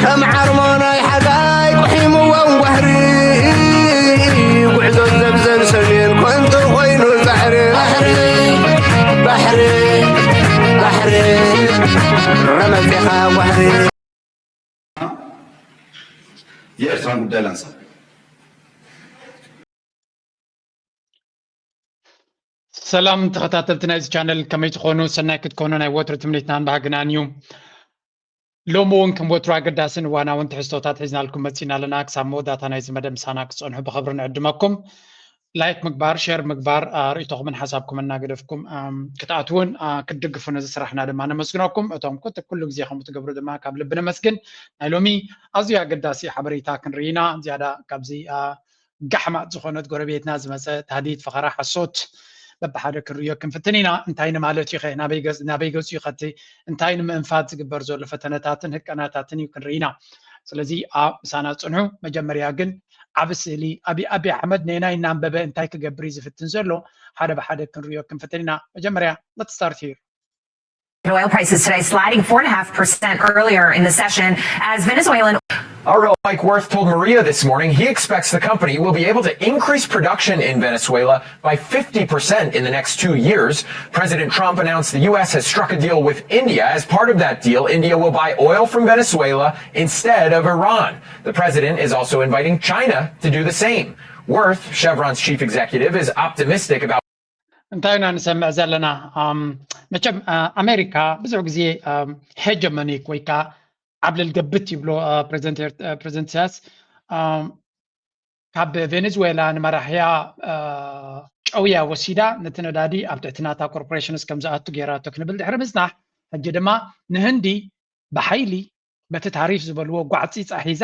ከም ዓርሞናይ ሓጋይ ቁሒምዎም ዋሕሪ፣ ጉዕዞ ዘብዘብ ሰሜን ኮንቶ ኮይኑ ጻዕሪ። ባሕሪ፣ ባሕሪ፣ ባሕሪ፣ ረመጽኻ ዋሕሪ። የኤርትራን ጉዳይ ላንሳ። ሰላም ተኸታተልቲ ናይዚ ቻነል፣ ከመይ ትኾኑ? ሰናይ ክትኮኑ ናይ ወትሩ ትምኒትናን ባህግናን እዩ። ሎሚ እውን ከም ወትሩ ኣገዳስን እዋናውን ትሕዝቶታት ሒዝናልኩም መፂና ኣለና። ክሳብ መወዳእታ ናይዚ መደብ ምሳና ክትፀንሑ ብኽብሪ ንዕድመኩም። ላይክ ምግባር፣ ሼር ምግባር፣ አ፣ ርእይቶኹምን ሓሳብኩምን እናገደፍኩም፣ ኣም፣ ክትኣትውን፣ አ፣ ክትድግፉ ነዚ ስራሕና ድማ ነመስግነኩም። እቶም ኩት-፣ ኩሉ ግዜ ከምኡ ትገብሩ ድማ ካብ ልቢ ነመስግን። ናይ ሎሚ ኣዝዩ ኣገዳሲ ሓበሬታ ክንርኢ ኢና። ዝያዳ ካብዚ፣ አ፣ ጋሕማጥ ዝኾነት ጎረቤትና ዝመፀ ታህዲድ፣ ፈኸራ፣ ሓሶት በብሓደ ክንርእዮ ክንፍትን ኢና። እንታይ ንማለት እዩ ኸ? ናበይ ገፅ-፣ ናበይ ገፁ እዩ ኸ? እቲ እንታይ ንምእንፋት ዝግበር ዘሎ ፈተነታትን ህቀናታትን እዩ ክንርኢ ኢና። ስለዚ ኣብ ምሳና ፅንሑ። መጀመርያ ግን ዓቢ ስእሊ፣ ኣቢ፣ ኣቢ ኣሕመድ ነናይ እናንበበ እንታይ ክገብር እዩ ዝፍትን ዘሎ ሓደ ብሓደ ክንርእዮ ክንፍትን ኢና። መጀመርያ let's start here. Oil prices today sliding four and a half percent earlier in the session as Venezuelan R O Mike Wirth told Maria this morning he expects the company will be able to increase production in Venezuela by fifty percent in the next two years. President Trump announced the U S has struck a deal with India. As part of that deal, India will buy oil from Venezuela instead of Iran. The president is also inviting China to do the same. Wirth, Chevron's chief executive, is optimistic about እንታይ ኢና ንሰምዕ ዘለና? ኣም፣ መቸም፣ አ፣ ኣሜሪካ ብዙሕ ግዜ፣ ኣም፣ ሄጀመኒክ ወይ ከዓ ዓብለል ገብት ይብሎ፣ አ፣ ፕሬዚደንት ኤርት-፣ አ፣ ፕሬዚደንት ኢሳያስ፣ ኣም፣ ካብ ቬኔዙዌላ ንመራሕያ፣ አ፣ ጨውያ ወሲዳ ነቲ ነዳዲ ኣብ ትሕቲ ናታ ኮርፖሬሽንስ ከም ዝኣቱ ገይራቶ ክንብል ድሕሪ ምጽናሕ፣ ሕጂ ድማ ንህንዲ ብሓይሊ በቲ ታሪፍ ዝበልዎ ጓዕፂፃ ሒዛ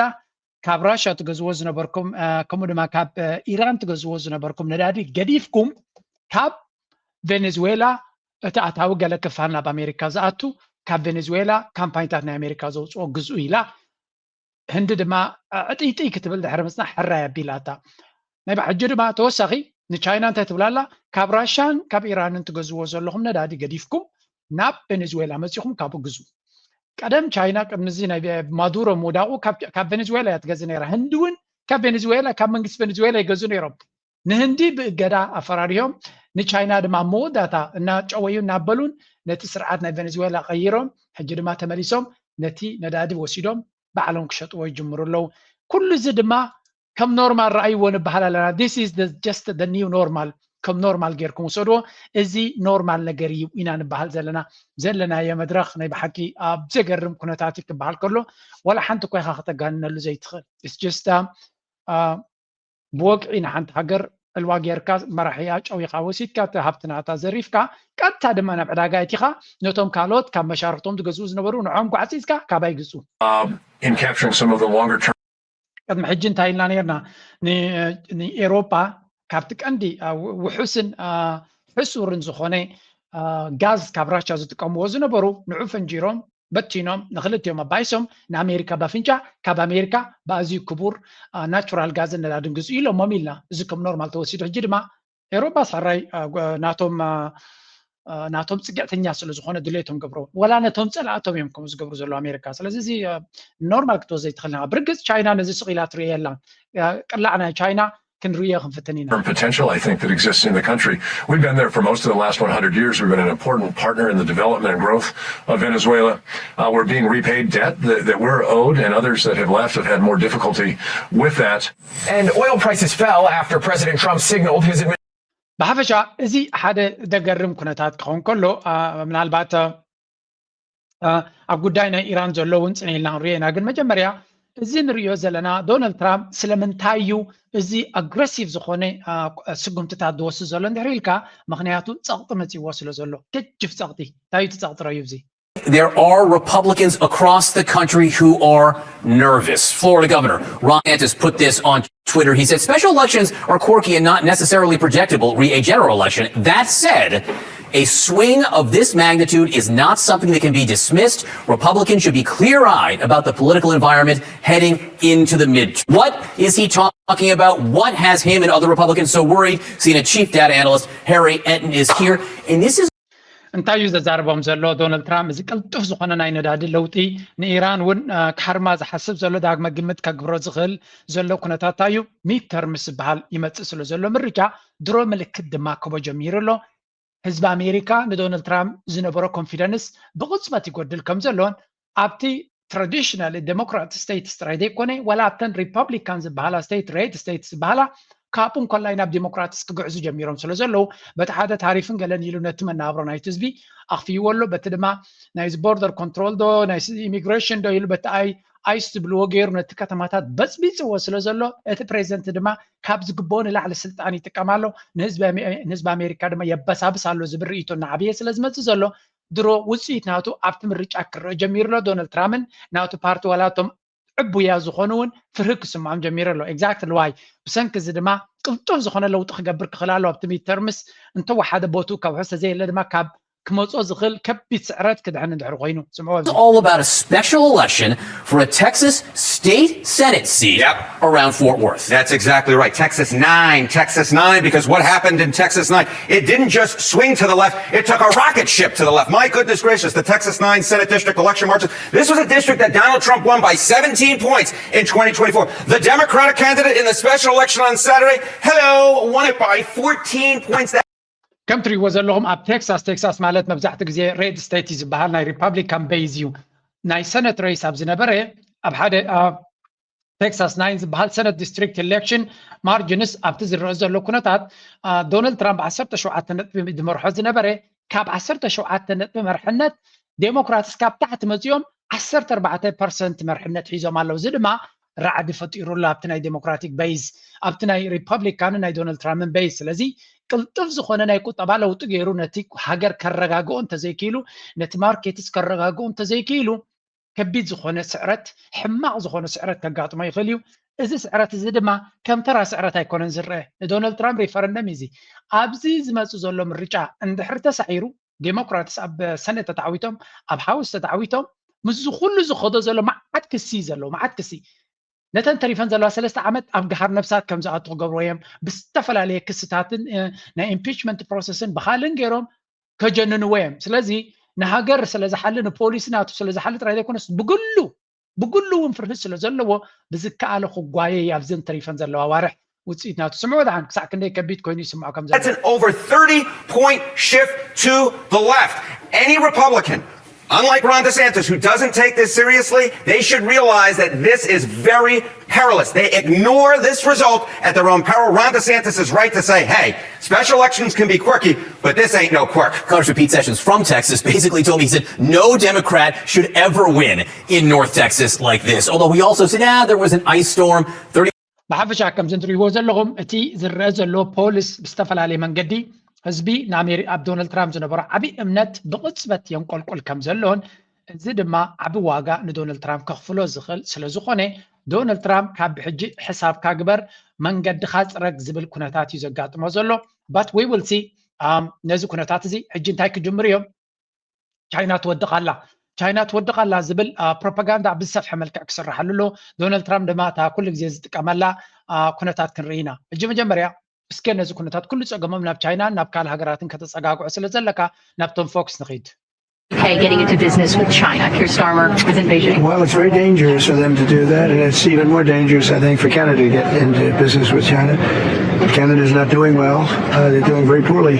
ካብ ራሻ ትገዝዎ ዝነበርኩም፣ አ፣ ከምኡ ድማ ካብ፣ አ፣ ኢራን ትገዝዎ ዝነበርኩም ነዳዲ ገዲፍኩም ካብ ቬኔዙዌላ እቲ ኣታዊ ገለ ክፋል ናብ ኣሜሪካ ዝኣቱ ካብ ቬኔዙዌላ ካምፓኒታት ናይ ኣሜሪካ ዘውፅኦ ግዝኡ ኢላ። ህንዲ ድማ፣ አ፣ ዕጥይጥይ ክትብል ድሕሪ ምፅናሕ ሕራይ ኣቢላታ። ናይ ሕጂ ድማ ተወሳኺ ንቻይና እንታይ ትብላላ? ካብ ራሻን ካብ ኢራንን ትገዝዎ ዘለኹም ነዳዲ ገዲፍኩም ናብ ቬኔዙዌላ መፂኹም ካብኡ ግዙ። ቀደም ቻይና ቅድሚ እዚ ናይ ማዱሮ ምውዳቑ ካብ፣ ካብ ቬኔዙዌላ እያ ትገዝእ ነይራ። ህንዲ እውን ካብ ቬኔዙዌላ፣ ካብ መንግስቲ ቬኔዙዌላ ይገዝኡ ነይሮም። ንህንዲ ብእገዳ ኣፈራሪሆም፣ ንቻይና ድማ ኣብ መወዳእታ እናጨወዩ እናበሉን ነቲ ስርዓት ናይ ቬኔዙዌላ ቀይሮም፣ ሕጂ ድማ ተመሊሶም ነቲ ነዳዲ ወሲዶም ባዕሎም ክሸጥዎ ይጅምሩ ኣለዉ። ኩሉ እዚ ድማ ከም ኖርማል ረኣይዎ ንበሃል ኣለና። This is the, just the new normal። ከም ኖርማል ጌርኩም ውሰድዎ። እዚ ኖርማል ነገር እዩ ኢና ንበሃል ዘለና። ዘለናዮ መድረኽ ናይ ብሓቂ ኣብ ዘገርም ኩነታት እዩ ክበሃል ከሎ ዋላ ሓንቲ እኳ ኢኻ ከተጋንነሉ ዘይትኽእል። It's just, uh, uh, ብወግዒ ንሓንቲ ሃገር ዕልዋ ጌርካ መራሒኣ ጨዊኻ ወሲድካ እቲ ሃብቲ ናታ ዘሪፍካ ቀጥታ ድማ ናብ ዕዳጋ ኣእቲኻ ነቶም ካልኦት ካብ መሻርክቶም ዝገዝኡ ዝነበሩ ንዖም ጓዕፂፅካ ካባይ ግዝኡ። in capturing some of the longer term ቅድሚ ሕጂ እንታይ ኢልና ነርና? ን-፣ ንኤሮፓ ካብቲ ቀንዲ፣ አ፣ ው-፣ ውሑስን፣ አ፣ ሕሱርን ዝኾነ፣ አ፣ ጋዝ ካብ ራሻ ዝጥቀምዎ ዝነበሩ ንዑ ፈንጂሮም በቲኖም ንክልቲኦም ኣባይሶም ንኣሜሪካ ባፍንጫ ካብ ኣሜሪካ ብኣዝዩ ክቡር፣ አ፣ ናቹራል ጋዝን ነዳድን ግዝኡ ኢሎሞም ኢልና። እዚ ከም ኖርማል ተወሲዱ። ሕጂ ድማ ኤሮፓ ሳራይ፣ አ፣ ጓ-፣ ናቶም፣ አ፣ አ፣ ናቶም ጽግዕተኛ ስለ ዝኾነ ድሌቶም ገብሮ። ወላ ነቶም ጸላእቶም እዮም ከምኡ ዝገብሩ ዘለዉ ኣሜሪካ። ስለዚ እዚ፣ አ፣ ኖርማል ክትወስዶ ዘይትኽእል ኢና። ብርግጽ ቻይና ነዚ ስቕ ኢላ ትርእዮ የላን። አ፣ ቅላዕ ናይ ቻይና ክንርእዮ ክንፍትን ኢና። term potential, I think, that exists in the country. We've been there for most of the last one hundred years. We've been an important partner in the development and growth of Venezuela. Uh, we're being repaid debt that, that we're owed, and others that have left have had more difficulty with that. And oil prices fell after President Trump signaled his administration ብሓፈሻ እዚ ሓደ ደገርም ኩነታት ክኸውን ከሎ፣ አ፣ ምናልባት፣ አ፣ አ፣ ኣብ ጉዳይ ናይ ኢራን ዘሎ እውን ጽን ኢልና ክንሪኦ ኢና። ግን መጀመርያ እዚ ንሪኦ ዘለና ዶናልድ ትራምፕ ስለምንታይ እዩ እዚ ኣግረሲቭ ዝኾነ፣ አ፣ ስጉምትታት ዝወስድ ዘሎ እንድሕር ኢልካ፣ ምኽንያቱ ጸቕጢ መጺእዎ ስለ ዘሎ፣ ገጅፍ ጸቕጢ። እንታይ እዩ እቲ ጸቕጢ ረዩ እዚ? There are Republicans across the country who are nervous. Florida Governor Ron DeSantis put this on Twitter. He said special elections are quirky and not necessarily predictable, re a general election. That said, a swing of this magnitude is not something that can be dismissed. Republicans should be clear eyed about the political environment heading into the midterm. What is he talking about? What has him and other Republicans so worried? C N N chief data analyst Harry Enten is here. And this is እንታይ እዩ ዘዛርቦም ዘሎ ዶናልድ ትራምፕ? እዚ ቅልጡፍ ዝኾነ ናይ ነዳዲ ለውጢ ንኢራን እውን ክሓርማ ዝሓስብ ዘሎ ዳግመ ግምት ከግብሮ ዝኽእል ዘሎ ኩነታት እንታይ እዩ? ሚድ ተርምስ ዝበሃል ይመፅእ ስለ ዘሎ ምርጫ ድሮ ምልክት ድማ ክቦ ጀሚሩ ኣሎ። ህዝቢ ኣሜሪካ ንዶናልድ ትራምፕ ዝነበሮ ኮንፊደንስ ብቕፅበት ይጎድል ከም ዘሎን ኣብቲ ትራዲሽናል ዴሞክራት ስቴትስ ጥራይ ዘይኮነ ዋላ ኣብተን ሪፐብሊካን ዝበሃላ ስቴት ሬድ ስቴትስ ዝበሃላ ካብኡ እንኮላይ ናብ ዲሞክራትስ ክግዕዙ ጀሚሮም ስለ ዘለዉ በቲ ሓደ ታሪፍን ገለን ኢሉ ነቲ መናብሮ ናይቲ ህዝቢ ኣኽፍይዎ ኣሎ። በቲ ድማ ናይዚ ቦርደር ኮንትሮል ዶ ናይ ኢሚግሬሽን ዶ ኢሉ በቲ ኣይ ኣይስ ዝብልዎ ገይሩ ነቲ ከተማታት በፅቢፅዎ ስለ ዘሎ እቲ ፕሬዚደንት ድማ ካብ ዝግብኦ ንላዕሊ ስልጣን ይጥቀም ኣሎ። ንህዝቢ ኣሜ- ንህዝቢ ኣሜሪካ ድማ የበሳብስ ኣሎ ዝብል ርእይቶ እናዓበየ ስለ ዝመፅእ ዘሎ ድሮ ውፅኢት ናቱ ኣብቲ ምርጫ ክረአ ጀሚሩ ኣሎ። ዶናልድ ትራምፕን ናቱ ፓርቲ ዋላ እቶም ዕቡያ ዝኾኑ እውን ፍርሂ ክስምዖም ጀሚሩ ኣሎ። ኤግዛክትሊ ዋይ ብሰንኪ እዚ ድማ ቅልጡፍ ዝኾነ ለውጢ ክገብር ክኽእል ኣሎ ኣብቲ ሚድ ተርምስ እንተወሓደ ቦትኡ ከውሕስ ተዘየለ ድማ ካብ ክመፅኦ ዝኽእል ከቢድ ስዕረት ክድሕን እንድሕር ኮይኑ ስምዖ It's all about a special election for a Texas state Senate seat Yep. around Fort Worth. That's exactly right. Texas nine, Texas nine, because what happened in Texas nine, it didn't just swing to the left, it took a rocket ship to the left. My goodness gracious, the Texas nine Senate District election marches. This was a district that Donald Trump won by seventeen points in twenty twenty-four. The Democratic candidate in the special election on Saturday, hello, won it by fourteen points. That ከም ትሪእዎ ዘለኹም ኣብ ቴክሳስ ቴክሳስ ማለት መብዛሕትኡ ግዜ ሬድ ስቴት እዩ ዝበሃል ናይ ሪፐብሊካን ቤዝ እዩ። ናይ ሰነት ሬስ ኣብ ዝነበረ ኣብ ሓደ ኣብ ቴክሳስ ናይን ዝበሃል ሰነት ዲስትሪክት ኢሌክሽን ማርጅንስ ኣብቲ ዝረአ ዘሎ ኩነታት ዶናልድ ትራምፕ ዓሰርተ ሸውዓተ ነጥቢ ዝመርሖ ዝነበረ ካብ ዓሰርተ ሸውዓተ ነጥቢ መርሕነት ዴሞክራትስ ካብ ታሕቲ መፂኦም ዓሰርተ ኣርባዕተ ፐርሰንት መርሕነት ሒዞም ኣለዉ። እዚ ድማ ራዕዲ ፈጢሩ ኣሎ ኣብቲ ናይ ዴሞክራቲክ ቤዝ ኣብቲ ናይ ሪፐብሊካንን ናይ ዶናልድ ትራምፕን ቤዝ። ስለዚ ቅልጡፍ ዝኾነ ናይ ቁጠባ ለውጢ ገይሩ ነቲ ሃገር ከረጋግኦ እንተዘይክኢሉ ነቲ ማርኬትስ ከረጋግኦ እንተዘይክኢሉ ከቢድ ዝኾነ ስዕረት ሕማቕ ዝኾነ ስዕረት ከጋጥሞ ይኽእል እዩ። እዚ ስዕረት እዚ ድማ ከም ተራ ስዕረት ኣይኮነን ዝረአ። ንዶናልድ ትራምፕ ሪፈረንደም እዩ እዚ። ኣብዚ ዝመፅእ ዘሎ ምርጫ እንድሕር ተሳዒሩ ዴሞክራትስ ኣብ ሰነት ተታዕዊቶም ኣብ ሃውስ ተታዕዊቶም ምስዚ ኩሉ ዝኸዶ ዘሎ መዓት ክሲ እዩ ዘለዎ መዓት ክሲ ነተን ተሪፈን ዘለዋ ሰለስተ ዓመት ኣብ ገሃር ነብሳት ከም ዝኣቱ ክገብርዎ እዮም ብዝተፈላለየ ክስታትን ናይ ኢምፒችመንት ፕሮሰስን ብካልን ገይሮም ከጀንንዎ እዮም ስለዚ ንሃገር ስለዝሓሊ ንፖሊሲ ናቱ ስለዝሓሊ ጥራይ ዘይኮነስ ብግሉ ብግሉ እውን ፍርሂ ስለ ዘለዎ ብዝከኣለ ክጓየ ኣብዚ እንተሪፈን ዘለዋ ኣዋርሕ ውፅኢት ናቱ ስምዑ ደሓን ክሳዕ ክንደይ ከቢድ ኮይኑ ይስምዖ ከም ዘሎ That's an over thirty point shift to the left. Any Republican, unlike Ron DeSantis, who doesn't take this seriously, they should realize that this is very perilous. They ignore this result at their own peril. Ron DeSantis is right to say, hey, special elections can be quirky, but this ain't no quirk. Congressman Pete Sessions from Texas basically told me, he said, no Democrat should ever win in North Texas like this. Although he also said, ah, there was an ice storm. thirty ብሓፈሻ ከምዚ ትሪእዎ ዘለኹም እቲ ዝረአ ዘሎ ፖሊስ ብዝተፈላለየ መንገዲ ህዝቢ ንኣሜሪ ኣብ ዶናልድ ትራምፕ ዝነበሮ ዓብዪ እምነት ብቕፅበት የንቆልቁል ከም ዘሎን እዚ ድማ ዓቢ ዋጋ ንዶናልድ ትራምፕ ከኽፍሎ ዝኽእል ስለ ዝኾነ ዶናልድ ትራምፕ ካብ ብሕጂ ሕሳብካ ግበር መንገድኻ ፅረግ ዝብል ኩነታት እዩ ዘጋጥሞ ዘሎ but we will see ነዚ ኩነታት እዚ ሕጂ እንታይ ክጅምር እዮም ቻይና ትወድቕ ኣላ ቻይና ትወድቕ ኣላ ዝብል ፕሮፓጋንዳ ብዝሰፍሐ መልክዕ ክስርሓሉ ኣሎ ዶናልድ ትራምፕ ድማ እታ ኩሉ ግዜ ዝጥቀመላ ኩነታት ክንርኢ ኢና ሕጂ መጀመርያ እስከ ነዚ ኩነታት ኩሉ ጸገሞም ናብ ቻይናን ናብ ካልእ ሃገራትን ከተጸጋግዖ ስለ ዘለካ ናብቶም ፎክስ ንኺድ Okay, getting into business with China. Keir Starmer was in Beijing. Well, it's very dangerous for them to do that, and it's even more dangerous, I think, for Canada to get into business with China. Canada's not doing well. Uh, they're doing very poorly.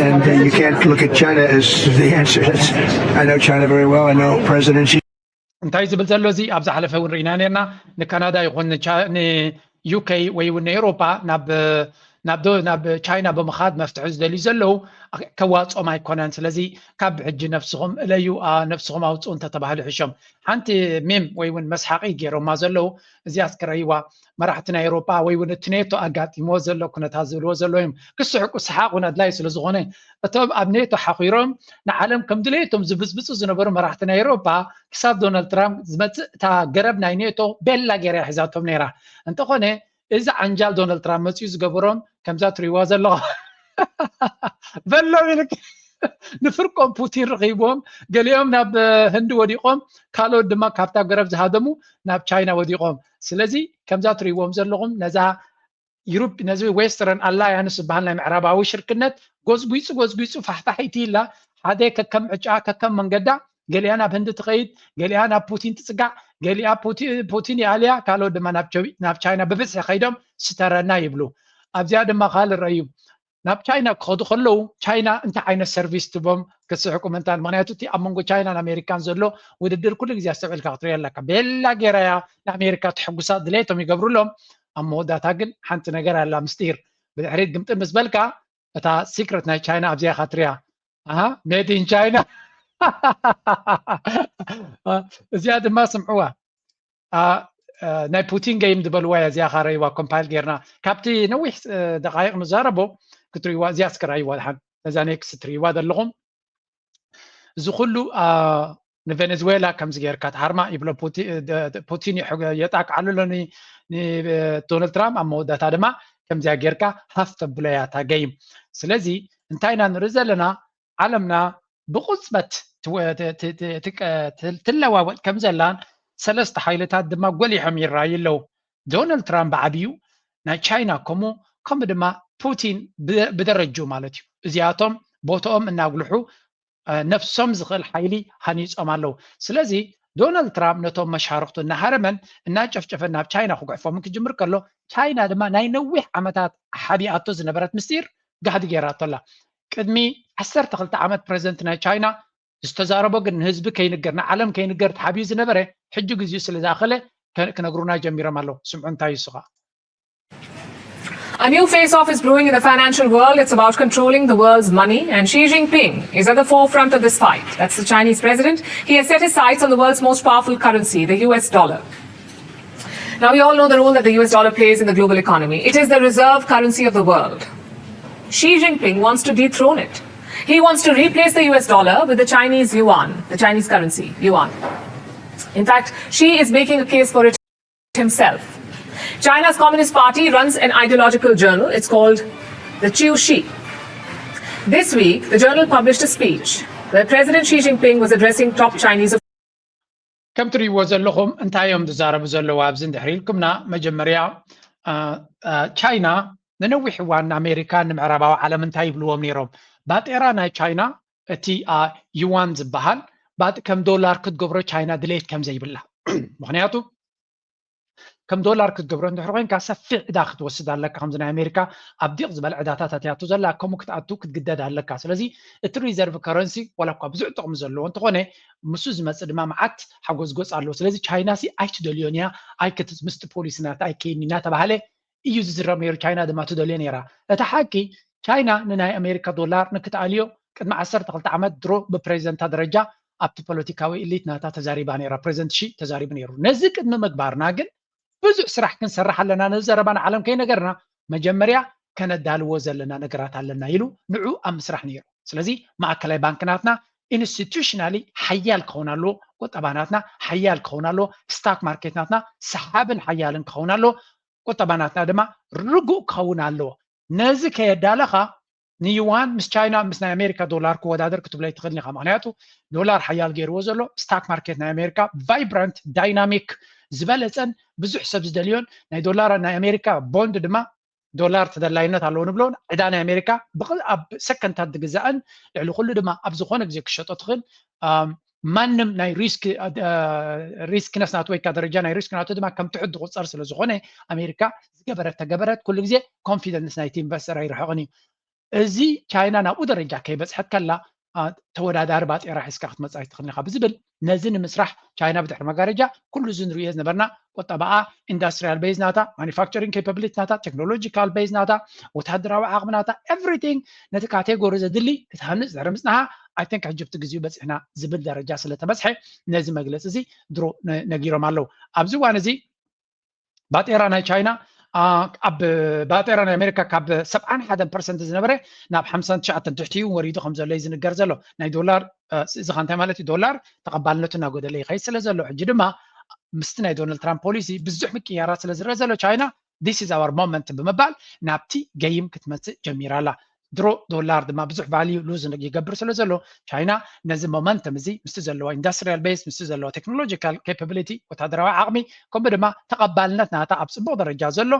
And uh, you can't look at China as the answer. That's, I know China very well. I know President Xi. እንታይ ዝብል ዘሎ እዚ ኣብ ዝሓለፈ እውን ርኢና ነርና ንካናዳ ይኹን ንዩኬ ወይ እውን ንኤውሮጳ ናብ ናብ ዶ ናብ ቻይና ብምኻድ መፍትሒ ዝደልዩ ዘለዉ ከዋፅኦም ኣይኮነን ስለዚ ካብ ሕጂ ነፍስኹም እለዩ ነፍስኹም ኣውፅኡ እንተተባህሉ ሕሾም ሓንቲ ሜም ወይ እውን መስሓቂ ገይሮማ ዘለዉ እዚኣ ስክረይዋ መራሕቲ ናይ ኤውሮጳ ወይ እውን እቲ ኔቶ ኣጋጢምዎ ዘሎ ኩነታት ዝብልዎ ዘለዉ እዮም ክስሕቁ ሰሓቕ እውን ኣድላይ ስለ ዝኾነ እቶም ኣብ ኔቶ ሓኺሮም ንዓለም ከም ድሌቶም ዝብፅብፁ ዝነበሩ መራሕቲ ናይ ኤውሮጳ ክሳብ ዶናልድ ትራምፕ ዝመፅእ እታ ገረብ ናይ ኔቶ ቤላ ገይራ ሒዛቶም ነይራ እንተኾነ እዚ ዓንጃል ዶናልድ ትራምፕ መፅኡ ዝገበሮም ከምዛ ትሪእዋ ዘለኹ በሎም ኢልክ ንፍርቆም ፑቲን ረኺብዎም ገሊኦም ናብ ህንዲ ወዲቖም ካልኦት ድማ ካብታ ገረብ ዝሃደሙ ናብ ቻይና ወዲቖም ስለዚ ከምዛ ትሪእዎም ዘለኹም ነዛ ዩሮፕ ነዚ ዌስተርን ኣላያንስ ዝበሃል ናይ ምዕራባዊ ሽርክነት ጎዝጒፁ ጎዝጒፁ ፋሕፋሕ ኢትይላ ሓደ ከከም ዕጫ ከከም መንገዳ፣ ገሊኣ ናብ ህንዲ ትኸይድ፣ ገሊኣ ናብ ፑቲን ትፅጋዕ፣ ገሊኣ ፑቲ- ፑቲን ይኣልያ፣ ካልኦት ድማ ናብ ቸዊ- ናብ ቻይና ብብዝሒ ከይዶም ስተረና ይብሉ። ኣብዚኣ ድማ ካልእ ረእዩ ናብ ቻይና ክኸዱ ከለዉ ቻይና እንታይ ዓይነት ሰርቪስ ትቦም ክስሕቁ ምንታን። ምክንያቱ እቲ ኣብ መንጎ ቻይናን ኣሜሪካን ዘሎ ውድድር ኩሉ ግዜ ኣስተውዒልካ ክትሪኦ ኣለካ። ቤላ ጌራያ ንኣሜሪካ ተሐጉሳ ድሌቶም ይገብሩሎም። ኣብ መወዳእታ ግን ሓንቲ ነገር ኣላ ምስጢር። ብድሕሪት ግምጥል ምስ በልካ እታ ሲክረት ናይ ቻይና ኣብዚኣ ኢኻ ትሪኣ። ኣሃ፣ ሜድ ኢን ቻይና። እዚኣ ድማ ስምዕዋ። ኣ፣ እ፣ ናይ ፑቲን ገይም ዝበልዋ እያ። እዚኣ ኻረይዋ ኮምፓይል ጌርና ካብቲ ነዊሕ እ፣ ደቃይቕ ንዛረቦ ክትሪእዋ። እዚኣ እስከ ራይዋ ድሓን ነዛ ኔክስ ትሪእዋ ዘለኹም። እዚ ኩሉ ኣ፣ ንቬኔዝዌላ ከምዚ ጌርካ ትሃርማ ይብሎ ፑቲ- እ፣ ደ- ደ- ፑቲን ይሕገ- የጣቅዓሉ ኣሎ ኒ- ኒ- እ፣ ዶናልድ ትራምፕ። ኣብ መወዳእታ ድማ ከምዚኣ ጌርካ ሃፍ ተብሎያ እታ ገይም። ስለዚ እንታይ ኢና ንርኢ ዘለና? ዓለምና ብቕጽበት ትወ- ት- ት- ት- ትቀ- ት- ትለዋወጥ ከም ዘላን ሰለስተ ሓይልታት ድማ ጎሊሖም ይረኣዩ ኣለዉ። ዶናልድ ትራምፕ ብዓብዩ ናይ ቻይና ከምኡ ከምኡ ድማ ፑቲን ብ- ብደረጁ ማለት እዩ። እዚኣቶም ቦትኦም እናጉልሑ እ፣ ነፍሶም ዝኽእል ሓይሊ ሃኒጾም ኣለዉ። ስለዚ ዶናልድ ትራምፕ ነቶም መሻርኽቱ እናሃረመን እናጨፍጨፈን ናብ ቻይና ክጉሕፎምን ክጅምር ከሎ ቻይና ድማ ናይ ነዊሕ ዓመታት ሓቢኣቶ ዝነበረት ምስጢር ጋህዲ ጌራቶ ኣላ። ቅድሚ ዓሰርተ ክልተ ዓመት ፕረዚደንት ናይ ቻይና ዝተዛረቦ ግን ንህዝቢ ከይንገር ንዓለም ከይንገር ተሓቢኡ ዝነበረ ሕጂ ግዚኡ ስለ ዝኣኸለ ከ- ክነግሩና ጀሚሮም ኣለዉ። ስምዑ እንታይ እዩ እሱ ኸኣ። A new face-off is brewing in the financial world. It's about controlling the world's money, and Xi Jinping is at the forefront of this fight. That's the Chinese president. He has set his sights on the world's most powerful currency, the U S dollar. Now, we all know the role that the U S dollar plays in the global economy. It is the reserve currency of the world. Xi Jinping wants to dethrone it. He wants to replace the U S dollar with the Chinese yuan, the Chinese currency, yuan. In fact, Xi is making a case for it himself. China's Communist Party runs an ideological journal. It's called the Chiu Shi. This week, the journal published a speech where President Xi Jinping was addressing top Chinese ከም ትሪእዎ ዘለኹም እንታይ እዮም ዝዛረቡ ዘለዉ ኣብዚ እንድሕር ኢልኩምና፣ መጀመርያ ቻይና ንነዊሕ እዋን ንኣሜሪካ ንምዕራባዊ ዓለም እንታይ ይብልዎም ነይሮም? ባጤራ ናይ ቻይና እቲ ዩዋን ዝበሃል ከም ዶላር ክትገብሮ ቻይና ድሌት ከም ዘይብላ። ምክንያቱ ከም ዶላር ክትገብሮ እንድሕር ኮይንካ ሰፊሕ ዕዳ ክትወስድ ኣለካ። ከምዚ ናይ ኣሜሪካ ኣብ ዲቕ ዝበለ ዕዳታት ኣትያቶ ዘላ ከምኡ ክትኣቱ ክትግደድ ኣለካ። ስለዚ እቲ ሪዘርቭ ከረንሲ ዋላ እኳ ብዙሕ ጥቕሚ ዘለዎ እንተኾነ ምስ ዝመፅእ ድማ መዓት ሓጎዝጎፅ ኣለዎ። ስለዚ ቻይና ሲ ኣይትደልዮን እያ ኣይክትስ ምስቲ ፖሊሲ ናታ ኣይከይኒ እናተባሃለ እዩ ዝዝረብ ነይሩ። ቻይና ድማ ትደልዮ ነይራ። እቲ ሓቂ ቻይና ንናይ ኣሜሪካ ዶላር ንክትኣልዮ ቅድሚ ዓሰርተ ክልተ ዓመት ድሮ ብፕሬዚደንታ ደረጃ ኣብቲ ፖለቲካዊ ኢሊት ናታ ተዛሪባ ነይራ። ፕሬዚደንት ሺ ተዛሪቡ ነይሩ። ነዚ ቅድሚ ምግባርና ግን ብዙሕ ስራሕ ክንሰርሕ ኣለና። ነዚ ዘረባ ንዓለም ከይነገርና መጀመርያ ከነዳልዎ ዘለና ነገራት ኣለና ኢሉ ንዑ ኣብ ምስራሕ ነይሩ። ስለዚ ማእከላይ ባንክ ናትና ኢንስቲቱሽናሊ ሓያል ክኸውን ኣለዎ። ቁጠባ ናትና ሓያል ክኸውን ኣለዎ። ስታክ ማርኬት ናትና ሰሓብን ሓያልን ክኸውን ኣለዎ። ቁጠባ ናትና ድማ ርጉእ ክኸውን ኣለዎ። ነዚ ከየዳለኻ ንዩዋን ምስ ቻይና ምስ ናይ ኣሜሪካ ዶላር ክወዳደር ክትብሎ ኣይትኽእልን ኢኻ። ምክንያቱ ዶላር ሓያል ገይርዎ ዘሎ ስታክ ማርኬት ናይ ኣሜሪካ ቫይብራንት ዳይናሚክ ዝበለፀን ብዙሕ ሰብ ዝደልዮን ናይ ዶላር ናይ ኣሜሪካ ቦንድ ድማ ዶላር ተደላይነት ኣለዎ ንብሎ ዕዳ ናይ ኣሜሪካ ብቕ- ኣብ ሰከንታት ዝግዛእን ልዕሊ ኩሉ ድማ ኣብ ዝኾነ ግዜ ክሸጦ ትኽእል ኣም፣ ማንም ናይ ሪስክ ሪስክ ነስ ናት ወይካ ደረጃ ናይ ሪስክ ናቱ ድማ ከም ትሑት ዝቁፀር ስለ ዝኾነ ኣሜሪካ ዝገበረት ተገበረት ኩሉ ግዜ ኮንፊደንስ ናይቲ ኢንቨስተር ኣይርሕቕን እዩ። እዚ ቻይና ናብኡ ደረጃ ከይበፅሐት ከላ ኣ፣ ተወዳዳሪ ባጤራ ሒዝካ ክትመፅእ ኣይትኽእልን ኢኻ ብዝብል ነዚ ንምስራሕ ቻይና ብድሕሪ መጋረጃ ኩሉ እዚ ንርእዮ ዝነበርና ቁጠባኣ ኢንዳስትሪያል ቤዝ ናታ ማኒፋክቸሪንግ ኬፓብሊቲ ናታ ቴክኖሎጂካል ቤዝ ናታ ወታደራዊ ዓቕሚ ናታ ኤቭሪቲንግ ነቲ ካቴጎሪ ዘድሊ ክትሃንፅ ድሕሪ ምፅናሃ ኣይተንክ ሕጂ ብቲ ግዜኡ በፂሕና ዝብል ደረጃ ስለተበፅሐ ነዚ መግለፂ እዚ ድሮ ነ- ነጊሮም ኣለዉ። ኣብዚ እዋን እዚ ባጤራ ናይ ቻይና ኣ፣ ኣብ ባጤራ ናይ ኣሜሪካ ካብ ሰብዓን ሓደን ፐርሰንት ዝነበረ ናብ ሓምሳን ትሽዓተን ትሕቲኡ ወሪዱ ከም ዘሎ እዩ ዝንገር ዘሎ። ናይ ዶላር እ፣ እዚ ከ እንታይ ማለት እዩ? ዶላር ተቐባልነቱ እናጎደለ ይኸይድ ስለ ዘሎ ሕጂ ድማ ምስቲ ናይ ዶናልድ ትራምፕ ፖሊሲ ብዙሕ ምቅያራት ስለ ዝረአ ዘሎ ቻይና this is our moment ብምባል ናብቲ ገይም ክትመፅእ ጀሚራ ኣላ። ድሮ ዶላር ድማ ብዙሕ ቫልዩ ሉዝ ይገብር ስለ ዘሎ ቻይና ነዚ ሞመንተም እዚ ምስቲ ዘለዋ ኢንዳስትሪያል ቤዝ ምስቲ ዘለዋ ቴክኖሎጂካል ኬፓብሊቲ ወታደራዊ ዓቕሚ ከምኡ ድማ ተቐባልነት ናታ ኣብ ፅቡቕ ደረጃ ዘሎ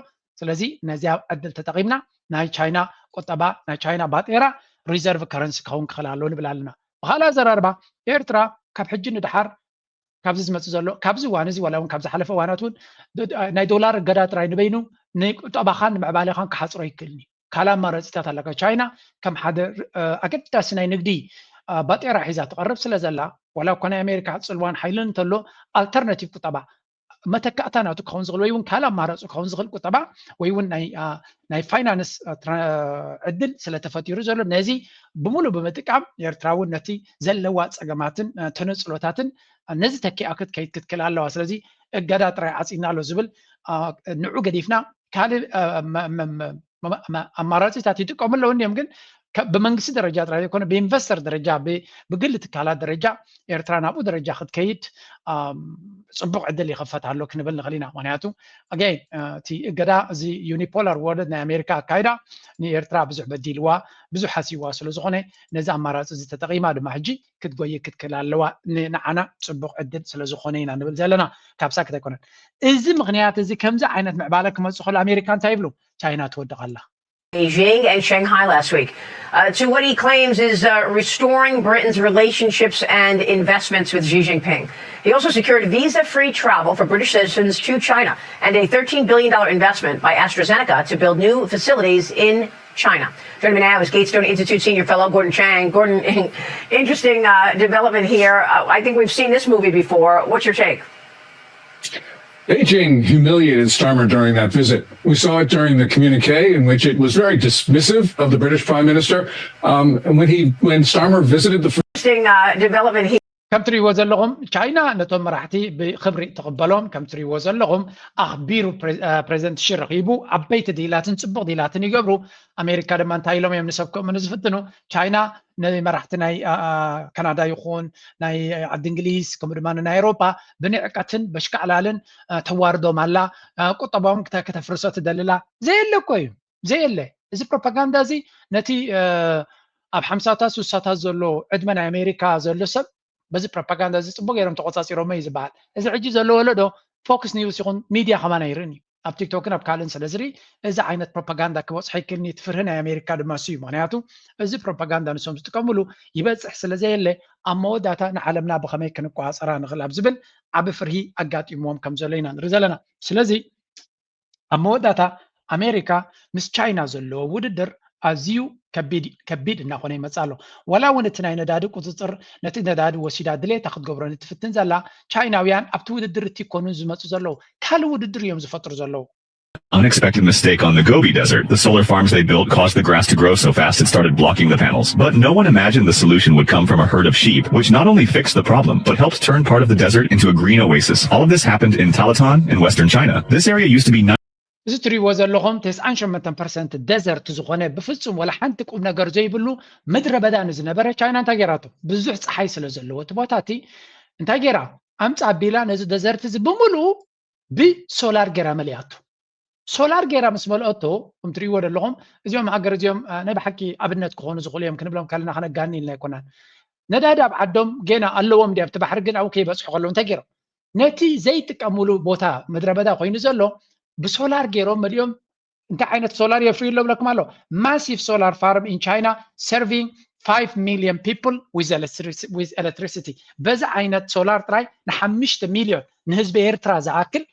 ስለዚ ነዚኣ ዕድል ተጠቒምና ናይ ቻይና ቁጠባ ናይ ቻይና ባጤራ ሪዘርቭ ከረንሲ ክኸውን ክኽእል ኣለዎ ንብል ኣለና። ብካልእ ኣዘራርባ ኤርትራ ካብ ሕጂ ንድሓር ካብዚ ዝመፅእ ዘሎ ካብዚ እዋን እዚ ዋላ እውን ካብ ዝሓለፈ እዋናት እውን ናይ ዶላር እገዳ ጥራይ ንበይኑ ንቁጠባኻን ንምዕባሌኻን ክሓፅሮ ይክእልኒ። ካልእ ኣማራፂታት ኣለካ። ቻይና ከም ሓደ ኣገዳሲ ናይ ንግዲ ባጤራ ሒዛ ትቐርብ ስለ ዘላ ዋላ እኳ ናይ ኣሜሪካ ፅልዋን ሓይልን እንተሎ ኣልተርናቲቭ ቁጠባ መተካእታ ናቱ ክኸውን ዝኽእል ወይ እውን ካልእ ኣማራፂ ክኸውን ዝኽእል ቁጠባ ወይ እውን ናይ ፋይናንስ ዕድል ስለተፈጢሩ ዘሎ ነዚ ብምሉእ ብምጥቃም ኤርትራ እውን ነቲ ዘለዋ ፀገማትን ተነፅሎታትን ነዚ ተኪኣ ክትከይድ ክትክእል ኣለዋ። ስለዚ እገዳ ጥራይ ዓፂና ኣሎ ዝብል ንዑ ገዲፍና ካልእ ኣማራፂታት ይጥቀሙ ኣለዉ እንዲዮም ግን ብመንግስቲ ደረጃ ጥራይ ዘይኮነ ብኢንቨስተር ደረጃ ብግሊ ትካላት ደረጃ ኤርትራ ናብኡ ደረጃ ክትከይድ ፅቡቅ ዕድል ይኽፈት ኣሎ ክንብል ንኽእል ኢና። ምክንያቱ ኣገይ እቲ እገዳ እዚ ዩኒፖላር ወርልድ ናይ ኣሜሪካ ኣካይዳ ንኤርትራ ብዙሕ በዲልዋ ብዙሕ ሃሲዋ ስለዝኾነ ነዚ ኣማራፂ እዚ ተጠቂማ ድማ ሕጂ ክትጎይ ክትክእል ኣለዋ። ንዓና ፅቡቅ ዕድል ስለዝኾነ ኢና ንብል ዘለና ካብ ሳክት ኣይኮነን። እዚ ምክንያት እዚ ከምዚ ዓይነት ምዕባለ ክመፅእ ከሎ ኣሜሪካ እንታይ ይብሉ? ቻይና ትወድቕ ኣላ። Beijing and Shanghai last week uh, to what he claims is uh, restoring Britain's relationships and investments with Xi Jinping. He also secured visa free travel for British citizens to China and a thirteen billion dollars investment by AstraZeneca to build new facilities in China. Joining me now is Gatestone Institute senior fellow Gordon Chang. Gordon, interesting uh, development here. Uh, I think we've seen this movie before. What's your take? Beijing humiliated Starmer during that visit. We saw it during the communique in which it was very dismissive of the British Prime Minister. Um, and when he, when Starmer visited the Interesting uh, development here. ከም ትሪእዎ ዘለኹም ቻይና ነቶም መራሕቲ ብክብሪ ትቕበሎም። ከም ትሪእዎ ዘለኹም ኣኽቢሩ ፕሬዚደንት ሺ ረኺቡ ዓበይቲ ድላትን ፅቡቕ ድላትን ይገብሩ። ኣሜሪካ ድማ እንታይ ኢሎም እዮም ንሰብ ክእምኑ ዝፍትኑ? ቻይና ንመራሕቲ ናይ ካናዳ ይኹን ናይ ዓዲ እንግሊዝ ከምኡ ድማ ናይ ኤሮፓ ብንዕቀትን በሽካዕላልን ተዋርዶም ኣላ። ቁጠባኦም ከተፍርሶ ትደልላ ዘየለ እኮ እዩ ዘየለ። እዚ ፕሮፓጋንዳ እዚ ነቲ ኣብ ሓምሳታት ስሳታት ዘሎ ዕድመ ናይ ኣሜሪካ ዘሎ ሰብ በዚ ፕሮፓጋንዳ እዚ ፅቡቅ ገይሮም ተቆፃፂሮሞ እዩ ዝበሃል። እዚ ሕጂ ዘሎ ወለዶ ፎክስ ኒውስ ይኹን ሚድያ ከማን ኣይርእን እዩ። ኣብ ቲክቶክን ኣብ ካልእን ስለ ዝርኢ እዚ ዓይነት ፕሮፓጋንዳ ክበፅሖ ይክእልኒ እቲ ፍርሂ ናይ ኣሜሪካ ድማ እሱ እዩ። ምክንያቱ እዚ ፕሮፓጋንዳ ንሶም ዝጥቀምሉ ይበፅሕ ስለ ዘየለ ኣብ መወዳእታ ንዓለምና ብኸመይ ክንቆፃፀራ ንኽእል ኣብ ዝብል ዓቢ ፍርሂ ኣጋጢምዎም ከም ዘሎ ኢና ንርኢ ዘለና። ስለዚ ኣብ መወዳእታ ኣሜሪካ ምስ ቻይና ዘለዎ ውድድር ኣዝዩ ከቢድ እናኾነ ይመጽእ ኣሎ። ዋላ እውን እቲ ናይ ነዳዲ ቁጽጽር ነቲ ነዳዲ ወሲዳ ድሌታ ክትገብሮ ንትፍትን ዘላ ቻይናውያን ኣብቲ ውድድር እትኮኑ ዝመጹ ዘለዉ ካልእ ውድድር እዮም ዝፈጥሩ ዘለዉ። Unexpected mistake on the Gobi Desert. The solar farms they built caused the grass to grow so fast it started blocking the panels. But no one imagined the solution would come from a herd of sheep, which not only fixed the problem, but helped turn part of the desert into a green oasis. All of this happened in Talatong in western China. This area used to be እዚ ትሪእዎ ዘለኹም ተስዓን ሸሞንተን ፐርሰንት ደዘርት ዝኾነ ብፍጹም ወላ ሓንቲ ቁም ነገር ዘይብሉ ምድረ በዳ ንዝነበረ ቻይና እንታይ ገይራቶ? ብዙሕ ፀሓይ ስለ ዘለዎ እቲ ቦታ እቲ እንታይ ገይራ? ኣምፃ ኣቢላ ነዚ ደዘርት እዚ ብምሉኡ ብሶላር ገይራ መሊኣቶ። ሶላር ገይራ ምስ መልኦቶ ከም ትሪእዎ ዘለኹም እዚኦም ሃገር እዚኦም ናይ ብሓቂ ኣብነት ክኾኑ ዝኽእሉ እዮም ክንብሎም ከለና ከነጋኒ ኢልና ኣይኮናን። ነዳዲ ኣብ ዓዶም ጌና ኣለዎም ድያ ኣብቲ ባሕሪ ግን ኣብኡ ከይበፅሑ ከለዉ እንታይ ገይሮም ነቲ ዘይጥቀምሉ ቦታ ምድረ በዳ ኮይኑ ዘሎ ብሶላር ገይሮም መሊኦም እንታይ ዓይነት ሶላር የፍርዩ ኣሎ ብለኩም ኣሎ። Massive solar farm in China serving five million people with electricity በዚ ዓይነት ሶላር ጥራይ ንሓምሽተ ሚልዮን ንህዝቢ ኤርትራ ዝኣክል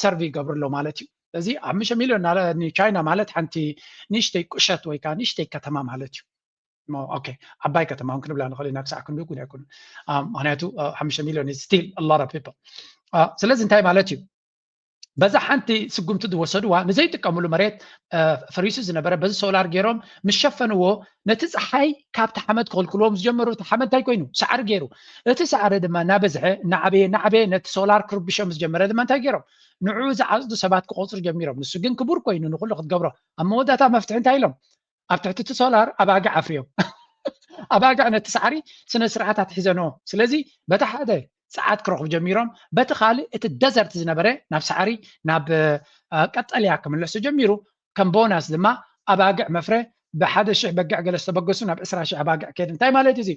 ሰርቭ ይገብሩ ኣሎ ማለት እዩ። እዚ ሓሙሽተ ሚልዮን ንቻይና ማለት ሓንቲ ንእሽተይ ቁሸት ወይ ከዓ ንእሽተይ ከተማ ማለት እዩ። ኦኬ ዓባይ ከተማ እውን ክንብላ ንኽእል ኢና ክሳዕ ክንዱ እውን ኣይኮኑን። ምክንያቱ ሓሙሽተ ሚልዮን ስቲል ሎት ኦፍ ፒፕል። ስለዚ እንታይ ማለት እዩ? በዛ ሓንቲ ስጉምቲ ዝወሰድዋ ንዘይጥቀምሉ መሬት ፈሪሱ ዝነበረ በዚ ሶላር ገይሮም ምስ ሸፈንዎ ነቲ ፀሓይ ካብቲ ሓመድ ክኽልክልዎም ዝጀመሩ እቲ ሓመድ እንታይ ኮይኑ ሳዕሪ ገይሩ። እቲ ሳዕሪ ድማ እናበዝሐ እናዓበየ እናዓበየ ነቲ ሶላር ክርብሾ ምስ ጀመረ ድማ እንታይ ገይሮም ንዕኡ ዝዓፅዱ ሰባት ክቆፅሩ ጀሚሮም። ንሱ ግን ክቡር ኮይኑ ንኩሉ ክትገብሮ ኣብ መወዳእታ መፍትሒ እንታይ ኢሎም ኣብ ትሕቲ እቲ ሶላር ኣባግዕ ኣፍርዮም። ኣባግዕ ነቲ ሳዕሪ ስነ ስርዓት ኣትሒዘንኦ። ስለዚ በቲ ሓደ ፀዓት ክረኽቡ ጀሚሮም፣ በቲ ካልእ እቲ ደዘርት ዝነበረ ናብ ሳዕሪ ናብ ቀጠልያ ክምለስ ተጀሚሩ። ከም ቦናስ ድማ ኣባግዕ መፍረ ብሓደ ሽሕ በጊዕ ገለ ዝተበገሱ ናብ ዕስራ ሽሕ ኣባግዕ ከይዱ። እንታይ ማለት እዩ እዚ?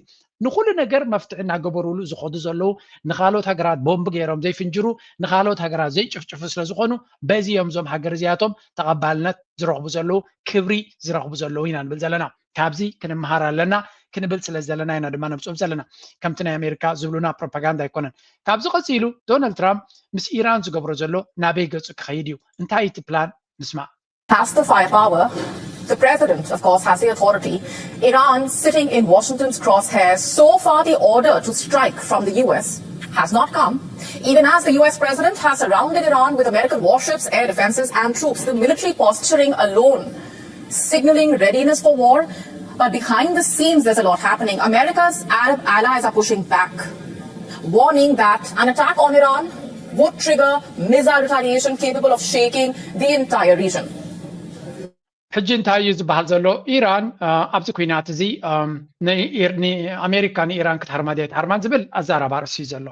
ንኹሉ ነገር መፍትሒ እናገበሩሉ ዝኸዱ ዘለዉ ንኻልኦት ሃገራት ቦምብ ገይሮም ዘይፍንጅሩ ንኻልኦት ሃገራት ዘይጭፍጭፉ ስለ ዝኾኑ በዚ እዮም እዞም ሃገር እዚኣቶም ተቐባልነት ዝረኽቡ ዘለዉ ክብሪ ዝረኽቡ ዘለዉ ኢና ንብል ዘለና። ካብዚ ክንመሃር ኣለና። ክንብል ስለ ዘለና ኢና ድማ ነምፅኦም ዘለና። ከምቲ ናይ ኣሜሪካ ዝብሉና ፕሮፓጋንዳ ኣይኮነን። ካብዚ ቀፂሉ ዶናልድ ትራምፕ ምስ ኢራን ዝገብሮ ዘሎ ናበይ ገፁ ክኸይድ እዩ? እንታይ እቲ ፕላን ንስማዕ። Has the firepower. The president, of course, has the authority. Iran sitting in Washington's crosshairs. So far, the order to strike from the U S has not come. Even as the U S president has surrounded Iran with American warships, air defenses, and troops, the military posturing alone signaling readiness for war. But behind the scenes, there's a lot happening. America's Arab allies are pushing back, warning that an attack on Iran would trigger missile retaliation capable of shaking the entire region. ሕጂ እንታይ እዩ ዝበሃል ዘሎ? ኢራን ኣብዚ ኩናት እዚ ንኣሜሪካ ንኢራን ክትሃርማ ድያ ኣይትሃርማን ዝብል ኣዘራርባ ርእሲ እዩ ዘሎ።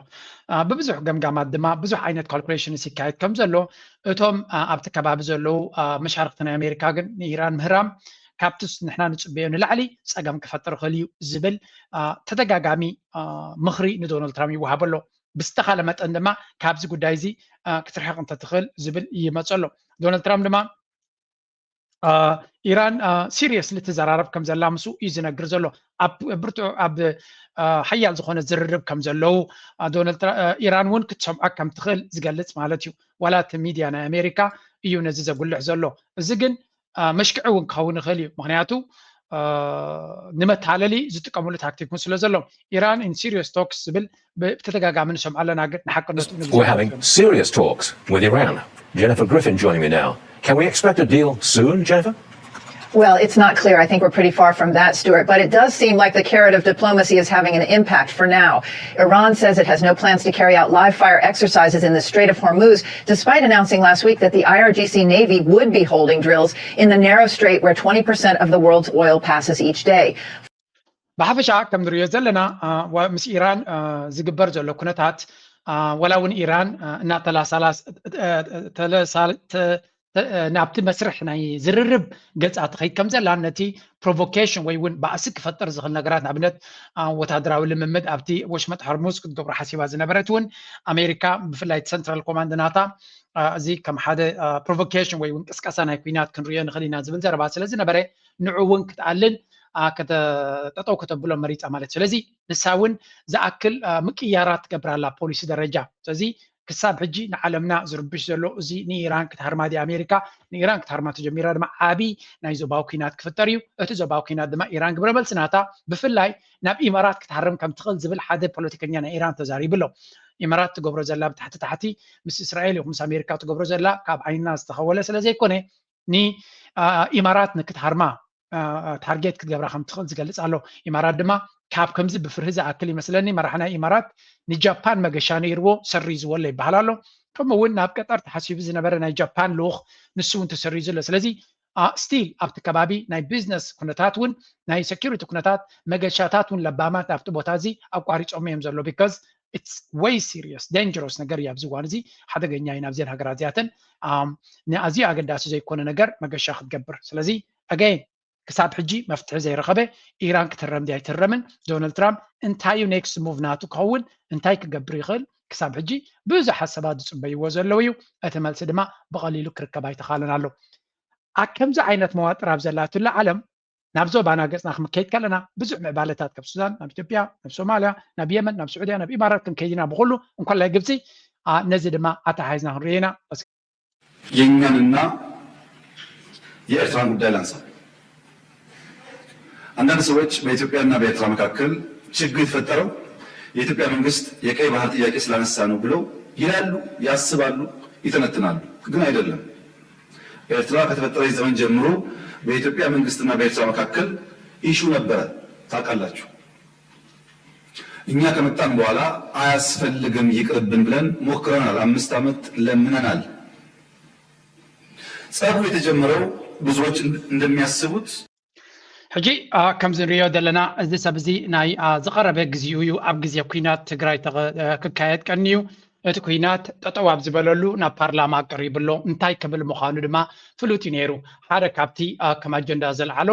ብብዙሕ ገምጋማት ድማ ብዙሕ ዓይነት ካልኩሌሽንስ ይካየድ ከም ዘሎ፣ እቶም ኣብቲ ከባቢ ዘለዉ መሻርክቲ ናይ ኣሜሪካ ግን ንኢራን ምህራም ካብቲ ንሕና ንፅበዮ ንላዕሊ ፀገም ክፈጥር ይኽእል እዩ ዝብል ተደጋጋሚ ምኽሪ ንዶናልድ ትራምፕ ይወሃቦ ኣሎ። ብዝተኻለ መጠን ድማ ካብዚ ጉዳይ እዚ ክትርሕቕ እንተትኽእል ዝብል ይመፀ ኣሎ። ዶናልድ ትራምፕ ድማ ኢራን ሲሪየስሊ ትዘራረብ ከም ዘላ ምስኡ እዩ ዝነግር ዘሎ። ኣብ ብርቱዕ ኣብ ሓያል ዝኾነ ዝርርብ ከም ዘለዉ ኢራን እውን ክትሰምዖ ከም ትኽእል ዝገልጽ ማለት እዩ። ዋላ እቲ ሚድያ ናይ ኣሜሪካ እዩ ነዚ ዘጉልሕ ዘሎ። እዚ ግን መሽክዒ እውን ክኸውን ይኽእል እዩ። ምክንያቱ ንመታለሊ ዝጥቀምሉ ታክቲክ እውን ስለ ዘሎ። ኢራን in serious talks ዝብል ብተደጋጋሚ ንሰምዖ ኣለና፣ ግን ንሓቅነቱ We're having serious talks with Iran. Jennifer Griffin joining me now. Can we expect a deal soon, Jennifer? Well, it's not clear. I think we're pretty far from that, Stuart. But it does seem like the carrot of diplomacy is having an impact for now. Iran says it has no plans to carry out live fire exercises in the Strait of Hormuz, despite announcing last week that the I R G C Navy would be holding drills in the narrow strait where twenty percent of the world's oil passes each day. ብሓፈሻ ከም ንሪኦ ዘለና ምስ ኢራን ዝግበር ዘሎ ኩነታት፣ ዋላ እውን ኢራን እናተላሳላስ ናብቲ መስርሕ ናይ ዝርርብ ገፃ ትኸይድ ከም ዘላ፣ ነቲ ፕሮቮኬሽን ወይ እውን ባእሲ ክፈጥር ዝኽእል ነገራት፣ ንኣብነት ወታደራዊ ልምምድ ኣብቲ ወሽመጥ ሆርሙዝ ክትገብሮ ሓሲባ ዝነበረት እውን ኣሜሪካ፣ ብፍላይ ሰንትራል ኮማንድ ናታ እዚ ከም ሓደ ፕሮቮኬሽን ወይ እውን ቅስቀሳ ናይ ኩናት ክንሪኦ ንኽእል ኢና ዝብል ዘረባ ስለ ዝነበረ፣ ንዑ እውን ክትኣልን ጠጠው ከተብሎ መሪፃ ማለት። ስለዚ ንሳ እውን ዝኣክል ምቅያራት ትገብር ኣላ ፖሊሲ ደረጃ። ስለዚ ክሳብ ሕጂ ንዓለምና ዝርብሽ ዘሎ እዚ ንኢራን ክትሃርማ ድያ ኣሜሪካ፣ ንኢራን ክትሃርማ ተጀሚራ ድማ ዓቢ ናይ ዞባዊ ኩናት ክፍጠር እዩ። እቲ ዞባዊ ኩናት ድማ ኢራን ግብረ መልሲ ናታ ብፍላይ ናብ ኢማራት ክትሃርም ከም ትኽእል ዝብል ሓደ ፖለቲከኛ ናይ ኢራን ተዛሪቡ ኣሎ። ኢማራት ትገብሮ ዘላ ብታሕቲ ታሕቲ ምስ እስራኤል ይኹን ምስ ኣሜሪካ ትገብሮ ዘላ ካብ ዓይንና ዝተኸወለ ስለ ዘይኮነ ንኢማራት ንክትሃርማ ታርጌት ክትገብራ ከም ትኽእል ዝገልጽ ኣሎ። ኢማራት ድማ ካብ ከምዚ ብፍርሂ ዝኣክል ይመስለኒ መራሒ ናይ ኢማራት ንጃፓን መገሻ ነይርዎ ሰሪዝዎ ኣሎ ይበሃል ኣሎ። ከምኡ እውን ናብ ቀጠር ተሓሲቡ ዝነበረ ናይ ጃፓን ልኡኽ ንሱ እውን ተሰሪዙ ኣሎ። ስለዚ ስቲል ኣብቲ ከባቢ ናይ ቢዝነስ ኩነታት እውን ናይ ሴኩሪቲ ኩነታት መገሻታት እውን ለባማት ኣብቲ ቦታ እዚ ኣቋሪፆም እዮም ዘሎ። ቢካዝ it's way serious dangerous ነገር እዩ ኣብዚ እዋን እዚ ሓደገኛ እዩ ናብዘን ሃገራት እዚኣተን ንኣዝዩ ኣገዳሲ ዘይኮነ ነገር መገሻ ክትገብር። ስለዚ ኣገይን ክሳብ ሕጂ መፍትሒ ዘይረኸበ ኢራን ክትረም ድያ ኣይትረምን፣ ዶናልድ ትራምፕ እንታይ እዩ ኔክስት ሙቭ ናቱ ክኸውን፣ እንታይ ክገብር ይኽእል ክሳብ ሕጂ ብዙሕ ሓሳባት ዝፅበይዎ ዘለዉ እዩ። እቲ መልሲ ድማ ብቐሊሉ ክርከብ ኣይተኻለን ኣሎ። ኣብ ከምዚ ዓይነት መዋጥር ኣብ ዘላትሉ ዓለም ናብ ዞባና ገፅና ክንከይድ ከለና ብዙሕ ምዕባለታት ካብ ሱዳን ናብ ኢትዮጵያ ናብ ሶማልያ ናብ የመን ናብ ስዑድያ ናብ ኢማራት ክንከይድ ኢና። ብኩሉ እንኳላይ ግብፂ ነዚ ድማ ኣተሓሒዝና ክንሪኦ ኢና። የኛንና የኤርትራን ጉዳይ ላንሳ። አንዳንድ ሰዎች በኢትዮጵያና በኤርትራ መካከል ችግር የተፈጠረው የኢትዮጵያ መንግስት የቀይ ባህር ጥያቄ ስላነሳ ነው ብለው ይላሉ፣ ያስባሉ፣ ይተነትናሉ። ግን አይደለም። ኤርትራ ከተፈጠረች ዘመን ጀምሮ በኢትዮጵያ መንግስትና በኤርትራ መካከል ኢሹ ነበረ፣ ታውቃላችሁ። እኛ ከመጣን በኋላ አያስፈልግም ይቅርብን ብለን ሞክረናል። አምስት ዓመት ለምነናል። ጸቡ የተጀመረው ብዙዎች እንደሚያስቡት ሕጂ ከምዚ ንሪኦ ዘለና እዚ ሰብ እዚ ናይ ዝቐረበ ግዜኡ እዩ። ኣብ ግዜ ኩናት ትግራይ ክካየድ ቀንዩ እቲ ኩናት ጠጠው ኣብ ዝበለሉ ናብ ፓርላማ ቀሪቡ ኣሎ። እንታይ ክብል ምዃኑ ድማ ፍሉጥ እዩ ነይሩ። ሓደ ካብቲ ከም ኣጀንዳ ዘልዓሎ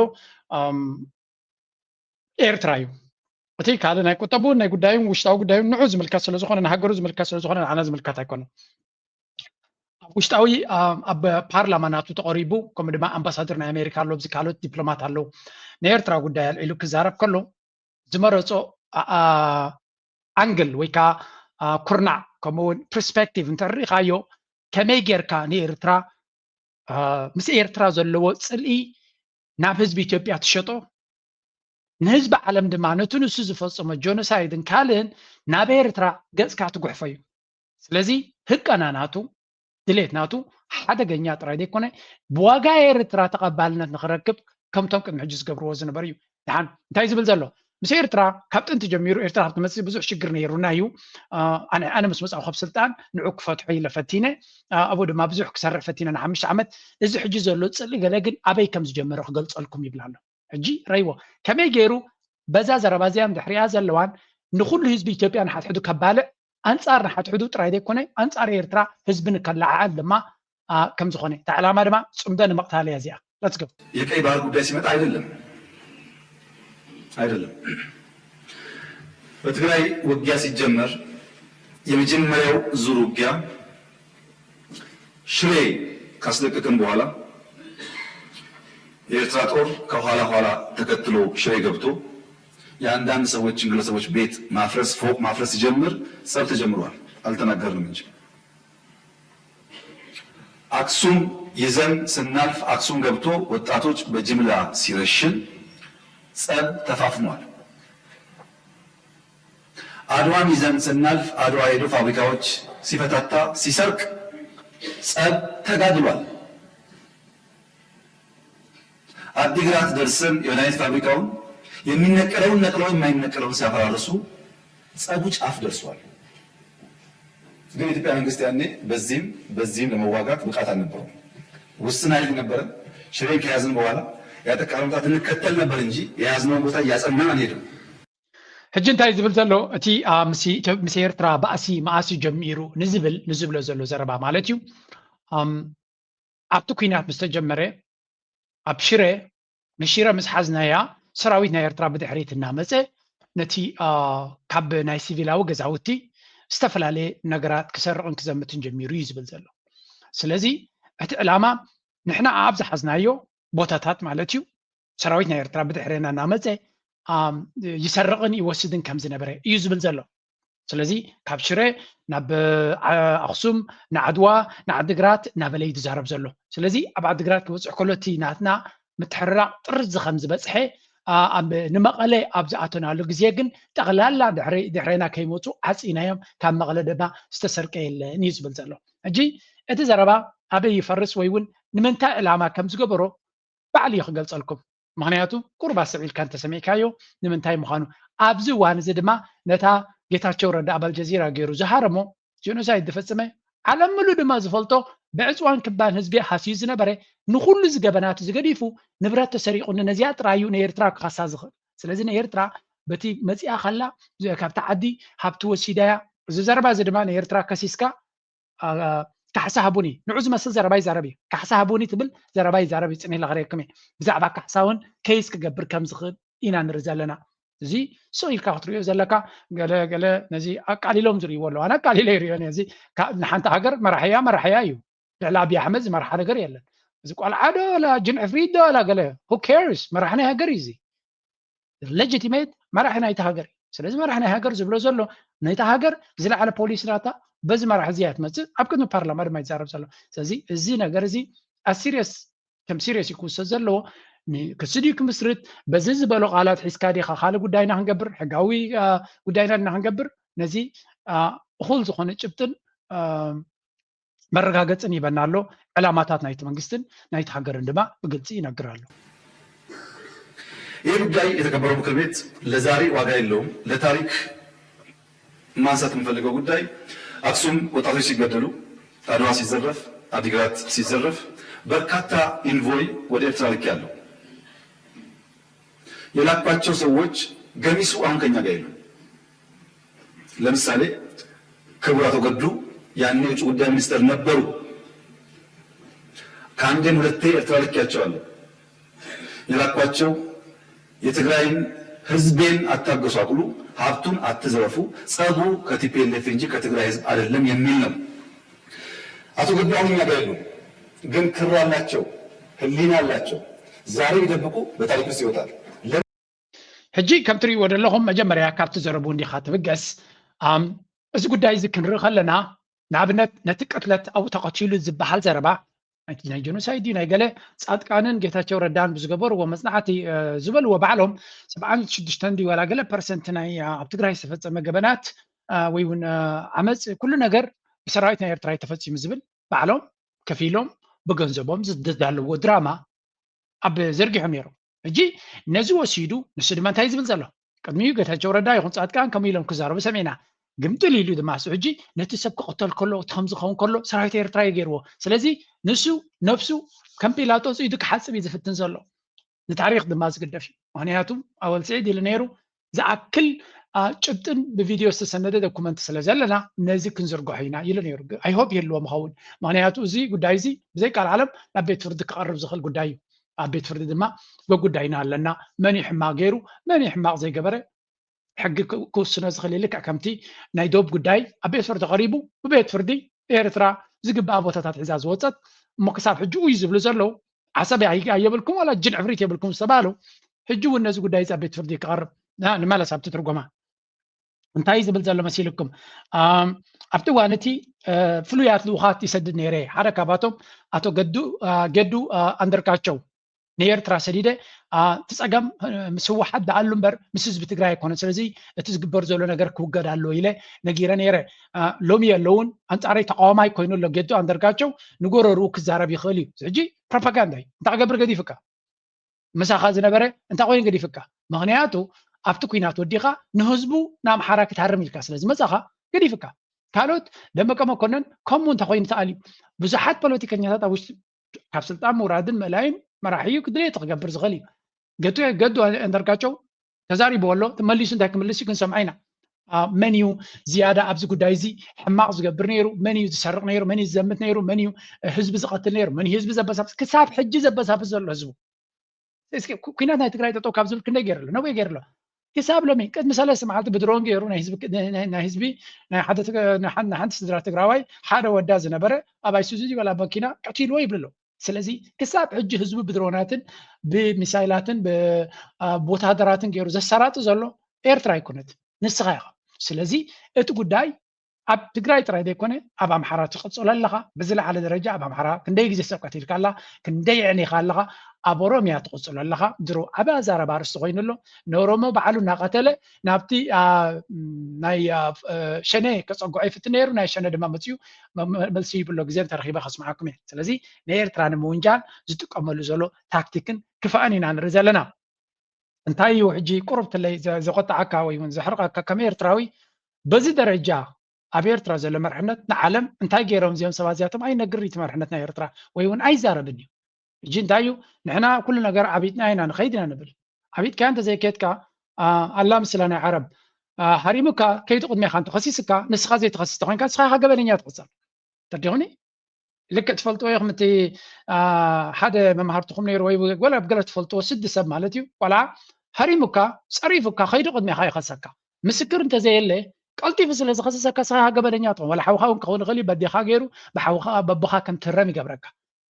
ኤርትራ እዩ። እቲ ካልእ ናይ ቁጠብኡ ናይ ጉዳዩን ውሽጣዊ ጉዳዩን ንዑ ዝምልከት ስለ ዝኾነ ንሃገሩ ዝምልከት ስለ ዝኾነ ንዓና ዝምልከት ኣይኮነን። ኣብ ውሽጣዊ ኣብ ፓርላማ ናቱ ተቐሪቡ ከምኡ ድማ ኣምባሳደር ናይ ኣሜሪካ ኣሎ፣ ኣብዚ ካልኦት ዲፕሎማት ኣለዉ። ናይ ኤርትራ ጉዳይ ኣልዒሉ ክዛረብ ከሎ ዝመረፆ ኣንግል ወይ ከዓ ኩርናዕ ከምኡውን ፕርስፔክቲቭ እንተሪኢኻዮ ከመይ ጌርካ ንኤርትራ ምስ ኤርትራ ዘለዎ ፅልኢ ናብ ህዝቢ ኢትዮጵያ ትሸጦ፣ ንህዝቢ ዓለም ድማ ነቲ ንሱ ዝፈፀሞ ጆኖሳይድን ካልእን ናብ ኤርትራ ገፅካ ትጉሕፎ እዩ። ስለዚ ህቀና ናቱ ድሌት ናቱ ሓደገኛ ጥራይ ዘይኮነ ብዋጋ ኤርትራ ተቐባልነት ንክረክብ ከምቶም ቅድሚ ሕጂ ዝገብርዎ ዝነበሩ እዩ። ድሓን እንታይ ዝብል ዘሎ ምስ ኤርትራ ካብ ጥንቲ ጀሚሩ ኤርትራ ክትመፅእ ብዙሕ ሽግር ነይሩና እዩ። ኣነ ኣነ ምስ መፃኡ ካብ ስልጣን ንዑ ክፈትሖ ኢለ ፈቲነ ኣብኡ ድማ ብዙሕ ክሰርሕ ፈቲነ ንሓምሽተ ዓመት እዚ ሕጂ ዘሎ ፅልኢ ገለ ግን ኣበይ ከም ዝጀመረ ክገልፀልኩም ይብል ኣሎ። ሕጂ ረይዎ ከመይ ገይሩ በዛ ዘረባ እዚኣን ድሕሪኣ ዘለዋን ንኩሉ ህዝቢ ኢትዮጵያ ንሓትሕዱ ከባልዕ ኣንጻር ንሓትሕዱ ጥራይ ዘይኮነ ኣንጻር ኤርትራ ህዝቢ ንከለዓዓል ድማ ከም ዝኾነ እታ ዕላማ ድማ ጽምዶ ንምቕታል እያ እዚኣ። Let's go። የቀይ ባህር ጉዳይ ሲመጣ አይደለም አይደለም በትግራይ ውጊያ ሲጀመር የመጀመሪያው ዙር ውጊያ ሽሬ ካስለቀቅን በኋላ የኤርትራ ጦር ከኋላ ኋላ ተከትሎ ሽሬ ገብቶ የአንዳንድ ሰዎችን ግለሰቦች ቤት ማፍረስ ፎቅ ማፍረስ ሲጀምር ጸብ ተጀምሯል። አልተናገርንም እንጂ አክሱም ይዘን ስናልፍ አክሱም ገብቶ ወጣቶች በጅምላ ሲረሽን ጸብ ተፋፍሟል። አድዋን ይዘን ስናልፍ አድዋ ሄዶ ፋብሪካዎች ሲፈታታ ሲሰርቅ ጸብ ተጋድሏል። አዲግራት ደርሰን የመድኃኒት ፋብሪካውን የሚነቀለውን ነቅለው የማይነቀለውን ሲያፈራርሱ ጸቡ ጫፍ ደርሷል። ግን የኢትዮጵያ መንግስት ያኔ በዚህም በዚህም ለመዋጋት ብቃት አልነበረውም። ውስን ኃይል ነበረ። ሽሬን ከያዝን በኋላ ያጠቃነው ቦታ እንከተል ነበር እንጂ የያዝነውን ቦታ እያጸናን አንሄድም። ሕጂ እንታይ ዝብል ዘሎ እቲ ምስ ኤርትራ ባእሲ መኣሲ ጀሚሩ ንዝብል ንዝብሎ ዘሎ ዘረባ ማለት እዩ። ኣብቲ ኩናት ምስ ተጀመረ ኣብ ሽረ ንሽረ ምስ ሓዝናያ ሰራዊት ናይ ኤርትራ ብድሕሪት እናመፀ ነቲ ካብ ናይ ሲቪላዊ ገዛውቲ ዝተፈላለየ ነገራት ክሰርቕን ክዘምትን ጀሚሩ እዩ ዝብል ዘሎ። ስለዚ እቲ ዕላማ ንሕና ኣብ ዝሓዝናዮ ቦታታት ማለት እዩ ሰራዊት ናይ ኤርትራ ብድሕሬና እናመፀ ይሰርቕን ይወስድን ከም ዝነበረ እዩ ዝብል ዘሎ። ስለዚ ካብ ሽረ ናብ ኣኽሱም ንዓድዋ ንዓድግራት እናበለ እዩ ዝዛረብ ዘሎ። ስለዚ ኣብ ዓድግራት ክበፅሕ ከሎ እቲ ናትና ምትሕርራቕ ጥርዚ ከም ዝበፅሐ ኣብ ንመቐለ ኣብ ዝኣተናሉ ግዜ ግን ጠቕላላ ድሕሬና ከይመፁ ዓፂናዮም ካብ መቐለ ድማ ዝተሰርቀ የለን እዩ ዝብል ዘሎ። ሕጂ እቲ ዘረባ ኣበይ ይፈርስ ወይ እውን ንምንታይ ዕላማ ከም ዝገበሮ ባዕሉ እዩ ክገልፀልኩም። ምክንያቱ ቁሩብ ኣስተውዒልካ እንተሰሚዕካዮ ንምንታይ ምዃኑ። ኣብዚ እዋን እዚ ድማ ነታ ጌታቸው ረዳ ኣብ ኣልጀዚራ ገይሩ ዝሃረሞ ጀኖሳይድ ዝፈፀመ ዓለም ምሉእ ድማ ዝፈልጦ ብዕፅዋን ክባን ህዝቢ ሃስዩ ዝነበረ ንኩሉ እዚ ገበናት እዚ ገዲፉ ንብረት ተሰሪቑኒ ነዚኣ ጥራይ እዩ ንኤርትራ ክኸሳ ዝኽእል። ስለዚ ንኤርትራ በቲ መፂኣ ከላ ካብቲ ዓዲ ሃብቲ ወሲዳያ። እዚ ዘረባ እዚ ድማ ንኤርትራ ከሲስካ ካሕሳ ሃቡኒ ንዑ ዝመስል ዘረባ ይዛረብ እዩ። ካሕሳ ሃቡኒ ትብል ዘረባ ይዛረብ እዩ። ፅኒሕ ለኽረየኩም እየ። ብዛዕባ ካሕሳ እውን ከይስ ክገብር ከም ዝኽእል ኢና ንርኢ ዘለና። እዚ ስቕ ኢልካ ክትሪኦ ዘለካ ገለ ገለ ነዚ ኣቃሊሎም ዝርእይዎ ኣለዉ። ኣነ ኣቃሊለ ይሪኦ እዚ ንሓንቲ ሃገር መራሕያ መራሕያ እዩ። ልዕሊ ኣብይ ኣሕመድ ዝመርሓ ነገር የለን። እዚ ቆልዓ ዶ ላ ጅን ዕፍሪት ዶ ላ ገለ who cares መራሕ ናይ ሃገር እዩ እዚ። ሌጂቲሜት መራሒ ናይቲ ሃገር እዩ። ስለዚ መራሕ ናይ ሃገር ዝብሎ ዘሎ ነታ ሃገር ዝለዓለ ፖሊሲ ናታ በዚ መራሕ እዚ እያ ትመፅእ ኣብ ቅድሚ ፓርላማ ድማ ይዛረብ ዘሎ። ስለዚ እዚ ነገር እዚ ኣሲሪየስ ከም ሲሪየስ እዩ ክውሰድ ዘለዎ። ክሲ ድዩ ክምስርት በዚ ዝበሎ ቃላት ሒዝካ ዲኻ ካልእ ጉዳይና ክንገብር ሕጋዊ ጉዳይና ድና ክንገብር ነዚ እኹል ዝኾነ ጭብጥን መረጋገፅን ይበና ኣሎ። ዕላማታት ናይቲ መንግስትን ናይቲ ሃገርን ድማ ብግልፂ ይነግር ኣሎ። ይህ ጉዳይ የተከበረው ምክር ቤት ለዛሬ ዋጋ የለውም። ለታሪክ ማንሳት የምፈልገው ጉዳይ አክሱም ወጣቶች ሲገደሉ፣ አድዋ ሲዘረፍ፣ አዲግራት ሲዘረፍ በርካታ ኢንቮይ ወደ ኤርትራ ልኬያለሁ። የላኳቸው ሰዎች ገሚሱ አሁን ከኛ ጋር የሉም። ለምሳሌ ክቡር አቶ ገዱ ያኔ የውጭ ጉዳይ ሚኒስትር ነበሩ። ከአንዴም ሁለቴ ኤርትራ ልኬያቸዋለሁ። የላኳቸው የትግራይን ህዝቤን አታጎሳቁሉ፣ ሀብቱን አትዝረፉ፣ ጸቡ ከ ቲ ፒ ኤል ኤፍ እንጂ ከትግራይ ህዝብ አይደለም የሚል ነው። አቶ ገዱ አሁን እኛ ጋር የሉም፣ ግን ክር አላቸው፣ ህሊና አላቸው። ዛሬ ቢደብቁ በታሪክ ውስጥ ይወጣል። ሕጂ ከም ትርእይዎ ዘለኹም መጀመርያ ካብቲ ዘረቡ እንዲኻ ትብገስ። ኣም፣ እዚ ጉዳይ እዚ ክንርኢ ከለና ንኣብነት ነቲ ቅትለት ኣብኡ ተቐቲሉ ዝበሃል ዘረባ ናይ ጀኖሳይድ እዩ ናይ ገለ ጻድቃንን ጌታቸው ረዳን ብዝገበርዎ መጽናዕቲ ዝበልዎ ባዕሎም ሰብዓን ሽዱሽተን ድዩ ዋላ ገለ ፐርሰንት ናይ ኣብ ትግራይ ዝተፈጸመ ገበናት ወይ እውን ዓመፅ ኩሉ ነገር ብሰራዊት ናይ ኤርትራ ተፈፂሙ ዝብል ባዕሎም ከፊሎም ብገንዘቦም ዝዳለዎ ድራማ ኣብ ዘርጊሖም ነይሮም። ሕጂ ነዚ ወሲዱ ንሱ ድማ እንታይ ዝብል ዘሎ? ቅድሚኡ ጌታቸው ረዳ ይኹን ጻድቃን ከምኡ ኢሎም ክዛረቡ ሰሚዕና። ግምጥል ኢሉ ድማ እሱ ሕጂ ነቲ ሰብ ክቕተል ከሎ እቲ ከም ዝኸውን ከሎ ሰራዊት ኤርትራ እዩ ገይርዎ። ስለዚ ንሱ ነብሱ ከም ጲላጦስ ኢዱ ክሓጽብ እዩ ዝፍትን ዘሎ። ንታሪኽ ድማ ዝግደፍ እዩ። ምክንያቱ ኣወል ስዒድ ኢሉ ነይሩ ዝኣክል ጭብጥን ብቪድዮ ዝተሰነደ ዶኩመንት ስለ ዘለና ነዚ ክንዝርግሖ ኢና ኢሉ ነይሩ። ኣይሆፕ ይህልዎ ምኸውን። ምክንያቱ እዚ ጉዳይ እዚ ብዘይ ቃል ዓለም ናብ ቤት ፍርዲ ክቐርብ ዝኽእል ጉዳይ እዩ። ኣብ ቤት ፍርዲ ድማ በጉዳይና ኣለና። መን እዩ ሕማቕ ገይሩ፣ መን እዩ ሕማቕ ዘይገበረ ሕጊ ክውስኖ ዝኽእል ልክዕ ከምቲ ናይ ዶብ ጉዳይ ኣብ ቤት ፍርዲ ቀሪቡ ብቤት ፍርዲ ኤርትራ ዝግባኣ ቦታታት ሒዛ ዝወፀት እሞ ክሳብ ሕጂ እዩ ዝብሉ ዘለዉ ዓሰብ ኣየብልኩም ዋላ ጅን ዕፍሪት የብልኩም ዝተባሉ ሕጂ እውን ነዚ ጉዳይ ኣብ ቤት ፍርዲ ክቐርብ ንመለስ ኣብቲ ትርጎማ እንታይ ዝብል ዘሎ መሲልኩም ኣብቲ እዋን እቲ ፍሉያት ልኡኻት ይሰድድ ነይረ ሓደ ካባቶም ኣቶ ገዱ ኣንደርጋቸው ንኤርትራ ሰዲደ እቲ ፀገም ምስ ህወሓት ደኣሉ እምበር ምስ ህዝቢ ትግራይ ኣይኮነን ስለዚ እቲ ዝግበር ዘሎ ነገር ክውገድ ኣለዎ ኢለ ነጊረ ነይረ ሎሚ የለውን ኣንፃረይ ተቃዋማይ ኮይኑ ኣሎ ገዱ ኣንደርጋቸው ንጎረርኡ ክዛረብ ይኽእል እዩ ሕጂ ፕሮፓጋንዳ እዩ እንታይ ክገብር ገዲፍካ ምሳኻ ዝነበረ እንታይ ኮይኑ ገዲፍካ ምክንያቱ ኣብቲ ኩናት ወዲኻ ንህዝቡ ንኣምሓራ ክትሃርም ኢልካ ስለዝመፃኻ ገዲፍካ ካልኦት ደመቀ መኮነን ከምኡ እንተኮይኑ ተኣልዩ ብዙሓት ፖለቲከኛታት ኣብ ውሽጢ ካብ ስልጣን ምውራድን ምእላይን መራሒ እዩ ክድልየቱ ክገብር ዝኽእል እዩ ገቱ ገዱ ኣንዳርጋቸው ተዛሪቡ ኣሎ መሊሱ እንታይ ክምልስ እዩ ክንሰምዖ ኢና መን እዩ ዝያዳ ኣብዚ ጉዳይ እዚ ሕማቕ ዝገብር ነይሩ መን እዩ ዝሰርቕ ነይሩ መን እዩ ዝዘምት ነይሩ መን እዩ ህዝቢ ዝቐትል ነይሩ መን ህዝቢ ዘበሳብስ ክሳብ ሕጂ ዘበሳብስ ዘሎ ህዝቡ እስኪ ኩናት ናይ ትግራይ ጠጠው ካብ ዝብል ክንደይ ገይሩ ኣሎ ነዊሕ ገይሩ ኣሎ ክሳብ ሎሚ ቅድሚ ሰለስተ መዓልቲ ብድሮን ገይሩ ናይ ህዝቢ ናይ ሓንቲ ስድራ ትግራዋይ ሓደ ወዳ ዝነበረ ኣብ ኣይሱዙ ዝበላ መኪና ቀቲልዎ ይብል ኣሎ ስለዚ ክሳብ ሕጂ ህዝቢ ብድሮናትን ብሚሳይላትን ብወታደራትን ገይሩ ዘሰራጢ ዘሎ ኤርትራ ኣይኮነት ንስኻ ኢኻ ስለዚ እቲ ጉዳይ ኣብ ትግራይ ጥራይ ዘይኮነ ኣብ ኣምሓራ ትቐፅሎ ኣለኻ ብዝለዓለ ደረጃ ኣብ ኣምሓራ ክንደይ ግዜ ሰብ ቀቲልካ ኣላ ክንደይ ዕኒኻ ኣለኻ ኣብ ኦሮምያ ትቕፅሎ ኣለኻ ድሮ ዓብ ኣዛረባ ርስቲ ኮይኑ ኣሎ ንኦሮሞ ባዕሉ እናቐተለ ናብቲ ናይ ሸነ ከፀጉዖ ይፍትን ነይሩ ናይ ሸነ ድማ መፅኡ መልሲ ይብሎ ግዜ እንተረኺበ ከስምዓኩም እየ ስለዚ ንኤርትራ ንምውንጃል ዝጥቀመሉ ዘሎ ታክቲክን ክፋእን ኢና ንርኢ ዘለና እንታይ እዩ ሕጂ ቁሩብ ትለይ ዘቆጣዓካ ወይ እውን ዘሕርቀካ ከም ኤርትራዊ በዚ ደረጃ ኣብ ኤርትራ ዘሎ መርሕነት ንዓለም እንታይ ገይሮም እዚኦም ሰባት እዚኣቶም ኣይነግር እቲ መርሕነት ናይ ኤርትራ ወይ እውን ኣይዛረብን እዩ ሕጂ እንታይ እዩ ንሕና ኩሉ ነገር ዓቢጥና ኢና ንኸይድ ኢና ንብል ዓቢጥካ እንተዘይከድካ ኣላ ምስላ ናይ ዓረብ ሃሪሙካ ከይዱ ቅድሜኻ እንተኸሲስካ ንስኻ ዘይተኸስስ ተኮይንካ ንስኻ ኢኻ ገበነኛ ትቕጸል ተዲኹኒ ልክዕ ትፈልጥዎ ኢኹም እቲ ሓደ መምሃርትኹም ነይሩ ወይ ወላ ኣብ ገለ ትፈልጥዎ ስዲ ሰብ ማለት እዩ ቆልዓ ሃሪሙካ ፀሪፉካ ከይዱ ቅድሜኻ ይኸሰካ ምስክር እንተዘየለ ቀልጢፉ ስለ ዝኸሰሰካ ስኻ ገበነኛ ትኾን ወላ ሓውኻ እውን ክኸውን ይኽእል እዩ በዴኻ ገይሩ ብሓውኻ በቦኻ ከም ትረም ይገብረካ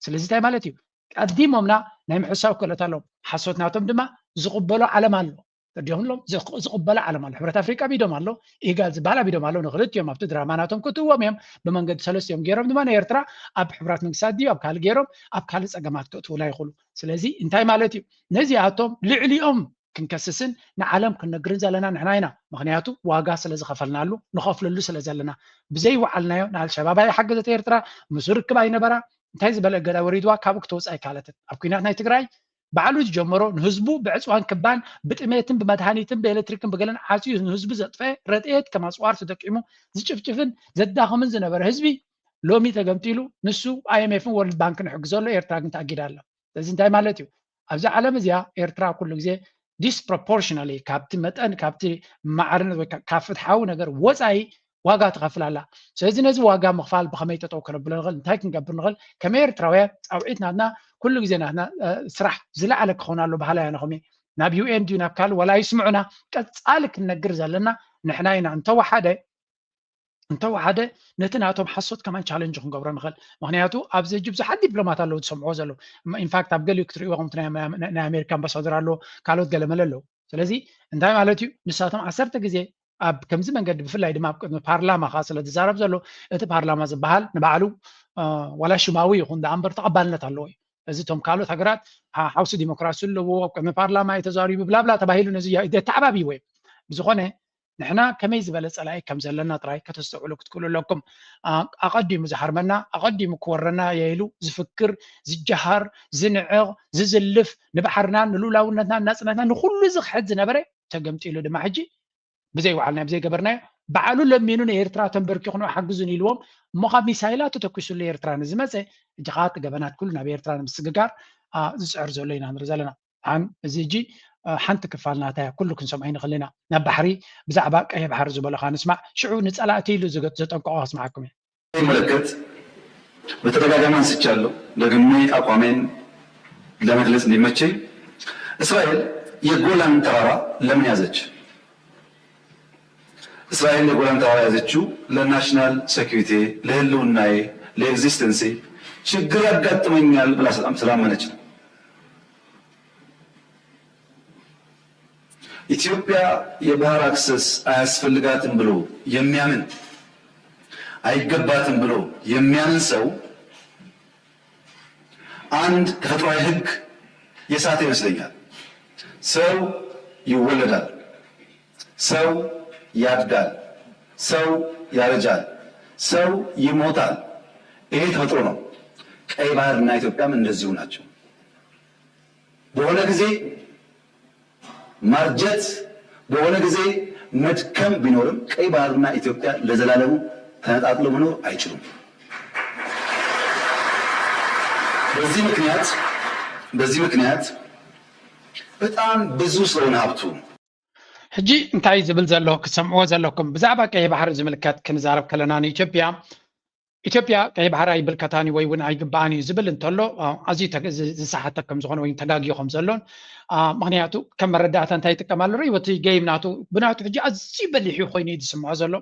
ስለዚ እንታይ ማለት እዩ ቀዲሞምና ናይ ምሕሳው ክእለት ኣለዎም ሓሶት ናቶም ድማ ዝቕበሎ ዓለም ኣሎ ተዲኹም ሎም ዝቕበሎ ዓለም ኣሎ ሕብረት ኣፍሪቃ ቢዶም ኣሎ ኢጋድ ዝበሃል ኣቢዶም ኣሎ ንክልቲኦም ኣብቲ ድራማ ናቶም ክትእዎም እዮም ብመንገዲ ሰለስቲኦም ገይሮም ድማ ንኤርትራ ኣብ ሕብራት መንግስታት ድዩ ኣብ ካልእ ገይሮም ኣብ ካልእ ፀገማት ክእትውላ ይኽእሉ ስለዚ እንታይ ማለት እዩ ነዚኣቶም ልዕሊኦም ክንከስስን ንዓለም ክንነግርን ዘለና ንሕና ኢና ምክንያቱ ዋጋ ስለ ዝኸፈልናሉ ንኸፍለሉ ስለ ዘለና ብዘይ ወዓልናዮ ንኣልሸባብ ኣይሓገዘት ኤርትራ ምስ ርክብ ኣይነበራ እንታይ ዝበለ እገዳ ወሪድዋ ካብኡ ክትወፅእ ኣይካለትን ኣብ ኩናት ናይ ትግራይ ባዕሉ ዝጀመሮ ንህዝቡ ብዕፅዋን ክባን ብጥሜትን ብመድሃኒትን ብኤሌክትሪክን ብገለን ዓፅዩ ንህዝቡ ዘጥፈ ረድኤት ከም ኣፅዋር ተጠቂሙ ዝጭፍጭፍን ዘዳኽምን ዝነበረ ህዝቢ ሎሚ ተገምጢሉ ንሱ ኣይኤምኤፍን ወርልድ ባንክን ይሕግዘሉ ኤርትራ ግን ተኣጊዳ ኣላ እዚ እንታይ ማለት እዩ ኣብዚ ዓለም እዚኣ ኤርትራ ኩሉ ግዜ disproportionally ካብቲ መጠን ካብቲ ማዕርነት ወይ ካብ ፍትሓዊ ነገር ወፃኢ ዋጋ ትኸፍል ኣላ ስለዚ ነዚ ዋጋ ምኽፋል ብኸመይ ጠጠው ከነብሎ ንኽእል እንታይ ክንገብር ንኽእል ከመይ ኤርትራውያን ፃውዒት ናትና ኩሉ ግዜ ናትና ስራሕ ዝለዓለ ክኸውን ኣሎ ባህላ ያነኹም ናብ ዩኤን ድዩ ናብ ካልእ ወላ ይስምዑና ቀፃሊ ክንነግር ዘለና ንሕና ኢና እንተወሓደ እንተወሓደ ነቲ ናቶም ሓሶት ከማን ቻለንጅ ክንገብሮ ንኽእል ምክንያቱ ኣብዚ ሕጂ ብዙሓት ዲፕሎማት ኣለዉ ዝሰምዕዎ ዘለዉ ኢንፋክት ኣብ ገሊኡ ክትርእይዎ ከምቲ ናይ ኣሜሪካ ኣምባሳደር ኣለዎ ካልኦት ገለመለ ኣለዉ ስለዚ እንታይ ማለት እዩ? ንሳቶም ዓሰርተ ግዜ ኣብ ከምዚ መንገዲ፣ ብፍላይ ድማ ኣብ ቅድሚ ፓርላማ ከኣ ስለ ዝዛረብ ዘሎ፣ እቲ ፓርላማ ዝበሃል ንባዕሉ ዋላ ሽማዊ ይኹን ደኣ እምበር ተቐባልነት ኣለዎ እዩ። እዚ እቶም ካልኦት ሃገራት ሓውሲ ዲሞክራሲ ኣለዎ፣ ኣብ ቅድሚ ፓርላማ እዩ ተዛሪቡ ብላብላ ተባሂሉ ነዚ የተዓባብይዎ እዮም። ብዝኾነ ንሕና ከመይ ዝበለ ጸላኢ ከም ዘለና ጥራይ ከተስተውዕሉ ክትክእሉ ኣለኩም። ኣቐዲሙ ዝሃርመና፣ ኣቐዲሙ ክወረና የኢሉ ዝፍክር፣ ዝጀሃር፣ ዝንዕቕ፣ ዝዝልፍ፣ ንባሕርናን ንልኡላውነትናን ናጽነትናን ንኹሉ ዝኽሕድ ዝነበረ ተገምጢሉ ድማ ሕጂ ብዘይ ዋዕልና ብዘይ ገበርናዮ ባዕሉ ለሚኑ ንኤርትራ ተንበርኪኹ ንኡ ሓግዙን ኢልዎም እሞ ካብ ሚሳይላት ተተኩሱሉ ኤርትራ ንዝመፀ ሕጂ ከዓ እቲ ገበናት ኩሉ ናብ ኤርትራ ንምስግጋር ዝፅዕር ዘሎ ኢና ንርኢ ዘለና። ሓን እዚ ሕጂ ሓንቲ ክፋል ናታ እያ፣ ኩሉ ክንሰምዖ ይንኽእል ኢና። ናብ ባሕሪ ብዛዕባ ቀይሕ ባሕሪ ዝበሎ ከዓ ንስማዕ፣ ሽዑ ንፀላእቲ ኢሉ ዘጠንቀቆ ከስምዓኩም እየ። ይመለከት በተደጋጋሚ አንስቻለሁ። ደግሜ አቋሜን ለመግለጽ እንዲመቸኝ እስራኤል የጎላን ተራራ ለምን ያዘች? እስራኤል የጎላን ተራራ ያዘችው ለናሽናል ሴኩሪቲ፣ ለህልውናዬ፣ ለኤግዚስተንሴ ችግር ያጋጥመኛል ብላ ስላመነች ነው። ኢትዮጵያ የባህር አክሰስ አያስፈልጋትም ብሎ የሚያምን አይገባትም ብሎ የሚያምን ሰው አንድ ተፈጥሯዊ ህግ የሳተ ይመስለኛል። ሰው ይወለዳል፣ ሰው ያድጋል፣ ሰው ያረጃል፣ ሰው ይሞታል። ይሄ ተፈጥሮ ነው። ቀይ ባህርና ኢትዮጵያም እንደዚሁ ናቸው። በሆነ ጊዜ ማርጀት በሆነ ጊዜ መድከም ቢኖርም ቀይ ባህርና ኢትዮጵያ ለዘላለሙ ተነጣጥሎ መኖር አይችሉም። በዚህ ምክንያት በዚህ ምክንያት በጣም ብዙ ስለሆነ ሀብቱ ሕጂ እንታይ ዝብል ዘሎ ክትሰምዕዎ ዘለኩም ብዛዕባ ቀይ ባሕሪ ዝምልከት ክንዛረብ ከለና ንኢትዮጵያ ኢትዮጵያ ቀይ ባሕሪ ኣይብልከታን እዩ ወይ እውን ኣይግባኣን እዩ ዝብል እንተሎ ኣዝዩ ዝሰሓተ ከም ዝኾነ ወይ ተጋጊዮ ከም ዘሎን ምክንያቱ ከም መረዳእታ እንታይ ይጥቀም ኣሎ ርእይዎ እቲ ገይም ናቱ ብናቱ ሕጂ ኣዝዩ በሊሕ እዩ ኮይኑ እዩ ዝስምዖ ዘሎ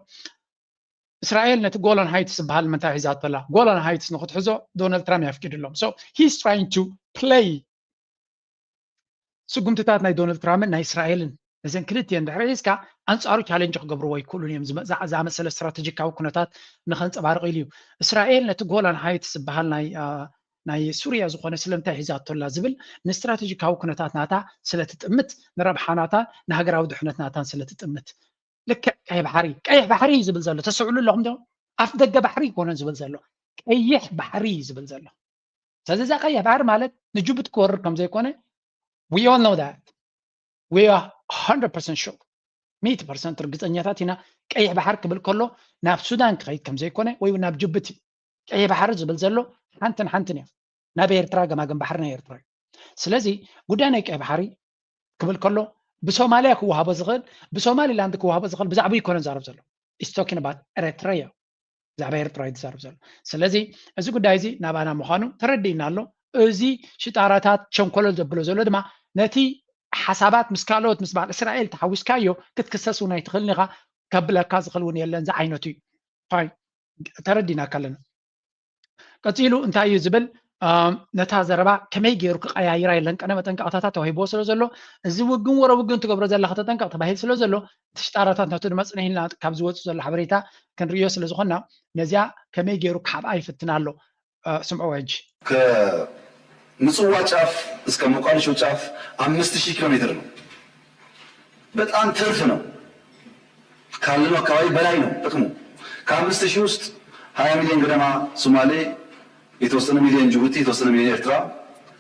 እስራኤል ነቲ ጎላን ሃይትስ ዝበሃል ምንታይ ሒዛቶ ኣላ ጎላን ሃይትስ ንክትሕዞ ዶናልድ ትራምፕ የፍቂድሎም so he's trying to play ስጉምትታት ናይ ዶናልድ ትራምፕን ናይ እስራኤልን ነዘን ክልቲኤን ድሕሪ ሒዝካ ኣንፃሩ ቻሌንጅ ክገብርዎ ይክእሉን እዮም። ዝኣመሰለ ስትራቴጂካዊ ኩነታት ንከንፀባርቕ ኢሉ እዩ። እስራኤል ነቲ ጎላን ሃይትስ ዝበሃል ናይ ሱርያ ዝኾነ ስለምንታይ ሒዛቶ ኣላ ዝብል ንስትራቴጂካዊ ኩነታት ናታ ስለትጥምት፣ ንረብሓ ናታን ንሃገራዊ ድሕነት ናታን ስለትጥምት። ልክዕ ቀይሕ ባሕሪ፣ ቀይሕ ባሕሪ እዩ ዝብል ዘሎ። ተስዕሉ ኣለኹም ዶ? ኣፍ ደገ ባሕሪ ኣይኮነን ዝብል ዘሎ፣ ቀይሕ ባሕሪ እዩ ዝብል ዘሎ። ስለዚ እዛ ቀይሕ ባሕሪ ማለት ንጅቡቲ ክወርድ ከም ዘይኮነ we all know that we are hundred percent sure ሚእቲ ፐርሰንት ርግፀኛታት ኢና። ቀይሕ ባሕሪ ክብል ከሎ ናብ ሱዳን ክኸይድ ከም ዘይኮነ ወይ ናብ ጅቡቲ ቀይሕ ባሕሪ ዝብል ዘሎ ሓንትን ሓንትን እዮም ናብ ኤርትራ ገማግም ባሕሪ ናይ ኤርትራ እዩ። ስለዚ ጉዳይ ናይ ቀይሕ ባሕሪ ክብል ከሎ ብሶማልያ ክወሃቦ ዝኽእል ብሶማሊላንድ ክወሃቦ ዝኽእል ብዛዕባ ይኮነ ዛረብ ዘሎ is talking about ኤርትራ ብዛዕባ ኤርትራ እዩ ዝዛረብ ዘሎ። ስለዚ እዚ ጉዳይ እዚ ናባና ምዃኑ ተረዲእና ኣሎ። እዚ ሽጣራታት ሸንኮለል ዘብሎ ዘሎ ድማ ነቲ ሓሳባት ምስ ካልኦት ምስ በዓል እስራኤል ተሓዊስካዮ ክትክሰስ እውን ኣይትኽእልን ኢኻ፣ ከብለካ ዝኽእል እውን የለን ዝዓይነቱ እዩ። ተረዲናካ ኣለና። ቀፂሉ እንታይ እዩ ዝብል? ነታ ዘረባ ከመይ ገይሩ ክቀያይራ የለን ቀነ መጠንቀቅታታት ተዋሂብዎ ስለ ዘሎ እዚ ውግን ወረ ውግን ትገብሮ ዘለካ ተጠንቀቅ ተባሂል ስለ ዘሎ እቲ ሽጣራታት ነቱ ድማ ፅንሕ ኢልና ካብ ዝወፁ ዘሎ ሓበሬታ ክንርእዮ ስለ ዝኾንና ነዚኣ ከመይ ገይሩ ክሓብኣ ይፍትን ኣሎ። ስምዕዎ ሕጂ። ከምፅዋ ጫፍ እስከ ሞቃዲሾ ጫፍ አምስት ሺህ ኪሎ ሜትር ነው። በጣም ትርፍ ነው። ካለነው አካባቢ በላይ ነው ጥቅሙ። ከአምስት ሺህ ውስጥ ሀያ ሚሊዮን ገደማ ሶማሌ፣ የተወሰነ ሚሊዮን ጅቡቲ፣ የተወሰነ ሚሊዮን ኤርትራ፣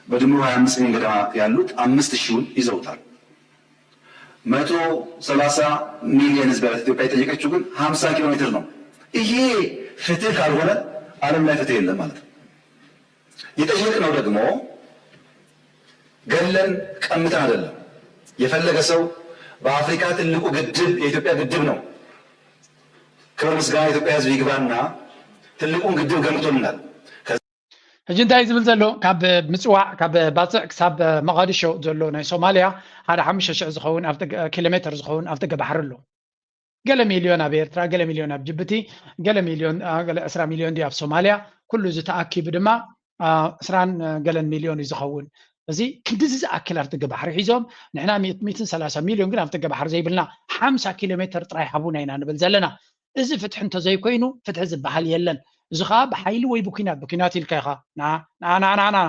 በድምሩ ሀያ አምስት ሚሊዮን ገደማ ያሉት አምስት ሺውን ይዘውታል። መቶ ሰላሳ ሚሊዮን ህዝብ ያላት ኢትዮጵያ የጠየቀችው ግን ሀምሳ ኪሎ ሜትር ነው። ይሄ ፍትህ ካልሆነ ዓለም ላይ ፍትህ የለም ማለት ነው። የጠየቅነው ደግሞ ገለን ቀምተን አይደለም። የፈለገ ሰው በአፍሪካ ትልቁ ግድብ የኢትዮጵያ ግድብ ነው። ክብር ምስጋና የኢትዮጵያ ህዝብ ይግባና ትልቁን ግድብ ገምቶልናል። ሕጂ እንታይ ዝብል ዘሎ ካብ ምፅዋዕ ካብ ባፅዕ ክሳብ መቃዲሾ ዘሎ ናይ ሶማልያ ሓደ ሓሙሽተ ሽሕ ዝኸውን ኪሎ ሜትር ዝኸውን ኣብ ደገ ባሕሪ ኣሎ። ገለ ሚልዮን ኣብ ኤርትራ፣ ገለ ሚልዮን ኣብ ጅቡቲ፣ ገለ ሚልዮን ገለ ዕስራ ሚልዮን ድዩ ኣብ ሶማልያ፣ ኩሉ እዚ ተኣኪቡ ድማ ዕስራን ገለን ሚልዮን እዩ ዝኸውን። እዚ ክንድዚ ዝኣክል ኣብ ደገ ባሕሪ ሒዞም ንሕና ሚእትን ሰላሳ ሚልዮን ግን ኣብ ደገ ባሕሪ ዘይብልና ሓምሳ ኪሎ ሜትር ጥራይ ሃቡና ኢና ንብል ዘለና። እዚ ፍትሒ እንተዘይኮይኑ ፍትሒ ዝበሃል የለን። እዚ ከዓ ብሓይሊ ወይ ብኩናት፣ ብኩናት ኢልካ ኢኻ ና ና ና ና ና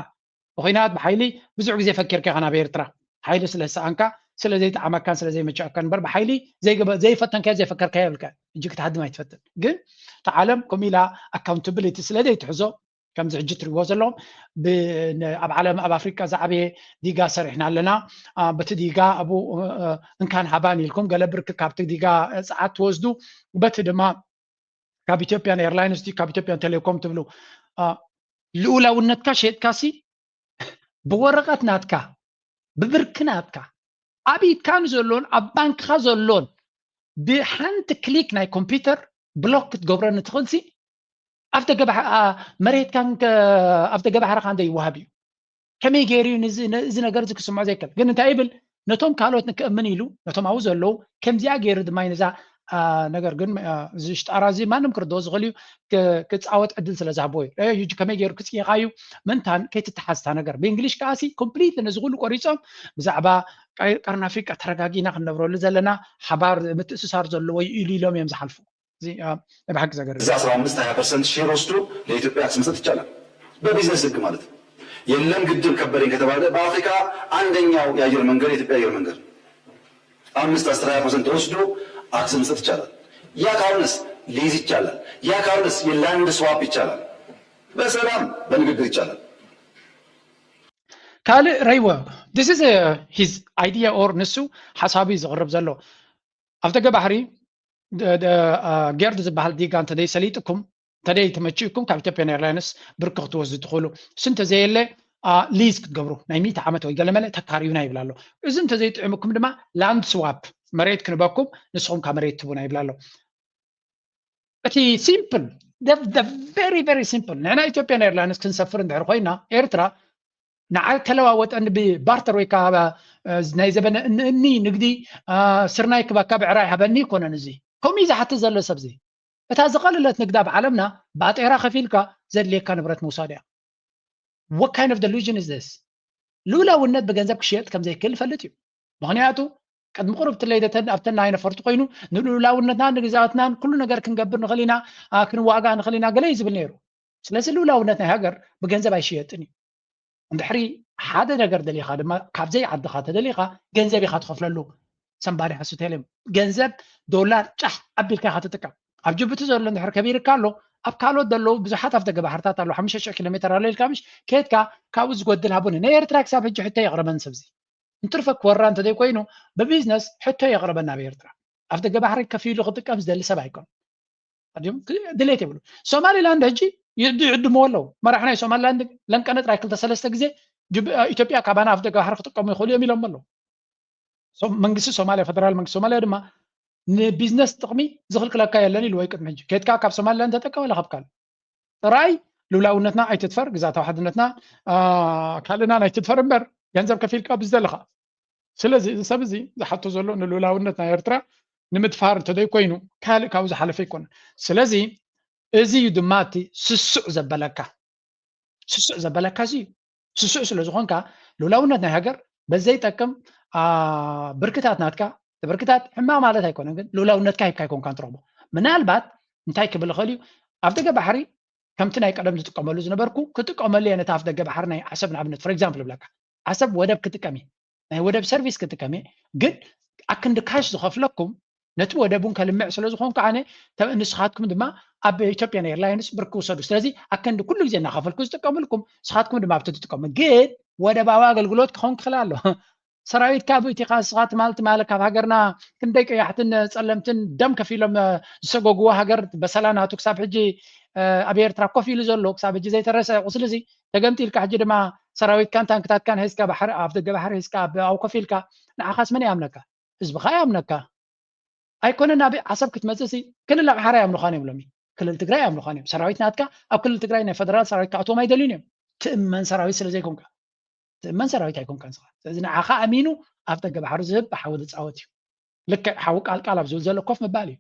ብኩናት ብሓይሊ ብዙሕ ግዜ ፈኪርካ ኢኻ ናብ ኤርትራ። ሓይሊ ስለ ዝሰኣንካ፣ ስለ ዘይጠዓመካን ስለ ዘይመቸኣካን እምበር ብሓይሊ ዘይገበ- ዘይፈተንካዮ ዘይፈከርካዮ የብልካ። ሕጂ ክትሃድም ኣይትፈትን። ግን እታ ዓለም ከምኡ ኢላ ኣካውንታብሊቲ ስለ ዘይትሕዞ ከምዚ ሕጂ ትሪእዎ ዘለኹም ብ- ን- ኣብ ዓለም ኣብ ኣፍሪቃ ዝዓበየ ዲጋ ሰሪሕና ኣለና። አ፣ በቲ ዲጋ ኣብኡ እ፣ እንካን ሃባን ኢልኩም ገለ ብርክ ካብቲ ዲጋ እ፣ ጸዓት ትወስዱ በቲ ድማ ካብ ኢትዮጵያን ኤርላይንስ ድዩ ካብ ኢትዮጵያን ቴሌኮም ትብሉ አ፣ ልኡላውነትካ ሸጥካሲ ብወረቐት ናትካ ብብርክ ናትካ ኣብ ኢድካ ንዘሎን ኣብ ባንክኻ ዘሎን ብሓንቲ ክሊክ ናይ ኮምፒውተር ብሎክ ክትገብረኒ ትኽእልሲ ኣብ ደገ ባሕ- ኣ፣ መሬትካን ከ- ኣብ ደገ ባሕርኻ እንደ ይወሃብ እዩ። ከመይ ገይሩ እዩ ንዚ- ነ- እዚ ነገር እዚ ክስምዖ ዘይክእል? ግን እንታይ ይብል? ነቶም ካልኦት ንክእምን ኢሉ ነቶም ኣብኡ ዘለዉ ከምዚኣ ገይሩ ድማ እዩ ነዛ ኣ፣ ነገር ግን ኣ፣ እዚ ሽጣራ እዚ ማንም ክርድኦ ዝኽእል እዩ። ክ- ክፃወት ዕድል ስለ ዝሃብዎ እዩ። እ፣ ዩ- ከመይ ገይሩ ክፅይኻ እዩ? ምንታን ከይትተሓዝታ ነገር ብእንግሊሽ ከኣሲ ኮምፕሊት ነዚ ኩሉ ቆሪፆም ብዛዕባ ቀ- ቀርኒ ኣፍሪቃ ተረጋጊና ክንነብረሉ ዘለና ሓባር ምትእስሳር ዘለዎ እዩ ኢሉ ኢሎም እዮም ዝሓልፉ። እዚ አ፣ ናይ ብሓቂ ዘገርም። እዚ ኣስራ ኣምስት ሃያ ፐርሰንት ሼር ወስዶ ለኢትዮጵያ አክሰስ መስጠት ይቻላል። በቢዝነስ ህግ ማለት ነው። የለም ግድብ ከበደኝ ከተባለ በአፍሪካ አንደኛው የአየር መንገድ የኢትዮጵያ አየር መንገድ ነው። አምስት አስር ሃያ ፐርሰንት ተወስዶ አክሰስ መስጠት ይቻላል። ያ ካልሆነስ ሊዝ ይቻላል። ያ ካልሆነስ የላንድ ስዋፕ ይቻላል። በሰላም በንግግር ይቻላል። ካልእ ረይወ this is his idea or ንሱ ሓሳቡ እዩ ዘቕርብ ዘሎ። ኣብ ደገ ባሕሪ ደ- ደ- አ፣ ጌርድ ዝበሃል ዲጋ እንተደይ ሰሊጥኩም እንተደይ ተመችእኩም ካብ ኢትዮጵያን ኤርላይንስ ብርክ ክትወስዱ ትኽእሉ። እሱ እንተዘየለ አ፣ ሊዝ ክትገብሩ ናይ ሚእቲ ዓመት ወይ ገለመለ ተካርዩና ይብል ኣሎ። እዚ እንተዘይጥዕምኩም ድማ ላንድ ስዋፕ መሬት ክንበኩም ንስኹም ካብ መሬት ትቡና ይብል ኣሎ። እቲ ሲምፕል very very simple ንሕና ኢትዮጵያን ኤርላይንስ ክንሰፍር እንድሕር ኮይና ኤርትራ ንዓይ ተለዋወጠኒ ብባርተር ወይ ከዓ እ፣ ናይ ዘበነ እኒ እኒ ንግዲ እ፣ ስርናይ ክበካ ብዕራይ ሃበኒ ይኮነን። እዚ ከምኡ እዩ ዝሓትት ዘሎ ሰብ እዚ። እታ ዝቐለለት ንግዲ ኣብ ዓለምና ባጤራ ከፊልካ ዘድልየካ ንብረት ምውሳድ እያ። What kind of delusion is this? ልኡላውነት ብገንዘብ ክሽየጥ ከም ዘይክእል ይፈልጥ እዩ። ምክንያቱ ቅድሚ ቁሩብ ትለይደተን ኣብተን ናይ ነፈርቱ ኮይኑ ንልኡላውነትናን ንግዛትናን ኩሉ ነገር ክንገብር ንኽእል ኢና ኣ፣ ክንዋጋ ንኽእል ኢና ገለ እዩ ዝብል ነይሩ። ስለዚ ልኡላውነት ናይ ሃገር ብገንዘብ ኣይሽየጥን እዩ። እንድሕሪ ሓደ ነገር ደሊኻ ድማ ካብዘይ ዓድኻ ተደሊኻ ገንዘብ ኢኻ ትኸፍለሉ። ሰምባዲ ሓሱት የለም። ገንዘብ ዶላር ጫሕ ኣቢልካ ኢኻ ትጥቀም። ኣብ ጅቡቲ ዘሎ እንድሕር ከቢርካ ኣሎ ኣብ ካልኦት ዘለዉ ብዙሓት ኣፍ ደገ ባሕርታት ኣሎ ሓሙሽተ ሽሕ ኪሎ ሜትር ኣሎ ኢልካ ምሽ ከየትካ ካብኡ ዝጎድል ሃቡኒ ናይ ኤርትራ ክሳብ ሕጂ ሕቶ የቕረበን ሰብዚ እንትርፈ ክወራ እንተዘይኮይኑ ብቢዝነስ ሕቶ የቕረበን ናብ ኤርትራ ኣብ ደገ ባሕሪ ከፊሉ ክጥቀም ዝደሊ ሰብ ኣይኮን ድሌት የብሉ። ሶማሊላንድ ሕጂ ይዕድምዎ ኣለዉ። መራሕ ናይ ሶማሊላንድ ለንቀነ ጥራይ ክልተ ሰለስተ ግዜ ኢትዮጵያ ካባና ኣፍ ደገ ባሕሪ ክጥቀሙ ይኽእሉ እዮም ኢሎም ኣለዉ። መንግስቲ ሶማሊያ ፈደራል መንግስቲ ሶማሊያ ድማ ንቢዝነስ ጥቕሚ ዝኽልክለካ የለን ኢሉ ወይ ቅድሚ ሕጂ ከድካ ካብ ሶማሊላንድ ተጠቀም ኣለኻብካል ጥራይ ልውላውነትና ኣይትድፈር ግዛታዊ ሓድነትና ካልእና ኣይትድፈር እምበር ገንዘብ ከፊልካ ብዝደለኻ ስለዚ እዚ ሰብ እዚ ዝሓቶ ዘሎ ንልኡላውነት ናይ ኤርትራ ንምድፋር እንተደይ ኮይኑ ካልእ ካብኡ ዝሓለፈ ኣይኮነን። ስለዚ እዚ እዩ ድማ እቲ ስሱዕ ዘበለካ ስሱዕ ዘበለካ እዚ እዩ። ስሱዕ ስለ ዝኾንካ ልኡላውነት ናይ ሃገር በዘይጠቅም ብርክታት ናትካ ብርክታት ሕማቕ ማለት ኣይኮነን፣ ግን ልኡላውነትካ ሂብካ ኣይኮንካን ትረኽቦ። ምናልባት እንታይ ክብል ይኽእል እዩ ኣብ ደገ ባሕሪ ከምቲ ናይ ቀደም ዝጥቀመሉ ዝነበርኩ ክጥቀመሉ እየ ነቲ ኣፍ ደገ ባሕሪ ናይ ዓሰብ ንኣብነት for example ይብለካ ዓሰብ ወደብ ክጥቀም እየ ናይ ወደብ ሰርቪስ ክጥቀም እየ ግን ኣክንዲ ካሽ ዝኸፍለኩም ነቲ ወደብ እውን ከልምዕ ስለ ዝኾንኩ ኣነ ንስኻትኩም ድማ ኣብ ኢትዮጵያን ኤርላይንስ ብርክ ውሰዱ ስለዚ ኣክንዲ ኩሉ ግዜ እናኸፈልኩ ዝጥቀምልኩም ንስኻትኩም ድማ ኣብቲ ትጥቀሙ ግን ወደባዊ ኣገልግሎት ክኸውን ክኽእል ኣሎ ሰራዊትካ ኣብእቲኻ ንስኻ ትማል ትማል ካብ ሃገርና ክንደይ ቀያሕትን ጸለምትን ደም ከፊሎም ዝሰጎግዎ ሃገር በሰላ ናቱ ክሳብ ሕጂ ኣብ ኤርትራ ኮፍ ኢሉ ዘሎ ክሳብ ሕጂ ዘይተረሰ ቁስሊ እዚ ተገምጢልካ ሕጂ ድማ ሰራዊትካን ታንክታትካን ሒዝካ ባሕሪ ኣብ ደገ ባሕሪ ሒዝካ ኣብኡ ኮፍ ኢልካ ንዓኻስ መን ይኣምነካ ህዝብኻ ይኣምነካ ኣይኮነ ናብ ዓሰብ ክትመፅእ ሲ ክልል ኣምሓራ ይኣምኑኻን እዮም ሎሚ ክልል ትግራይ ይኣምኑኻን እዮም ሰራዊት ናትካ ኣብ ክልል ትግራይ ናይ ፈደራል ሰራዊት ክኣትዎም ኣይደልዩን እዮም ትእመን ሰራዊት ስለ ዘይኮንካ ትእመን ሰራዊት ኣይኮንካን ስኻ ስለዚ ንዓኻ ኣሚኑ ኣብ ደገ ባሕሪ ዝህብ ብሓዊ ዝፃወት እዩ ልክዕ ሓዊ ቃል ቃል ኣብ ዝብል ዘሎ ኮፍ ምባል እዩ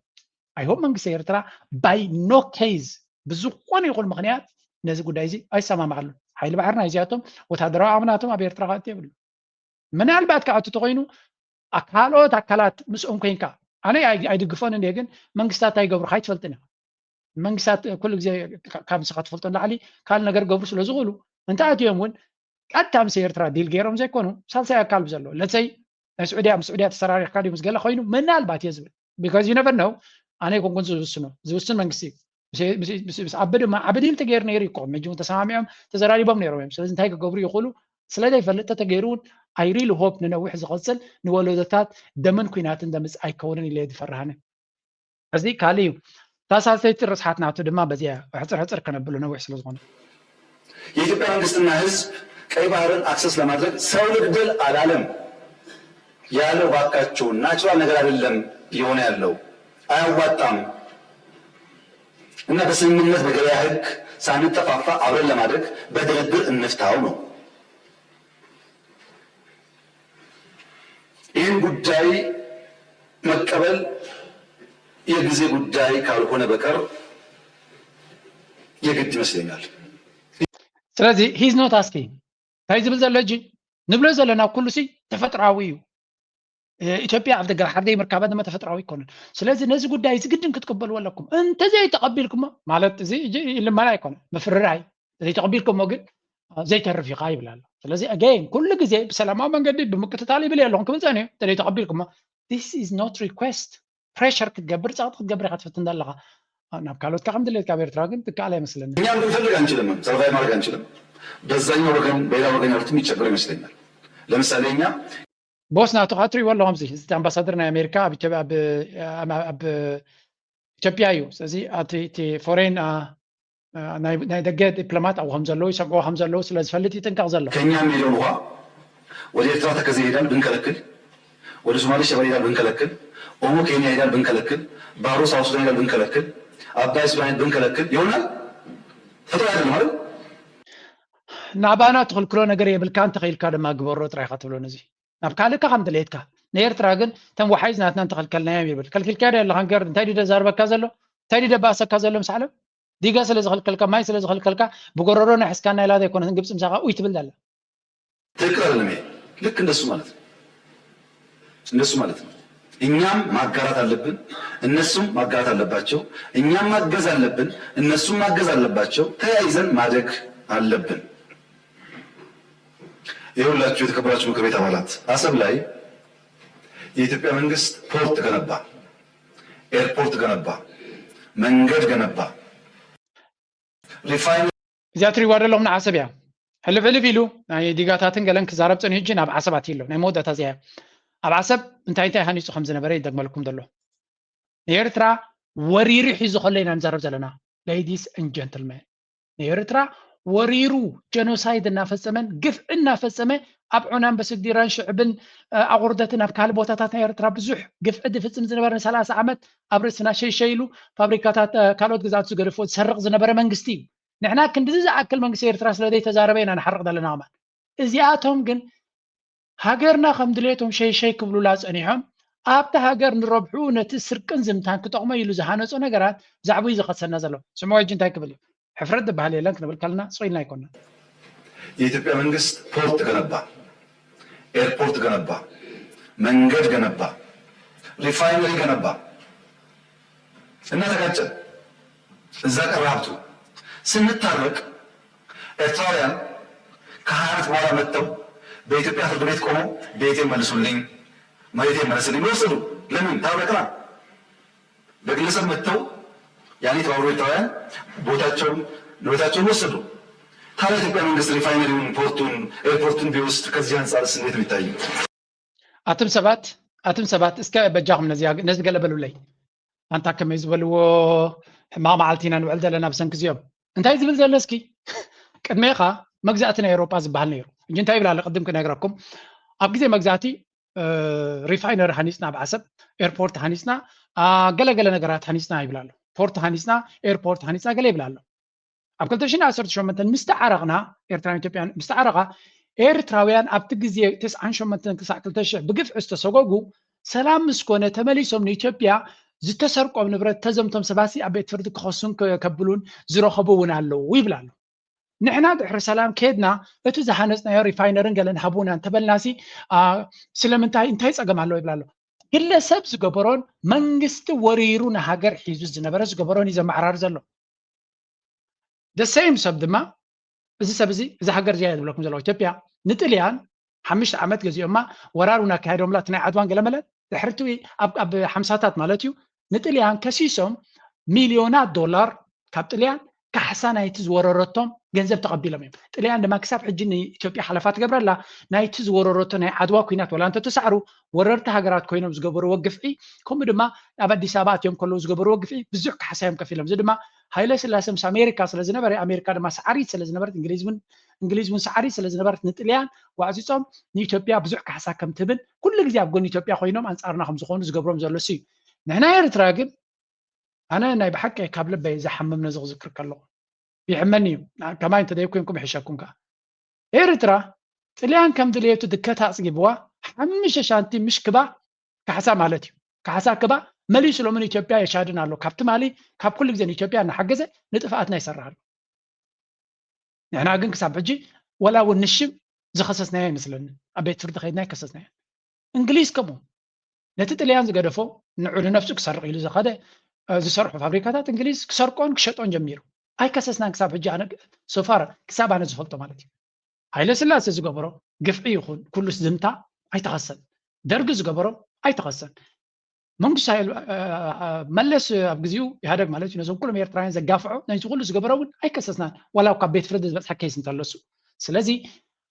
ኣይሆብ መንግስቲ ኤርትራ by no case ብዝኾነ ይኹን ምኽንያት ነዚ ጉዳይ እዚ ኣይሰማማዓሉን ሓይሊ ባሕሪ ናይዚኣቶም ወታደራዊ ዓቕሚ ናቶም ኣብ ኤርትራ ክኣቱ የብሉ። ምናልባት ክኣቱ ተኮይኑ ካልኦት ኣካላት ምስኦም ኮይንካ፣ ኣነ ኣይድግፎን እንደ ግን መንግስታት እንታይ ይገብሩ ካይትፈልጥን ኢኻ። መንግስታት ኩሉ ግዜ ካብ ንስኻ ትፈልጦ ንላዕሊ ካልእ ነገር ገብሩ ስለ ዝኽእሉ እንተ ኣትዮም እውን ቀጥታ ምስ ኤርትራ ዲል ገይሮም ዘይኮኑ ሳልሳይ ኣካል ብዘሎ ለሰይ ናይ ስዑድያ ምስ ስዑድያ ተሰራሪሕካ ድዩ ምስ ገለ ኮይኑ ምናልባት እየ ዝብል because you never know። ኣነ ይኮንኩን ዝውስኖ ዝውስን መንግስቲ እዩ። ምስ ዓቢ ድማ ዓቢ ዲል ተገይሩ ነይሩ ይኮ መጅ ተሰማሚዖም ተዘራሪቦም ነይሮም እዮም። ስለዚ እንታይ ክገብሩ ይኽእሉ ስለ ዘይፈልጥ ተተገይሩ እውን I really hope ንነዊሕ ዝቐፅል ንወለዶታት ደምን ኩናትን ዘምፅእ ኣይከውንን ኢለ ዝፈርሃነ። እዚ ካልእ እዩ። እታ ሳልሰይቲ ርስሓት ናቱ ድማ በዚኣ ሕፅር ሕፅር ከነብሉ ነዊሕ ስለ ዝኾነ የኢትዮጵያ መንግስትና ህዝብ ቀይ ባህርን ኣክሰስ ለማድረግ ሰው ልግደል አላለም ያለው። ባካችሁ ናቹራል ነገር አይደለም እየሆነ ያለው አያዋጣም። እና በስምምነት በገበያ ህግ ሳንጠፋፋ አብረን ለማደግ በድርድር እንፍታው ነው። ይህን ጉዳይ መቀበል የጊዜ ጉዳይ ካልሆነ በቀር የግድ ይመስለኛል። ስለዚ he's not asking እንታይ ዝብል ዘሎ እጂ ንብሎ ዘለና ኩሉ ሲ ተፈጥራዊ እዩ። ኢትዮጵያ ኣብ ደገ ሓርደይ ምርካባ ድማ ተፈጥራዊ ኣይኮነን። ስለዚ ነዚ ጉዳይ እዚ ግድን ክትቅበልዎ ኣለኩም። እንተዘይተቐቢልኩሞ ማለት እዚ ልመና ኣይኮነ ምፍርራይ ዘይተቐቢልኩሞ ግን ዘይተርፍ ኢኻ ይብል ኣሎ። ስለዚ again ኩሉ ግዜ ብሰላማዊ መንገዲ ብምቅትታል ይብል ኣለኹም ክብል ጸኒሑ እንተዘይተቐቢልኩሞ this is not request pressure ክትገብር ጸቕጢ ክትገብር ኢኻ ትፍትን ዘለኻ ናብ ካልኦትካ ከም ድሌትካ ኣብ ኤርትራ ግን ትከኣል ኣይመስለኒ። እኛም ልንፈልግ አንችልም፣ ሰርቫይ ማድረግ አንችልም። በዛኛው ወገን በሌላ ወገን ያሉት የሚቸገሩ ይመስለኛል። ለምሳሌ እኛ ቦስ ናቱ ከኣ ትሪእዎ ኣለኹም እዚ ኣምባሳደር ናይ ኣሜሪካ ኣብ ኢትዮጵያ እዩ። ስለዚ እቲ ፎሬን ናይ ደገ ዲፕሎማት ኣብኡ ከም ዘለዉ ይሰምዕዎ ከም ዘለዉ ስለ ዝፈልጥ ይጥንቀቕ ዘሎ። ከኛ ሚሊዮን ውሃ ወደ ኤርትራ ተከዜ ይሄዳል ብንከለክል፣ ወደ ሶማሌ ሸበሌ ይሄዳል ብንከለክል፣ ኦሞ ኬንያ ይሄዳል ብንከለክል፣ ባሮ ሳውት ሱዳን ይሄዳል ብንከለክል፣ አባይ ሱዳን ብንከለክል ይሆናል? ፈቶ አይደለም አይደል? ናባና ትኽልክሎ ነገር የብልካ እንተኽኢልካ ድማ ግበሮ ጥራይካ ትብሎ ነዚ ናብ ካልእካ ከም ድሌትካ ንኤርትራ ግን ተም ወሓይዝ ናትና እንተኸልከልናዮም ይብል ከልኪልካዮ ዶ ኣለኻ ንገር እንታይ ድዩ ደዛርበካ ዘሎ እንታይ ድዩ ደባእሰካ ዘሎ ምስ ዓለም ዲጋ ስለ ዝኸልከልካ ማይ ስለ ዝኸልከልካ ብጎረሮ ናይ ሕስካና ኢላ ዘይኮነት ግብፂ ምሳኻ ኡይ ትብል ዘላ ትክክል አይደለም ይሄ ልክ እንደሱ ማለት ነው እንደሱ ማለት ነው እኛም ማጋራት አለብን እነሱም ማጋራት አለባቸው እኛም ማገዝ አለብን እነሱም ማገዝ አለባቸው ተያይዘን ማደግ አለብን ይኸውላችሁ የተከበራችሁ ምክር ቤት አባላት አሰብ ላይ የኢትዮጵያ መንግስት ፖርት ገነባ፣ ኤርፖርት ገነባ፣ መንገድ ገነባ፣ ሪፋይነሪ እዚኣ ትሪእዋ ዘለኹም ንዓሰብ እያ። ሕልፍ ሕልፍ ኢሉ ናይ ዲጋታትን ገለን ክዛረብ ፀኒሑ ሕጂ ናብ ዓሰብ ኣትዩ ኣሎ። ናይ መወዳእታ እዚኣ እያ። ኣብ ዓሰብ እንታይ እንታይ ሃኒፁ ከም ዝነበረ ይደግመልኩም ዘሎ። ንኤርትራ ወሪሩ ሒዙ ከሎ ኢና ንዛረብ ዘለና። Ladies and gentlemen ንኤርትራ ወሪሩ ጀኖሳይድ እናፈፀመን ግፍዒ እናፈፀመ ኣብ ዑናን በስግዲራን ሽዕብን ኣቑርደትን ኣብ ካልእ ቦታታት ናይ ኤርትራ ብዙሕ ግፍዒ ዝፍፅም ዝነበረ ንሰላሳ ዓመት ኣብ ርእስና ሸይሸይ ኢሉ ፋብሪካታት ካልኦት ግዝኣት ዝገደፎ ዝሰርቕ ዝነበረ መንግስቲ እዩ። ንሕና ክንድዚ ዝኣክል መንግስቲ ኤርትራ ስለ ዘይተዛረበ ኢና ንሓርቕ ዘለና ከማን። እዚኣቶም ግን ሃገርና ከም ድሌቶም ሸይሸይ ክብሉላ ጸኒሖም ኣብቲ ሃገር ንረብሑ ነቲ ስርቅን ዝምታን ክጠቕሞ ኢሉ ዝሃነጾ ነገራት ዛዕብኡ እዩ ዝኸሰና ዘሎ። ስምዖ ሕጂ እንታይ ክብል እዩ? ሕፍረት ዝበሃል የለን ክንብል ከለና ስቕ ኢልና ኣይኮንና። የኢትዮጵያ መንግስት ፖርት ገነባ፣ ኤርፖርት ገነባ፣ መንገድ ገነባ፣ ሪፋይነሪ ገነባ እና ተጋጨን። እዛ ቀረ ሀብቱ ስንታረቅ ኤርትራውያን ከሀያ ዓመት በኋላ መጥተው በኢትዮጵያ ፍርድ ቤት ቆመው ቤቴ መልሱልኝ፣ መሬቴ መልስልኝ ወሰዱ። ለምን ታረቅና? በግለሰብ መጥተው ያኔ የተባበሩ ኤርትራውያን ቦታቸውን ንብረታቸውን ወሰዱ። ታዲያ ኢትዮጵያ መንግስት ሪፋይነሪውን ፖርቱን ኤርፖርቱን ቢወስድ ከዚህ አንጻርስ እንዴት ነው የሚታየው? ኣቱም ሰባት ኣቱም ሰባት እስከ በጃኹም ነዚ ገለ በሉለይ። ኣንታ ከመይ ዝበልዎ ሕማቕ መዓልቲ ኢና ንውዕል ዘለና ብሰንኪ እዚኦም። እንታይ ዝብል ዘሎ እስኪ? ቅድሜኻ መግዛእቲ ናይ ኤውሮጳ ዝበሃል ነይሩ። ሕጂ እንታይ ይብል ኣሎ ቅድም ክነግረኩም። ኣብ ግዜ መግዛእቲ ሪፋይነሪ ሃኒፅና ኣብ ዓሰብ ኤርፖርት ሃኒፅና ገለገለ ነገራት ሃኒፅና ይብል ኣሎ ፖርት ሃኒፅና ኤርፖርት ሃኒፅና ገለ ይብል ኣሎ ኣብ ክልተ ሽሕን ዓሰርተ ሸሞንተን ምስ ተዓረቕና ኤርትራን ኢትዮጵያን ምስ ተዓረቓ ኤርትራውያን ኣብቲ ግዜ ተስዓን ሸሞንተን ክሳዕ ክልተ ሽሕ ብግፍዒ ዝተሰጎጉ ሰላም ምስ ኮነ ተመሊሶም ንኢትዮጵያ ዝተሰርቆም ንብረት ተዘምቶም ሰባሲ ኣብ ቤት ፍርዲ ክኸሱን ከብሉን ዝረኸቡ እውን ኣለዉ ይብል ኣሎ ንሕና ድሕሪ ሰላም ከድና እቲ ዝሃነፅናዮ ሪፋይነርን ገለን ሃቡና እንተበልናሲ፣ ስለምንታይ፣ እንታይ ፀገም ኣለዎ ይብላ ኣሎ። ግለሰብ ዝገበሮን መንግስቲ ወሪሩ ንሃገር ሒዙ ዝነበረ ዝገበሮን እዩ ዘመዓራሪ ዘሎ። ደሰይም ሰብ ድማ፣ እዚ ሰብ እዚ፣ እዚ ሃገር እዚኣ ዝብለኩም ዘለኹ ኢትዮጵያ፣ ንጥልያን ሓምሽተ ዓመት ገዚኦማ፣ ወራር እውን ኣካየዶምላ፣ እቲ ናይ ዓድዋን ገለመለን ድሕርቲ ኣብ ሓምሳታት ማለት እዩ። ንጥልያን ከሲሶም ሚልዮናት ዶላር ካብ ጥልያን ካሕሳ ናይቲ ዝወረረቶም ገንዘብ ተቐቢሎም እዮም። ጥልያን ድማ ክሳብ ሕጂ ንኢትዮጵያ ሓለፋ ትገብረላ፣ ናይቲ ዝወረረቶ ናይ ዓድዋ ኩናት ወላ እንተተሳዕሩ፣ ወረርቲ ሃገራት ኮይኖም ዝገበርዎ ግፍዒ፣ ከምኡ ድማ ኣብ ኣዲስ ኣበባ ኣትዮም ከለዉ ዝገበርዎ ግፍዒ ብዙሕ ካሕሳ እዮም ከፊሎም። እዚ ድማ ሃይለ ስላሰ ምስ ኣሜሪካ ስለ ዝነበረ፣ ኣሜሪካ ድማ ሰዓሪት ስለ ዝነበረት፣ እንግሊዝ እውን እንግሊዝ እውን ሰዓሪት ስለ ዝነበረት፣ ንጥልያን ዋዕፂፆም ንኢትዮጵያ ብዙሕ ካሕሳ ከም ትህብን ኩሉ ግዜ ኣብ ጎኒ ኢትዮጵያ ኮይኖም ኣንፃርና ከም ዝኾኑ ዝገብሮም ዘሎ እሱ እዩ። ንሕና ኤርትራ ግን፣ ኣነ ናይ ብሓቂ ካብ ልበይ ዝሓምም ነዚ ክዝክር ከለኹ ይሕመኒ እዩ። ከማይ እንተደይኮንኩም ይሕሸኩም ከዓ። ኤርትራ ጥልያን ከም ድልየቱ ድከት ኣፅጊብዋ ሓሙሽተ ሻንቲ ምሽ ክባ ካሕሳ ማለት እዩ። ካሕሳ ክባ መሊሱ ሎምን ኢትዮጵያ የሻድን ኣሎ። ካብ ትማሊ ካብ ኩሉ ግዜ ንኢትዮጵያ እናሓገዘ ንጥፍኣትና ይሰርሕ ኣሎ። ንሕና ግን ክሳብ ሕጂ ወላ እውን ንሽም ዝኸሰስናዮ ኣይመስለኒ። ኣብ ቤት ፍርዲ ከይድና ኣይከሰስናዮ። እንግሊዝ ከምኡ ነቲ ጥልያን ዝገደፎ ንዑ ንነፍሱ ክሰርቕ ኢሉ ዝኸደ ዝሰርሑ ፋብሪካታት እንግሊዝ ክሰርቆን ክሸጦን ጀሚሩ። ኣይከሰስናን ክሳብ ሕጂ። ኣነ ሶፋር ክሳብ ኣነ ዝፈልጦ ማለት እዩ። ሃይለ ስላሴ ዝገበሮ ግፍዒ ይኹን ኩሉ ዝምታ ኣይተኸሰን። ደርጊ ዝገበሮ ኣይተኸሰን። መንግስቱ መለስ ኣብ ግዜኡ ኢህኣደግ ማለት እዩ ነዞም ኩሎም ኤርትራውያን ዘጋፍዖ ነዚ ኩሉ ዝገበሮ እውን ኣይከሰስናን፣ ዋላ ካብ ቤት ፍርዲ ዝበፅሐ ኬስ እንተለሱ። ስለዚ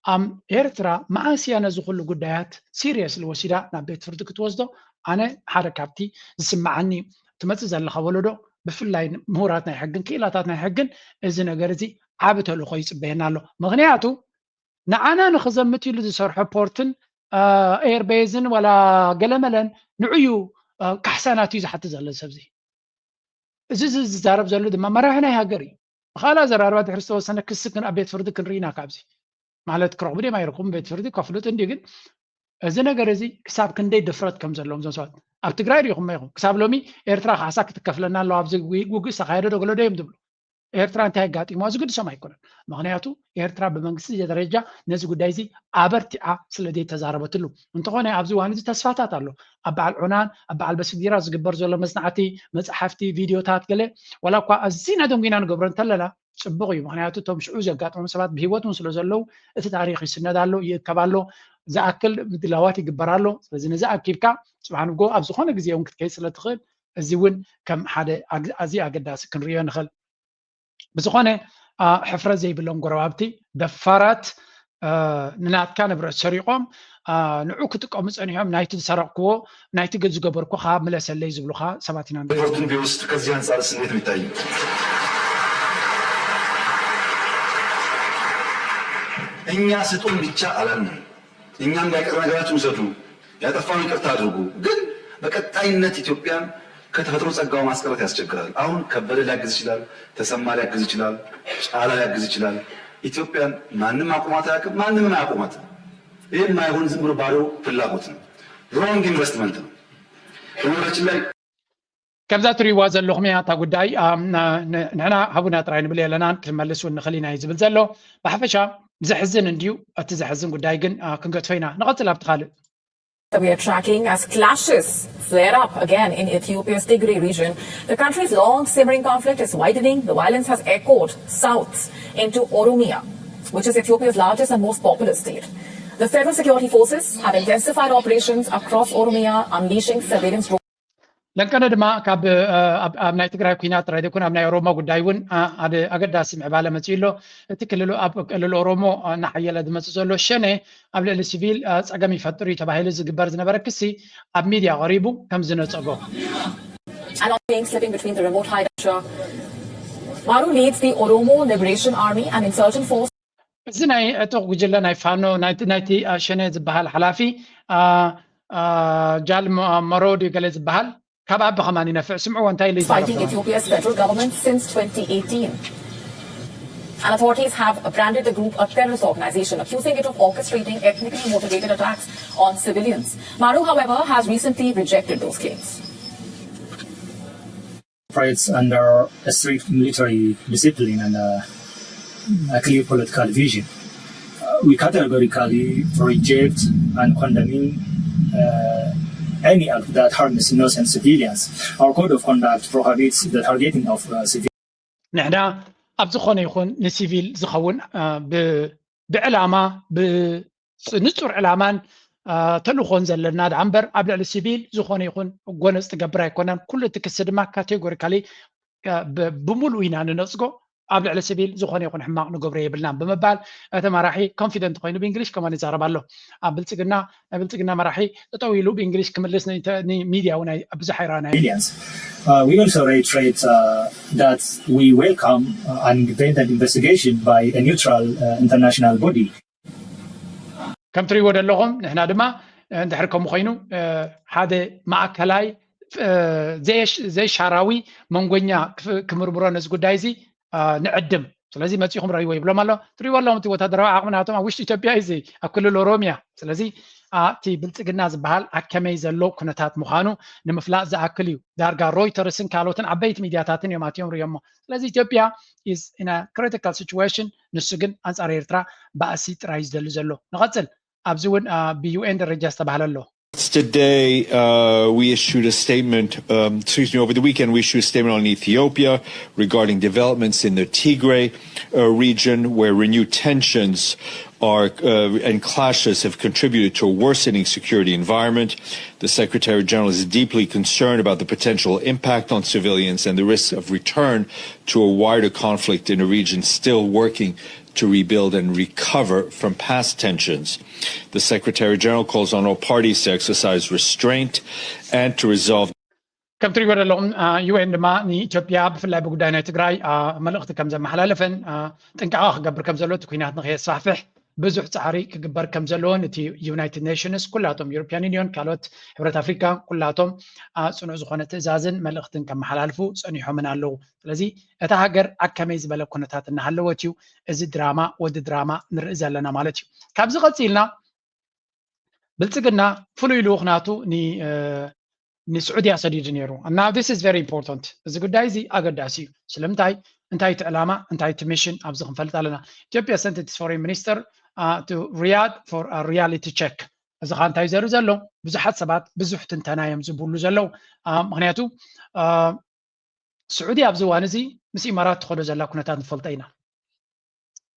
ኣም ኤርትራ መዓስ እያ ነዚ ኩሉ ጉዳያት ሲሪየስሊ ወሲዳ ናብ ቤት ፍርዲ ክትወስዶ? ኣነ ሓደ ካብቲ ዝስምዓኒ ትመፅእ ዘለኻ ወለዶ ብፍላይ ምሁራት ናይ ሕግን ክኢላታት ናይ ሕግን እዚ ነገር እዚ ዓቢ ተልእኾ ይፅበየና ኣሎ። ምክንያቱ ንዓና ንክዘምት ኢሉ ዝሰርሖ ፖርትን ኤርቤዝን ዋላ ገለመለን ንዑዩ ካሕሳናት እዩ ዝሓትት ዘሎ ሰብዚ። እዚ ዝዛረብ ዘሎ ድማ መራሒ ናይ ሃገር እዩ። ብካልእ ኣዘራርባ ድሕሪ ዝተወሰነ ክሲ ኣብ ቤት ፍርዲ ክንርኢ ኢና። ካብዚ ማለት ክረኽቡ ድም ኣይረኽቡን ቤት ፍርዲ ከፍልጡ እንዲ ግን እዚ ነገር እዚ ክሳብ ክንደይ ድፍረት ከም ዘለዎም እዞም ሰባት ኣብ ትግራይ ሪኢኹም ኢኹም። ክሳብ ሎሚ ኤርትራ ካሕሳ ክትከፍለና ኣለዋ ኣብዚ ውግእ ዝተካየደ ዶ ገለ ዶ እዮም ዝብሉ። ኤርትራ እንታይ ኣጋጢሞ ዝግድሶም ኣይኮነን። ምክንያቱ ኤርትራ ብመንግስቲ ደረጃ ነዚ ጉዳይ እዚ ኣበርቲዓ ስለ ዘይተዛረበትሉ። እንተኾነ ኣብዚ እዋን እዚ ተስፋታት ኣሎ። ኣብ በዓል ዑናን ኣብ በዓል በስጊራ ዝግበር ዘሎ መጽናዕቲ መጽሓፍቲ ቪድዮታት ገለ ዋላ እኳ ኣዚና ደንጉና ንገብሮ እንተለና ጽቡቕ እዩ። ምክንያቱ እቶም ሽዑ ዘጋጠሙ ሰባት ብህይወት እውን ስለ ዘለዉ እቲ ታሪኽ ይስነድ ኣሎ ይእከብ ኣሎ ዝኣክል ምድላዋት ይግበር ኣሎ። ስለዚ ነዚ ኣኪብካ ጽባሕ ንጎ ኣብ ዝኾነ ግዜ እውን ክትከይድ ስለ ትኽእል እዚ እውን ከም ሓደ ኣዝዩ ኣገዳሲ ክንሪኦ ንኽእል። ብዝኾነ ሕፍረት ዘይብሎም ጎረባብቲ ደፋራት ንናትካ ንብረት ሰሪቖም ንዑ ክጥቀሙ ጸኒሖም ናይቲ ዝሰረቕክዎ ናይቲ ዝገበርኩ ካብ ምለሰለይ ዝብሉኻ ሰባት ኢና ንርኢ። ሪፖርቱን ቢወስድ ከዚህ አንጻር ስሜት የሚታይ እኛ ስጡን ብቻ አላልንም። እኛ እንዳይቀር ነገራችን ውሰዱ፣ ያጠፋውን ይቅርታ አድርጉ። ግን በቀጣይነት ኢትዮጵያን ከተፈጥሮ ጸጋው ማስቀረት ያስቸግራል። አሁን ከበደ ሊያግዝ ይችላል፣ ተሰማ ሊያግዝ ይችላል፣ ጫላ ሊያግዝ ይችላል። ኢትዮጵያን ማንም አቁማት አያውቅም፣ ማንምም አያቁማትም። ይህ የማይሆን ዝም ብሎ ባዶ ፍላጎት ነው፣ ሮንግ ኢንቨስትመንት ነው። በነገራችን ላይ ከምዛ ትሪእዋ ዘለኹም እያ እታ ጉዳይ። ንሕና ሃቡና ጥራይ ንብል የለናን ክንመልስ እውን ንኽእል ኢና እዩ ዝብል ዘሎ። ብሓፈሻ ዘሕዝን እንድዩ። እቲ ዘሕዝን ጉዳይ ግን ክንገድፎ ኢና። ንቐፅል ኣብቲ ካልእ። That we are tracking as clashes flare up again in Ethiopia's Tigray region. The country's long simmering conflict is widening. The violence has echoed south into Oromia, which is Ethiopia's largest and most populous state. The federal security forces have intensified operations across Oromia, unleashing surveillance drones. ለንቀነ ድማ ካብ ኣብ ናይ ትግራይ ኩናት ጥራይ ዘይኮነ ኣብ ናይ ኦሮሞ ጉዳይ እውን ሓደ ኣገዳሲ ምዕባለ መፅኡ ኣሎ። እቲ ክልል ኣብ ክልል ኦሮሞ እናሓየለ ዝመፅእ ዘሎ ሸኔ ኣብ ልዕሊ ሲቪል ፀገም ይፈጥር እዩ ተባሂሉ ዝግበር ዝነበረ ክሲ ኣብ ሚድያ ቀሪቡ ከም ዝነፀጎ። An ongoing slipping between the remote Haidasha. Maru leads the Oromo Liberation Army, an insurgent force. እዚ ናይ ዕጡቕ ጉጅለ ናይ ፋኖ ናይቲ ሸኔ ዝበሃል ሓላፊ ጃል መሮድ ገለ ዝበሃል ካብ ኣቢ ከማን ይነፍዕ ስምዕዎ እንታይ ኢሉ ይዛረብ Fighting Ethiopia's federal government since twenty eighteen. And authorities have branded the group a terrorist organization, accusing it of orchestrating ethnically motivated attacks on civilians. Maru, however, has recently rejected those claims. Operates under a strict military discipline and uh, a clear political vision. We categorically reject and condemn uh, any act that harms innocent civilians. Our code of conduct prohibits the targeting of uh, civilians. ንሕና ኣብ ዝኾነ ይኹን ንሲቪል ዝኸውን ብዕላማ ንጹር ዕላማን ተልእኾን ዘለና ደኣ እምበር ኣብ ልዕሊ ሲቪል ዝኾነ ይኹን ጎነፅ ትገብር ኣይኮነን። ኩሉ እቲ ክሲ ድማ ካቴጎሪካሊ ብምሉኡ ኢና ንነፅጎ። ኣብ ልዕሊ ሲቪል ዝኾነ ይኹን ሕማቕ ንገብሮ የብልናን ብምባል እቲ መራሒ ኮንፊደንት ኮይኑ ብእንግሊሽ ከማን ይዛረብ ኣሎ። ኣብ ብልፅግና ናይ ብልፅግና መራሒ ጠጠው ኢሉ ብእንግሊሽ ክምልስ ሚድያ እውን ብዙሕ ኣይረኣናዮ። We also reiterate that we welcome an independent investigation by a neutral international body. ከም ትሪእዎ ዘለኹም ንሕና ድማ እንድሕር ከምኡ ኮይኑ ሓደ ማእከላይ ዘይሻራዊ መንጎኛ ክምርምሮ ነዚ ጉዳይ እዚ ንዕድም። ስለዚ መፂኹም ረእይዎ ይብሎም ኣሎ። ትሪእዎ ኣለኹም እቲ ወታደራዊ ዓቕሚ ናቶም ኣብ ውሽጢ ኢትዮጵያ እዩ፣ ኣብ ክልል ኦሮሚያ። ስለዚ እቲ ብልፅግና ዝበሃል ኣከመይ ዘሎ ኩነታት ምዃኑ ንምፍላጥ ዝኣክል እዩ። ዳርጋ ሮይተርስን ካልኦትን ዓበይቲ ሚድያታትን እዮም ኣትዮም ርእዮሞ። ስለዚ ኢትዮጵያ is in a critical situation። ንሱ ግን ኣንፃር ኤርትራ ባእሲ ጥራይ ዝደሊ ዘሎ። ንቐፅል። ኣብዚ እውን ብዩኤን ደረጃ ዝተባህለ ኣሎ። Today, uh, we issued a statement, um, excuse me, over the weekend, we issued a statement on Ethiopia regarding developments in the Tigray uh, region, where renewed tensions are uh, and clashes have contributed to a worsening security environment. The Secretary General is deeply concerned about the potential impact on civilians and the risk of return to a wider conflict in a region still working to rebuild and recover from past tensions. The Secretary General calls on all parties to exercise restraint and to resolve. ከም ትሪእዎ ዘለኹም ዩኤን ድማ ንኢትዮጵያ ብፍላይ ብጉዳይ ናይ ትግራይ መልእኽቲ ከም ዘመሓላለፈን ጥንቃቐ ክገብር ከም ዘሎ እቲ ኩናት ንኸየስፋሕፍሕ ብዙሕ ፃዕሪ ክግበር ከም ዘለዎን እቲ ዩናይትድ ኔሽንስ ኩላቶም ዩሮፒያን ዩኒዮን ካልኦት ሕብረት ኣፍሪካ ኩላቶም ፅኑዕ ዝኾነ ትእዛዝን መልእኽትን ከመሓላልፉ ፀኒሖምን ኣለዉ። ስለዚ እታ ሃገር ኣብ ከመይ ዝበለ ኩነታት እናሃለወት እዩ እዚ ድራማ ወዲ ድራማ ንርኢ ዘለና ማለት እዩ። ካብዚ ቀፂልና ብልፅግና ፍሉይ ልኡኽ ናቱ ንስዑድያ ሰዲዱ ነይሩ እና this is very important። እዚ ጉዳይ እዚ ኣገዳሲ እዩ። ስለምንታይ እንታይ እቲ ዕላማ እንታይ እቲ ሚሽን ኣብዚ ክንፈልጥ ኣለና። ኢትዮጵያ sent its foreign minister to Riyadh for reality check። እዚ ኸ እንታይ ዘርኢ ዘሎ ብዙሓት ሰባት ብዙሕ ትንተና እዮም ዝብሉ ዘለዉ። ምክንያቱ ስዑዲ ኣብዚ እዋን እዚ ምስ ኢማራት ትኸዶ ዘላ ኩነታት ንፈልጦ ኢና።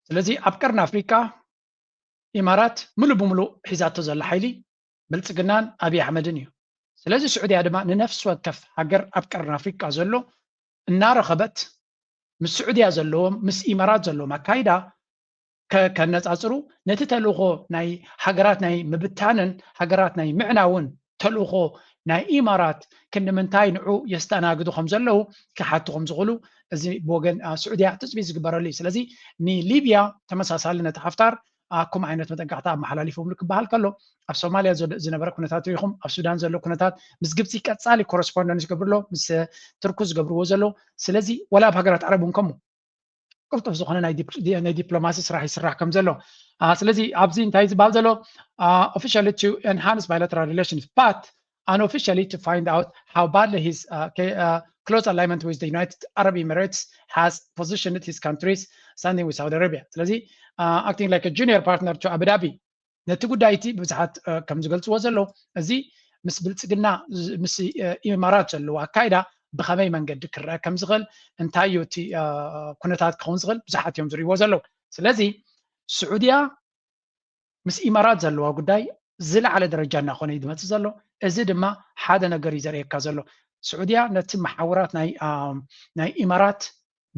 ስለዚ ኣብ ቀርኒ ኣፍሪካ ኢማራት ሙሉእ ብሙሉእ ሒዛቶ ዘላ ሓይሊ ብልፅግናን ኣብይ ኣሕመድን እዩ። ስለዚ ስዑድያ ድማ ንነፍሲ ወከፍ ሃገር ኣብ ቀርኒ ኣፍሪካ ዘሎ እናረኸበት ምስ ስዑድያ ዘለዎም ምስ ኢማራት ዘለዎም ኣካይዳ ከነፃፅሩ ነቲ ተልእኾ ናይ ሃገራት ናይ ምብታንን ሃገራት ናይ ምዕናውን ተልእኾ ናይ ኢማራት ክንዲ ምንታይ ንዑ የስተናግዱ ከም ዘለዉ ክሓቱ ከም ዝኽእሉ እዚ ብወገን ስዑድያ ትፅቢት ዝግበረሉ እዩ። ስለዚ ንሊብያ ተመሳሳሊ ነቲ ሓፍታር ኣኩም ዓይነት መጠንቀቕታ ኣመሓላሊፎምሉ ክበሃል ከሎ ኣብ ሶማልያ ዝነበረ ኩነታት ሪኢኹም ኣብ ሱዳን ዘሎ ኩነታት ምስ ግብፂ ቀፃሊ ኮረስፖንደንስ ዝገብሩ ኣሎ ምስ ትርኩ ዝገብርዎ ዘሎ። ስለዚ ወላ ኣብ ሃገራት ዓረብ እውን ከምኡ ቅልጡፍ ዝኾነ ናይ ዲፕሎማሲ ስራሕ ይስራሕ ከም ዘሎ። ስለዚ ኣብዚ እንታይ ዝበሃል ዘሎ officially to enhance bilateral relations but unofficially to find out how badly his close alignment with the United Arab Emirates has positioned his countries standing with Saudi Arabia. ስለዚ acting like a junior partner to Abu Dhabi ነቲ ጉዳይ እቲ ብዙሓት ከም ዝገልፅዎ ዘለዉ እዚ ምስ ብልፅግና ምስ ኢማራት ዘለዎ ኣካይዳ ብኸመይ መንገዲ ክረአ ከም ዝኽእል እንታይ እዩ እቲ ኩነታት ክኸውን ዝኽእል ብዙሓት እዮም ዝርእይዎ ዘለዉ። ስለዚ ስዑድያ ምስ ኢማራት ዘለዋ ጉዳይ ዝለዓለ ደረጃ እናኾነ እዩ ዝመፅእ ዘሎ። እዚ ድማ ሓደ ነገር እዩ ዘርእየካ ዘሎ። ስዑድያ ነቲ መሓውራት ናይ ኢማራት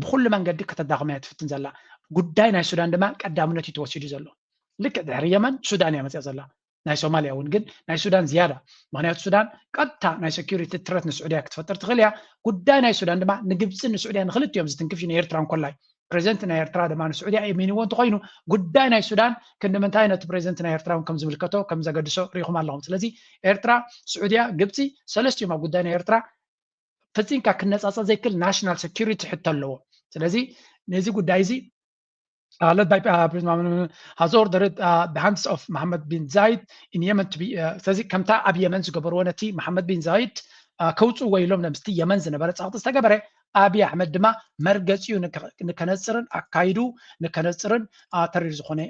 ብኩሉ መንገዲ ከተዳኽማ እያ ትፍትን ዘላ። ጉዳይ ናይ ሱዳን ድማ ቀዳምነት እዩ ተወሲዱ ዘሎ። ልክዕ ድሕሪ የመን ሱዳን እያ መፅያ ዘላ። ናይ ሶማልያ እውን ግን ናይ ሱዳን ዝያዳ። ምክንያቱ ሱዳን ቀጥታ ናይ security threat ንስዑድያ ክትፈጥር ትኽእል እያ። ጉዳይ ናይ ሱዳን ድማ ንግብፅን ንስዑድያ ንክልቲኦም ዝትንክፍ እዩ ንኤርትራ እንኮላይ። ፕሬዚደንት ናይ ኤርትራ ድማ ንስዑድያ የሚንዎ እንተኮይኑ ጉዳይ ናይ ሱዳን ክንዲ ምንታይ ነቲ ፕሬዚደንት ናይ ኤርትራ እውን ከም ዝምልከቶ ከም ዘገድሶ ርኢኹም ኣለኹም። ስለዚ ኤርትራ፣ ስዑድያ፣ ግብፂ ሰለስቲኦም ኣብ ጉዳይ ናይ ኤርትራ ፈፂምካ ክነፃፀር ዘይክእል national security ሕቶ ኣለዎ። ስለዚ ነዚ ጉዳይ እዚ led by has ordered the hands of Mohammed bin Zayed in Yemen to be ስለዚ ከምታ ኣብ የመን ዝገበርዎ ነቲ መሓመድ ቢን ዛይድ ከውፅእዎ ኢሎም ነምስቲ የመን ዝነበረ ፀቕጢ ዝተገበረ ኣብይ ኣሕመድ ድማ መርገፂኡ ንከነፅርን ኣካይዱ ንከነፅርን ተሪር ዝኾነ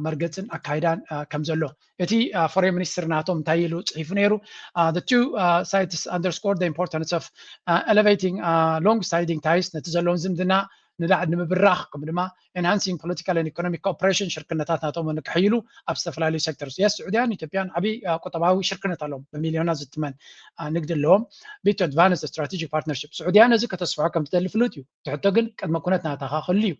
መርገፅን ኣካይዳን ከም ዘሎ እቲ ፎሬን ሚኒስትር ናቶም እንታይ ኢሉ ፅሒፉ ነይሩ? The two sides underscore the importance of elevating long standing ties ነቲ ዘለዎም ዝምድና ንላዕሊ ንምብራኽ ከምኡ ድማ enhancing political and economic cooperation ሽርክነታት ናቶም ንክሕይሉ ኣብ ዝተፈላለዩ sectors yes ስዑድያን ኢትዮጵያን ዓብዪ ቁጠባዊ ሽርክነት ኣለዎም ብሚልዮናት ዝትመን ንግዲ ኣለዎም to advance strategic partnership ስዑድያ ነዚ ከተስፍሖ ከም ትደሊ ፍሉጥ እዩ ትሕቶ ግን ቅድመ ኩነት ናታ ክህሉ እዩ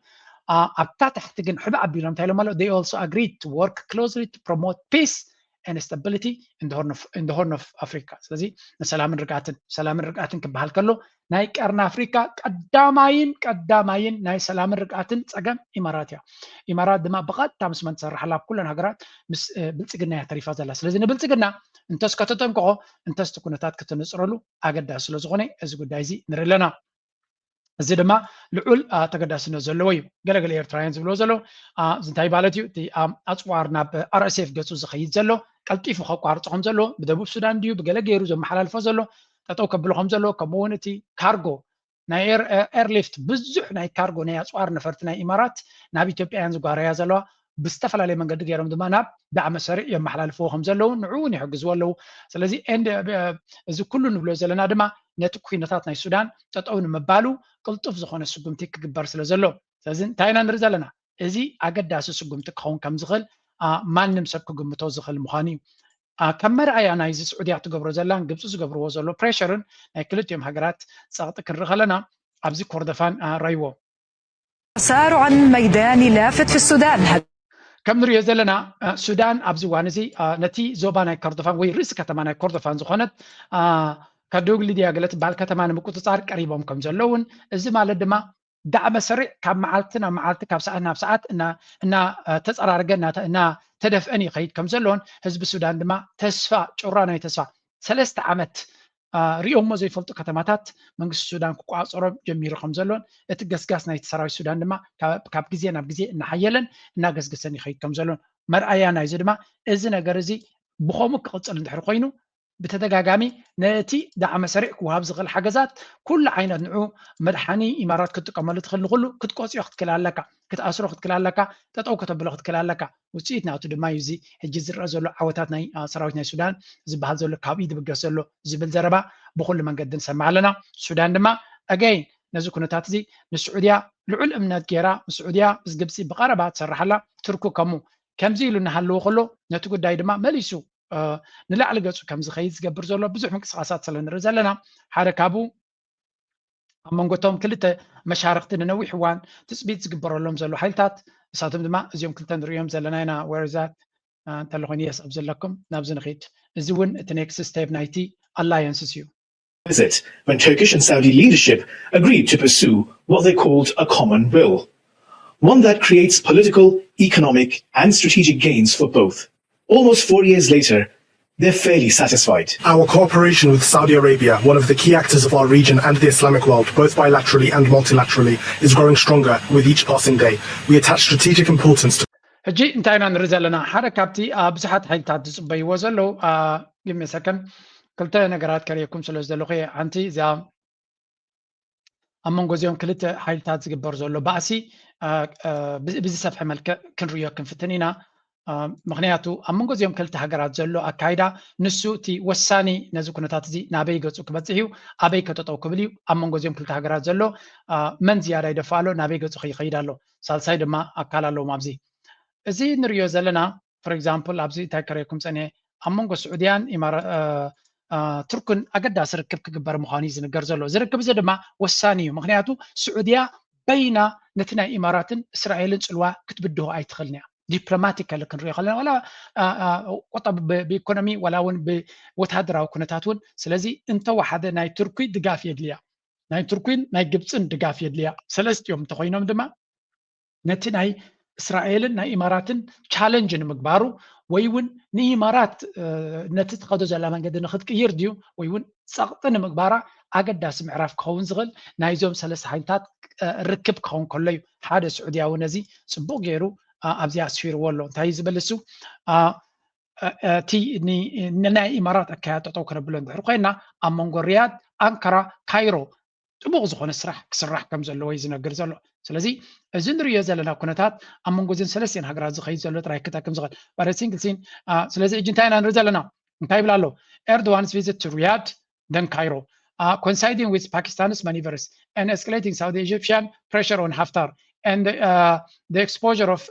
ኣብታ ታሕቲ ግን ሕብ ኣቢሎም እንታይ ኢሎም ኣለዉ they also agreed to work closely to promote peace and stability in the Horn of Africa ስለዚ ንሰላምን ርግኣትን ሰላምን ርግኣትን ክበሃል ከሎ ናይ ቀርኒ ኣፍሪካ ቀዳማይን ቀዳማይን ናይ ሰላምን ርግኣትን ፀገም ኢማራት እያ ኢማራት ድማ ብቐጥታ ምስ መን ትሰርሕ ኣላ ኩለን ሃገራት ምስ ብልፅግና እያ ተሪፋ ዘላ ስለዚ ንብልፅግና እንተስ ከተጠንቅቆ እንተስ እቲ ኩነታት ከተነፅረሉ ኣገዳሲ ስለዝኾነ እዚ ጉዳይ እዚ ንርኢ ኣለና እዚ ድማ ልዑል ተገዳስነት ዘለዎ እዩ ገለገለ ኤርትራውያን ዝብልዎ ዘለዉ እንታይ ማለት እዩ እቲ ኣፅዋር ናብ rsf ገፁ ዝኸይድ ዘሎ ቀልጢፉ ከቋርፆ ከም ዘለዎ ብደቡብ ሱዳን ድዩ ብገለ ገይሩ ዘመሓላልፎ ዘሎ ጠጠው ከብሎ ከም ዘለዎ ከምኡ እውን እቲ ካርጎ ናይ airlift ብዙሕ ናይ ካርጎ ናይ ኣፅዋር ነፈርቲ ናይ ኢማራት ናብ ኢትዮጵያውያን ዝጓረያ ዘለዋ ብዝተፈላለየ መንገዲ ገይሮም ድማ ናብ ዳዕመ ሰሪዕ የመሓላልፍዎ ከም ዘለዉ ንዕኡ እውን ይሕግዝዎ ኣለዉ ስለዚ እዚ ኩሉ ንብሎ ዘለና ድማ ነቲ ኩነታት ናይ ሱዳን ጠጠው ንምባሉ ቅልጡፍ ዝኾነ ስጉምቲ ክግበር ስለ ዘሎ ስለዚ እንታይ ኢና ንርኢ ዘለና እዚ ኣገዳሲ ስጉምቲ ክኸውን ከም ዝኽእል ማንም ሰብ ክግምቶ ዝኽእል ምዃኑ እዩ ከም መርኣያ ናይዚ ስዑድያ ትገብሮ ዘላን ግብፂ ዝገብርዎ ዘሎ ፕሬሸርን ናይ ክልቲኦም ሃገራት ፀቕጢ ክንርኢ ከለና ኣብዚ ኮርደፋን ረይዎ تسارعا ميداني لافت في السودان ከም ንሪኦ ዘለና ሱዳን ኣብዚ እዋን እዚ ነቲ ዞባ ናይ ኮርዶፋን ወይ ርእሲ ከተማ ናይ ኮርዶፋን ዝኾነት ካዶግሊ ድያ ገለ ትበሃል ከተማ ንምቁፅፃር ቀሪቦም ከም ዘለውን እዚ ማለት ድማ ዳዕመ ሰሪዕ ካብ መዓልቲ ናብ መዓልቲ ካብ ሰዓት ናብ ሰዓት እናተፀራረገ እናተደፍአን ይኸይድ ከም ዘለውን ህዝቢ ሱዳን ድማ ተስፋ ጩራ ናይ ተስፋ ሰለስተ ዓመት ሪኦሞ ዘይፈልጡ ከተማታት መንግስቲ ሱዳን ክቋፀሮም ጀሚሩ ከም ዘሎን እቲ ገስጋስ ናይቲ ሰራዊት ሱዳን ድማ ካብ ግዜ ናብ ግዜ እናሓየለን እናገስገሰን ይኸይድ ከም ዘሎን መርኣያ ናይዚ ድማ እዚ ነገር እዚ ብኸምኡ ክቕፅል እንድሕር ኮይኑ ብተደጋጋሚ ነቲ ዳዕመ ሰሪዕ ክወሃብ ዝኽእል ሓገዛት ኩሉ ዓይነት ንዑ መድሓኒ ኢማራት ክትጥቀመሉ ትኽእል ንኹሉ ክትቆፅዮ ክትክእል ኣለካ ክትኣስሮ ክትክእል ኣለካ ጠጠው ከተብሎ ክትክእል ኣለካ ውፅኢት ናቱ ድማ እዩ እዚ ሕጂ ዝረአ ዘሎ ዓወታት ናይ ሰራዊት ናይ ሱዳን ዝበሃል ዘሎ ካብ ኢድ ብገስ ዘሎ ዝብል ዘረባ ብኩሉ መንገዲ ንሰምዕ ኣለና ሱዳን ድማ again ነዚ ኩነታት እዚ ንስዑድያ ልዑል እምነት ገይራ ንስዑድያ ምስ ግብፂ ብቀረባ ትሰርሓላ ትርኩ ከሙ ከምዚ ኢሉ እናሃለዎ ከሎ ነቲ ጉዳይ ድማ መሊሱ ንላዕሊ ገፁ ከም ዝኸይድ ዝገብር ዘሎ ብዙሕ ምንቅስቃሳት ስለ ንርኢ ዘለና ሓደ ካብኡ ኣብ መንጎቶም ክልተ መሻርክቲ ንነዊሕ እዋን ትፅቢት ዝግበረሎም ዘሎ ሓይልታት እሳቶም ድማ እዚኦም ክልተ ንሪኦም ዘለና ኢና where is that እንተለኾይኑ yes ኣብ ዘለኩም ናብዚ ንኽድ እዚ እውን እቲ next step ናይቲ alliances እዩ visit when Turkish and Saudi leadership agreed to pursue what they called a common will, one that creates political, economic, and strategic gains for both. Almost four years later, they're fairly satisfied. Our cooperation with Saudi Arabia, one of the key actors of our region and the Islamic world, both bilaterally and multilaterally, is growing stronger with each passing day. We attach strategic importance to ሕጂ እንታይ ኢና ንርኢ ዘለና ሓደ ካብቲ ብዙሓት ሓይልታት ዝፅበይዎ ዘለዉ give me a second ክልተ ነገራት ከርእየኩም ስለ ዝደለኹ እየ ሓንቲ እዚኣ ኣብ መንጎ እዚኦም ክልተ ሓይልታት ዝግበር ዘሎ ባእሲ ብዝሰፍሐ መልክዕ ክንርእዮ ክንፍትን ኢና ምክንያቱ ኣብ መንጎ እዚኦም ክልተ ሃገራት ዘሎ ኣካይዳ ንሱ እቲ ወሳኒ ነዚ ኩነታት እዚ ናበይ ገፁ ክበፅሕ እዩ ኣበይ ከተጠው ክብል እዩ ኣብ መንጎ እዚኦም ክልተ ሃገራት ዘሎ መን ዝያዳ ይደፋ ኣሎ ናበይ ገፁ ከይኸይድ ኣሎ ሳልሳይ ድማ ኣካል ኣለዎም ኣብዚ እዚ ንሪዮ ዘለና for example ኣብዚ እንታይ ከረየኩም ፀኒሐ ኣብ መንጎ ስዑድያን ቱርክን ኣገዳሲ ርክብ ክግበር ምዃኑ እዩ ዝንገር ዘሎ እዚ ርክብ እዚ ድማ ወሳኒ እዩ ምክንያቱ ስዑድያ በይና ነቲ ናይ ኢማራትን እስራኤልን ፅልዋ ክትብድሆ ኣይትኽእልን እያ ዲፕሎማቲካሊ ክንሪኦ ከለና ዋላ ቁጠብ ብኢኮኖሚ ዋላ እውን ብወታደራዊ ኩነታት እውን ስለዚ እንተወሓደ ናይ ቱርኪ ድጋፍ የድልያ ናይ ቱርኪን ናይ ግብፅን ድጋፍ የድልያ ሰለስቲኦም እንተኮይኖም ድማ ነቲ ናይ እስራኤልን ናይ ኢማራትን ቻለንጅ ንምግባሩ ወይ እውን ንኢማራት ነቲ ትኸዶ ዘላ መንገዲ ንክትቅይር ድዩ ወይ እውን ፀቕጢ ንምግባራ ኣገዳሲ ምዕራፍ ክኸውን ዝኽእል ናይዞም ሰለስተ ሓይልታት ርክብ ክኸውን ከሎ እዩ ሓደ ስዑድያዊ ነዚ ፅቡቕ ገይሩ ኣብዚ ኣስፊርዎ ኣሎ እንታይ እዩ ዝብል እሱ እቲ ናይ ኢማራት ኣካያድ ጠጠው ከነብሎ እንድሕር ኮይና ኣብ መንጎ ሪያድ ኣንካራ ካይሮ ጥቡቕ ዝኾነ ስራሕ ክስራሕ ከም ዘለዎ እዩ ዝነግር ዘሎ። ስለዚ እዚ ንሪኦ ዘለና ኩነታት ኣብ መንጎ እዘን ሰለስቲኣን ሃገራት ዝኸይድ ዘሎ ጥራይ ክጠቅም ዝኽእል ባረ ሲንግል ሲን። ስለዚ እጂ እንታይ ኢና ንርኢ ዘለና? እንታይ ይብል ኣሎ? Erdogan's visit to Riyadh, then Cairo, coinciding with Pakistan's maneuvers and escalating Saudi Egyptian pressure on Haftar and the exposure of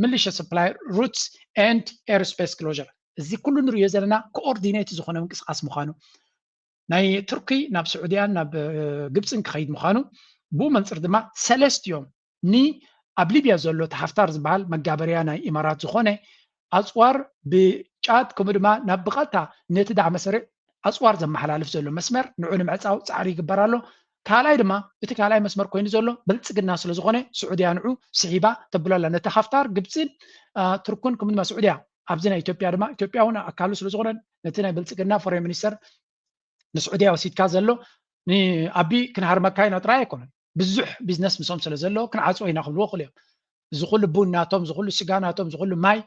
militia supply routes and airspace closure. እዚ ኩሉ ንሪኦ ዘለና ኮኦርዲኔት ዝኾነ ምንቅስቃስ ምዃኑ፣ ናይ ቱርኪ ናብ ስዑድያን ናብ ግብፅን ክኸይድ ምዃኑ፣ ብኡ መንፅር ድማ ሰለስቲኦም ኒ ኣብ ሊብያ ዘሎ እቲ ሃፍታር ዝበሃል መጋበርያ ናይ ኢማራት ዝኾነ ኣፅዋር ብጫት ከምኡ ድማ ናብ ብቐጥታ ነቲ ዳዕመ ሰሪዕ ኣፅዋር ዘመሓላልፍ ዘሎ መስመር ንዑ ንምዕፃው ፃዕሪ ይግበር ኣሎ። ካልኣይ ድማ እቲ ካልኣይ መስመር ኮይኑ ዘሎ ብልፅግና ስለ ዝኾነ ስዑድያ ንዑ ስሒባ ተብሎ ኣላ። ነቲ ሃፍታር ግብፅን ቱርክን ከምኡ ድማ ስዑድያ ኣብዚ ናይ ኢትዮጵያ ድማ ኢትዮጵያ እውን ኣካሉ ስለ ዝኾነ ነቲ ናይ ብልፅግና ፎሬን ሚኒስተር ንስዑድያ ወሲድካ ዘሎ ንኣቢ ክንሃርመካ ኢና ጥራይ ኣይኮነን። ብዙሕ ቢዝነስ ምስኦም ስለ ዘሎ ክንዓፅዎ ኢና ክብልዎ ክእሉ እዮም። እዚ ኩሉ ቡን ናቶም፣ እዚ ኩሉ ስጋ ናቶም፣ እዚ ኩሉ ማይ፣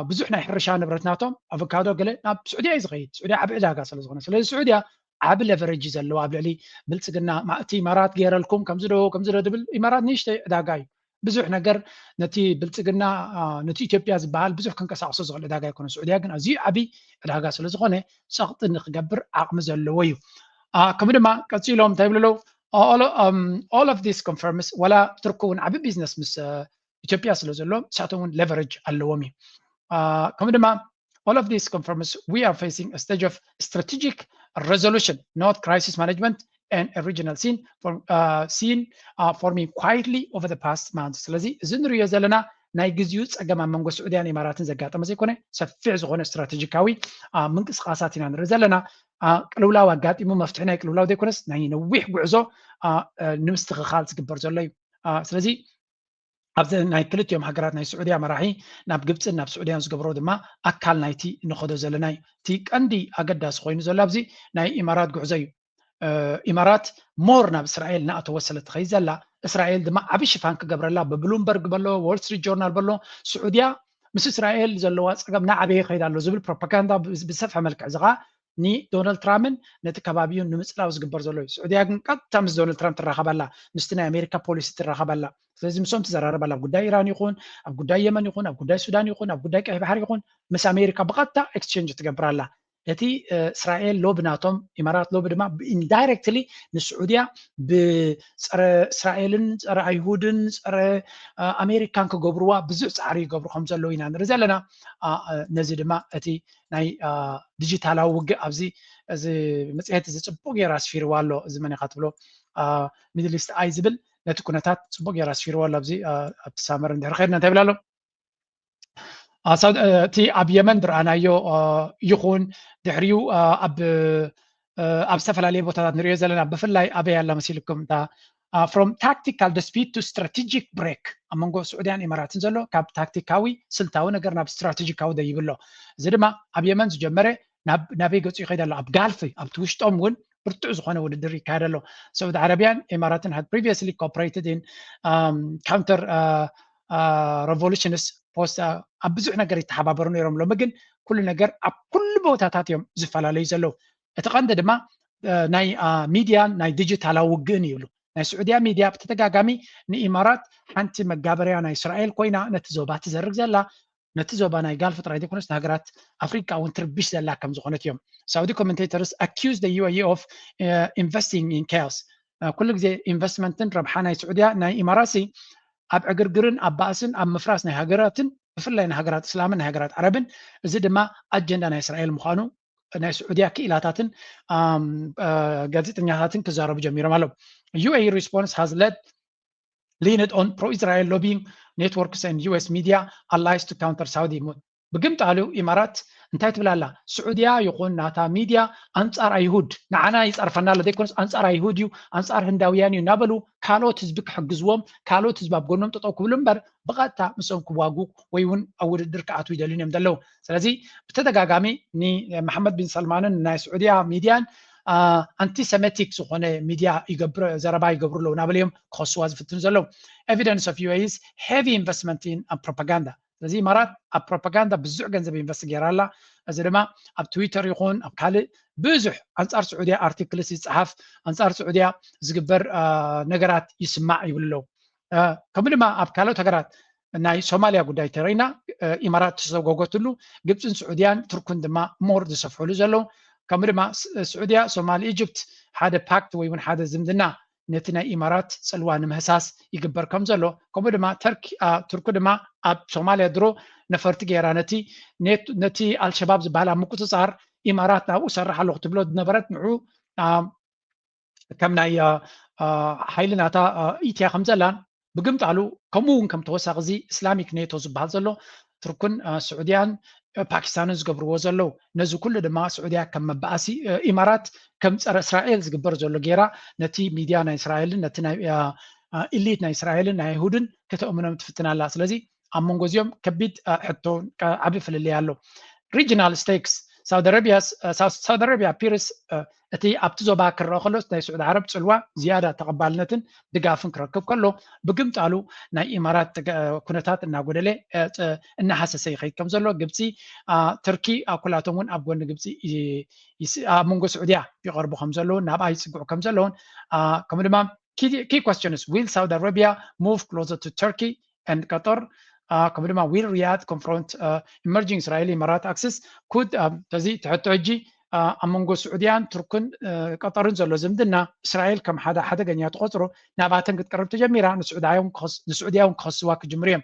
ብዙሕ ናይ ሕርሻ ንብረት ናቶም፣ ኣቮካዶ ገለ ናብ ስዑድያ እዩ ዝኸይድ። ስዑድያ ዓቢ ዕዳጋ ስለ ዝኾነ፣ ስለዚ ስዑድያ ዓቢ ለቨረጅ እዩ ዘለዋ ኣብ ልዕሊ ብልፅግና። እቲ ኢማራት ገይረልኩም ከምዚ ዶ ከምዚ ዶ ድብል ኢማራት ንእሽተይ ዕዳጋ እዩ። ብዙሕ ነገር ነቲ ብልፅግና ነቲ ኢትዮጵያ ዝበሃል ብዙሕ ክንቀሳቀሶ ዝኽእል ዕዳጋ ኣይኮነ። ስዑድያ ግን ኣዝዩ ዓብዪ ዕዳጋ ስለ ዝኾነ ፀቕጢ ንክገብር ዓቕሚ ዘለዎ እዩ። ከምኡ ድማ ቀፂሎም እንታይ ይብሉ ኣለዉ? All of this confirms፣ ዋላ ቱርኪ እውን ዓቢ ቢዝነስ ምስ ኢትዮጵያ ስለ ዘሎ ንሳቶም እውን ሌቨሬጅ ኣለዎም እዩ። ከምኡ ድማ all of this confirms we are facing a stage of strategic resolution, not crisis management and a regional scene for, uh, scene uh, forming quietly over the past month. ስለዚ እዚ ንሪኦ ዘለና ናይ ግዜኡ ፀገም ኣብ መንጎ ስዑድያን ኢማራትን ዘጋጠመ ዘይኮነ ሰፊሕ ዝኾነ ስትራቴጂካዊ ምንቅስቃሳት ኢና ንርኢ ዘለና። ቅልውላው ኣጋጢሙ መፍትሒ ናይ ቅልውላው ዘይኮነስ ናይ ነዊሕ ጉዕዞ ንምስትኽኻል ዝግበር ዘሎ እዩ። ስለዚ ኣብዚ ናይ ክልቲኦም ሃገራት ናይ ስዑድያ መራሒ ናብ ግብፅን ናብ ስዑድያን ዝገብሮ ድማ ኣካል ናይቲ ንኸዶ ዘለና እዩ። እቲ ቀንዲ ኣገዳሲ ኮይኑ ዘሎ ኣብዚ ናይ ኢማራት ጉዕዞ እዩ። ኢማራት ሞር ናብ እስራኤል እናእተወ ስለ ትኸይድ ዘላ እስራኤል ድማ ዓቢ ሽፋን ክገብረላ ብብሉምበርግ በሎ፣ ዎል ስትሪት ጆርናል በሎ፣ ስዑድያ ምስ እስራኤል ዘለዋ ፀገም እናዓበየ ይኸይድ ኣሎ ዝብል ፕሮፓጋንዳ ብዝሰፍሐ መልክዕ እዚ ከዓ ንዶናልድ ትራምፕን ነቲ ከባቢኡ ንምፅላው ዝግበር ዘሎ እዩ። ስዑድያ ግን ቀጥታ ምስ ዶናልድ ትራምፕ ትራኸብ ኣላ፣ ምስቲ ናይ ኣሜሪካ ፖሊሲ ትራኸብ ኣላ። ስለዚ ምስኦም ትዘራረብ ኣላ። ኣብ ጉዳይ ኢራን ይኹን ኣብ ጉዳይ የመን ይኹን ኣብ ጉዳይ ሱዳን ይኹን ኣብ ጉዳይ ቀይሕ ባሕሪ ይኹን ምስ ኣሜሪካ ብቐጥታ ኤክስቼንጅ ትገብር ኣላ። እቲ እስራኤል ሎቢ ናቶም ኢማራት ሎቢ ድማ ኢንዳይሬክትሊ ንስዑድያ ብፀረ እስራኤልን ፀረ ኣይሁድን ፀረ ኣሜሪካን ክገብርዋ ብዙሕ ፃዕሪ ይገብሩ ከም ዘለዉ ኢና ንርኢ ዘለና። ነዚ ድማ እቲ ናይ ዲጂታላዊ ውግእ ኣብዚ እዚ መፅሄት እዚ ፅቡቅ ገይሩ ኣስፊርዋ ኣሎ። እዚ መን ኢኻ ትብሎ ሚድል ኢስት ኣይ ዝብል ነቲ ኩነታት ፅቡቅ ገይሩ ኣስፊርዋ ኣሎ። ኣብዚ ኣብቲ ሳመር እንድሕር ከድና እንታይ ይብል ኣሎ? እቲ ኣብ የመን ዝረኣናዮ ይኹን ድሕሪኡ ኣብ ኣብ ዝተፈላለየ ቦታታት ንሪኦ ዘለና ብፍላይ ኣበይ ኣላ መሲልኩም እታ from tactical dispute to strategic break ኣብ መንጎ ስዑድያን ኢማራትን ዘሎ ካብ ታክቲካዊ ስልታዊ ነገር ናብ ስትራቴጂካዊ ደይብሎ። እዚ ድማ ኣብ የመን ዝጀመረ ናበይ ገፁ ይኸይድ ኣሎ? ኣብ ጋልፊ ኣብቲ ውሽጦም እውን ብርቱዕ ዝኾነ ውድድር ይካየድ ኣሎ። Saudi Arabian Emirates had previously cooperated in counter revolutions post ኣብ ብዙሕ ነገር ይተሓባበሩ ነይሮም። ሎሚ ግን ኩሉ ነገር ኣብ ኩሉ ቦታታት እዮም ዝፈላለዩ ዘለዉ። እቲ ቀንዲ ድማ ናይ ሚድያን ናይ ዲጂታላዊ ውግእን ይብሉ። ናይ ስዑድያ ሚድያ ብተደጋጋሚ ንኢማራት ሓንቲ መጋበርያ ናይ እስራኤል ኮይና ነቲ ዞባ ትዘርግ ዘላ ነቲ ዞባ ናይ ጋልፍ ጥራይ ዘይኮነስ ንሃገራት ኣፍሪቃ እውን ትርብሽ ዘላ ከም ዝኾነት እዮም። Saudi commentators accuse the U A E of investing in chaos. ኩሉ ግዜ ኢንቨስትመንትን ረብሓ ናይ ስዑድያ ናይ ኢማራሲ ኣብ ዕግርግርን ኣብ ባእስን ኣብ ምፍራስ ናይ ሃገራትን ብፍላይ ናይ ሃገራት እስላምን ናይ ሃገራት ዓረብን። እዚ ድማ ኣጀንዳ ናይ እስራኤል ምዃኑ ናይ ስዑድያ ክኢላታትን ጋዜጠኛታትን ክዛረቡ ጀሚሮም ኣለዉ። U A E response has led leaned on pro-Israel lobbying networks and U S media allies to counter Saudi. ብግምጣሉ ኢማራት እንታይ ትብል ኣላ? ስዑድያ ይኹን ናታ ሚድያ ኣንፃር ኣይሁድ ንዓና ይፀርፈና ኣሎ ዘይኮነስ ኣንፃር ኣይሁድ እዩ ኣንፃር ህንዳውያን እዩ እናበሉ ካልኦት ህዝቢ ክሕግዝዎም ካልኦት ህዝቢ ኣብ ጎኖም ጠጠው ክብሉ እምበር ብቐጥታ ምስኦም ክዋጉ ወይ እውን ኣብ ውድድር ክኣትዉ ይደልዩን እዮም ዘለዉ። ስለዚ ብተደጋጋሚ ንመሓመድ ቢን ሰልማንን ናይ ስዑድያ ሚድያን ኣንቲሰሜቲክ ዝኾነ ሚድያ ይገብር ዘረባ ይገብሩ ኣለዉ እናበሉ እዮም ክኸስዋ ዝፍትኑ ዘለዉ። Evidence of U A E's heavy investment in propaganda ስለዚ ኢማራት ኣብ ፕሮፓጋንዳ ብዙሕ ገንዘብ ኢንቨስት ገይራ ኣላ። እዚ ድማ ኣብ ትዊተር ይኹን ኣብ ካልእ ብዙሕ ኣንጻር ስዑድያ ኣርቲክልስ ይጸሓፍ፣ ኣንጻር ስዑድያ ዝግበር ነገራት ይስማዕ ይብሉ ኣለዉ። ከምኡ ድማ ኣብ ካልኦት ሃገራት ናይ ሶማልያ ጉዳይ ተረኢና ኢማራት ተሰጎገትሉ፣ ግብፅን ስዑድያን ቱርክን ድማ ሞር ዝሰፍሕሉ ዘለዉ። ከምኡ ድማ ስዑድያ ሶማል ኢጅፕት ሓደ ፓክት ወይ እውን ሓደ ዝምድና ነቲ ናይ ኢማራት ፅልዋ ንምህሳስ ይግበር ከም ዘሎ፣ ከምኡ ድማ ተርኪ ቱርኪ ድማ ኣብ ሶማልያ ድሮ ነፈርቲ ገይራ ነቲ ነቲ ኣልሸባብ ዝበሃል ኣብ ምቁፅፃር ኢማራት ናብኡ ሰርሕ ኣለኹ ትብሎ ዝነበረት ንዑ ከም ናይ ሓይሊ ናታ ኢትያ ከም ዘላን ብግምጣሉ ከምኡ እውን ከም ተወሳኺ እዚ እስላሚክ ኔቶ ዝበሃል ዘሎ ቱርክን ስዑድያን ፓኪስታንን ዝገብርዎ ዘለዉ ነዚ ኩሉ ድማ ስዑድያ ከም መባኣሲ ኢማራት ከም ፀረ እስራኤል ዝግበር ዘሎ ገይራ ነቲ ሚድያ ናይ እስራኤልን ነቲ ናይ ኢሊት ናይ እስራኤልን ናይ ኣይሁድን ከተእምኖም ትፍትን ኣላ። ስለዚ ኣብ መንጎ እዚኦም ከቢድ ሕቶ ዓቢ ፍልልይ ኣሎ። ሪጅናል ስቴክስ ሳውዲ ኣረቢያ ሳውዲ ኣረቢያ ፒርስ እቲ ኣብቲ ዞባ ክረአ ከሎስ ናይ ስዑዲ ዓረብ ፅልዋ ዝያዳ ተቐባልነትን ድጋፍን ክረክብ ከሎ ብግምጣሉ ናይ ኢማራት ኩነታት እናጎደለ እናሃሰሰ ይኸይድ ከም ዘሎ ግብፂ ትርኪ ኣኩላቶም እውን ኣብ ጎኒ ግብፂ ኣብ መንጎ ስዑድያ ይቐርቡ ከም ዘለውን ናብኣ ይፅግዑ ከም ዘለውን ከምኡ ድማ key questions will Saudi Arabia move closer to Turkey and Qatar ከምኡ ድማ will Riyadh confront emerging Israeli Imarat axis could ተዚ ትሕቶ ሕጂ ኣብ መንጎ ስዑድያን ቱርክን ቀጠርን ዘሎ ዝምድና እስራኤል ከም ሓደ ሓደገኛ ትቆፅሮ ናባተን ክትቀርብ ተጀሚራ ንስዑድያ እውን ክኸስዋ ክጅምሩ እዮም።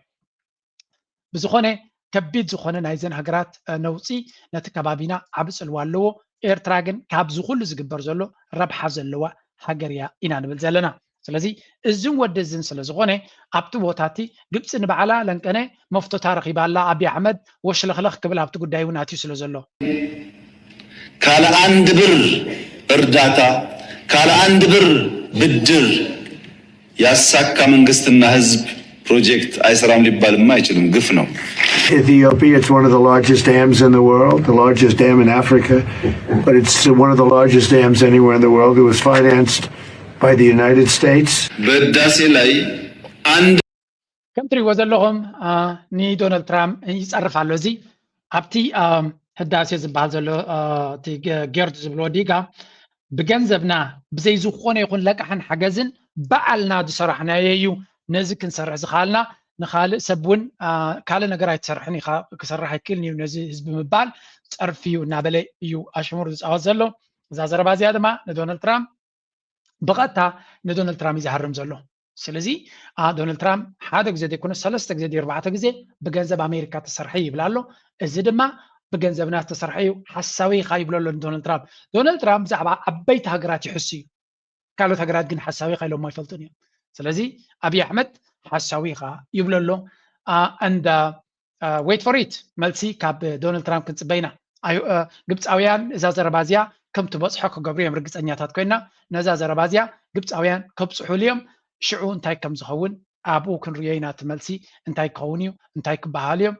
ብዝኾነ ከቢድ ዝኾነ ናይዘን ሃገራት ነውፂ ነቲ ከባቢና ዓቢ ፅልዋ ኣለዎ። ኤርትራ ግን ካብዚ ኩሉ ዝግበር ዘሎ ረብሓ ዘለዋ ሃገር እያ ኢና ንብል ዘለና። ስለዚ እዝን ወደዝን ስለ ዝኾነ ኣብቲ ቦታ እቲ ግብፂ ንባዕላ ለንቀነ መፍቶታ ረኺባ ኣላ። ኣብይ ኣሕመድ ወሽለኽለኽ ክብል ኣብቲ ጉዳይ እውን ኣትዩ ስለ ዘሎ ካለ አንድ ብር እርዳታ ካለ አንድ ብር ብድር ያሳካ መንግስትና ህዝብ ፕሮጀክት አይሰራም ሊባልማ አይችልም። ግፍ ነው። Ethiopia, it's one of the largest dams in the world, the largest dam in Africa, but it's one of the largest dams anywhere in the world. It was financed by the United States. በህዳሴ ላይ አንድ ከም ትሪእዎ ዘለኹም ንዶናልድ ትራምፕ ይፀርፍ ኣሎ። እዚ ኣብቲ ህዳሴ ዝበሃል ዘሎ እቲ ገርድ ዝብልዎ ዲጋ ብገንዘብና ብዘይ ዝኾነ ይኹን ለቃሕን ሓገዝን ባዕልና ዝሰራሕናዮ እዩ። ነዚ ክንሰርሕ ዝኸኣልና ንኻልእ ሰብ እውን ካልእ ነገር ኣይትሰርሕን ኢኻ ክሰርሕ ኣይክእልን እዩ ነዚ ህዝቢ ምባል ፀርፊ እዩ እናበለ እዩ ኣሽሙር ዝፃወት ዘሎ። እዛ ዘረባ እዚኣ ድማ ንዶናልድ ትራምፕ ብቐጥታ ንዶናልድ ትራምፕ እዩ ዝሃርም ዘሎ። ስለዚ ዶናልድ ትራምፕ ሓደ ግዜ ዘይኮነ ሰለስተ ግዜ ድዩ ኣርባዕተ ግዜ ብገንዘብ ኣሜሪካ ተሰርሐ ይብል ኣሎ። እዚ ድማ ብገንዘብና ዝተሰርሐ እዩ፣ ሓሳዊ ኢኻ ይብሎ ኣሎ ንዶናልድ ትራምፕ። ዶናልድ ትራምፕ ብዛዕባ ዓበይቲ ሃገራት ይሕሱ እዩ። ካልኦት ሃገራት ግን ሓሳዊ ኢኻ ኢሎም ኣይፈልጡን እዮም። ስለዚ ኣብይ ኣሕመድ ሓሳዊ ኢኻ ይብሎ ኣሎ። And wait for it መልሲ ካብ ዶናልድ ትራምፕ ክንፅበ ኢና። ግብፃውያን እዛ ዘረባ እዚኣ ከም ትበፅሖ ክገብሩ እዮም ርግፀኛታት ኮይና ነዛ ዘረባ እዚኣ ግብፃውያን ከብፅሑሉ እዮም። ሽዑ እንታይ ከም ዝኸውን ኣብኡ ክንርእዮ ኢና። እቲ መልሲ እንታይ ክኸውን እዩ፣ እንታይ ክበሃል እዮም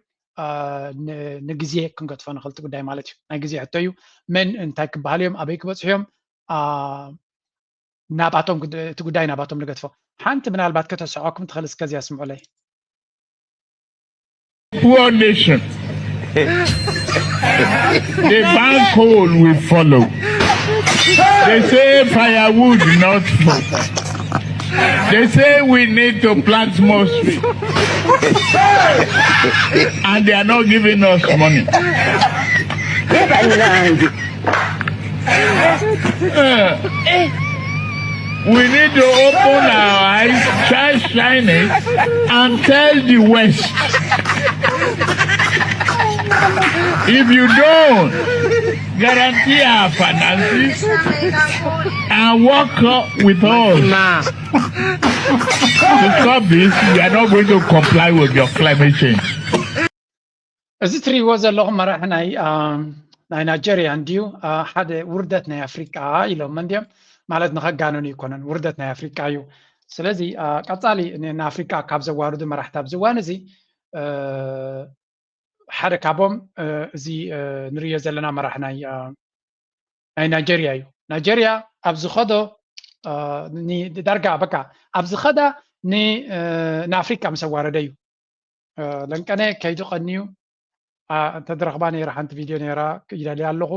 ንግዜ ክንገድፎ ንኽእል እቲ ጉዳይ ማለት እዩ። ናይ ግዜ ሕቶ እዩ። መን እንታይ ክበሃል እዮም፣ ኣበይ ክበፅሑ እዮም፣ ናባቶም እቲ ጉዳይ ናባቶም ንገድፎ። ሓንቲ ምናልባት ከተስሕቐኩም ትኽእል እስከ እዚኣ ስምዑለይ። Poor nation. The bank call will follow. They say firewood not for. They say we need to plant more trees. And they are not giving us money. Uh, we need to open our eyes, shine, shine it, and tell the West. If you don't guarantee our finances and work with us to stop this, we are not going to comply with your climate change. እዚ ትሪእዎ ዘለኹም መራሒ ናይ ናይ ናይጀርያ እንድዩ ሓደ ውርደት ናይ ኣፍሪቃ ኢሎም እንድዮም። ማለት ንኸጋነኑ ይኮነን፣ ውርደት ናይ ኣፍሪቃ እዩ። ስለዚ ቀፃሊ ንኣፍሪቃ ካብ ዘዋርዱ መራሕቲ ኣብዚ እዋን እዚ ሓደ ካብኦም እዚ ንርእዮ ዘለና መራሕ ናይ ናይ ናይጀርያ እዩ። ናይጀርያ ኣብ ዝኸዶ ዳርጋ በቃ ኣብ ዝኸዳ ንኣፍሪቃ ምስ ኣዋረደ እዩ። ለንቀነ ከይዱ ቀንዩ። እንተድረኽባ ነይራ ሓንቲ ቪድዮ ነይራ፣ ይደልያ ኣለኹ።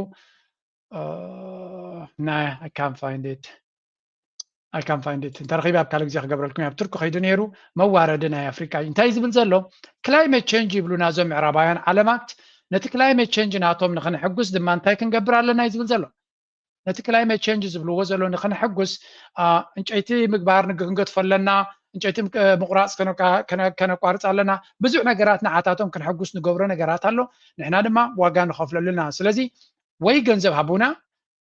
ናይ I can't find it I can't find it። እንተረኺበ ኣብ ካልእ ግዜ ክገብረልኩም። ኣብ ቱርኪ ከይዱ ነይሩ። መዋረዲ ናይ ኣፍሪቃ እዩ። እንታይ ዝብል ዘሎ? Climate change ይብሉና እዞም ምዕራባውያን ዓለማት። ነቲ climate change ናቶም ንኽንሕጉስ ድማ እንታይ ክንገብር ኣለና እዩ ዝብል ዘሎ። ነቲ climate change ዝብልዎ ዘሎ ንኽንሕጉስ፣ ዕንጨይቲ ምግባር ክንገድፎ ኣለና፣ ዕንጨይቲ ምቁራፅ ከነቋርፅ ኣለና። ብዙሕ ነገራት ንዓታቶም ክንሕጉስ ንገብሮ ነገራት ኣሎ፣ ንሕና ድማ ዋጋ ንኸፍለሉ ኣለና። ስለዚ ወይ ገንዘብ ሃቡና፣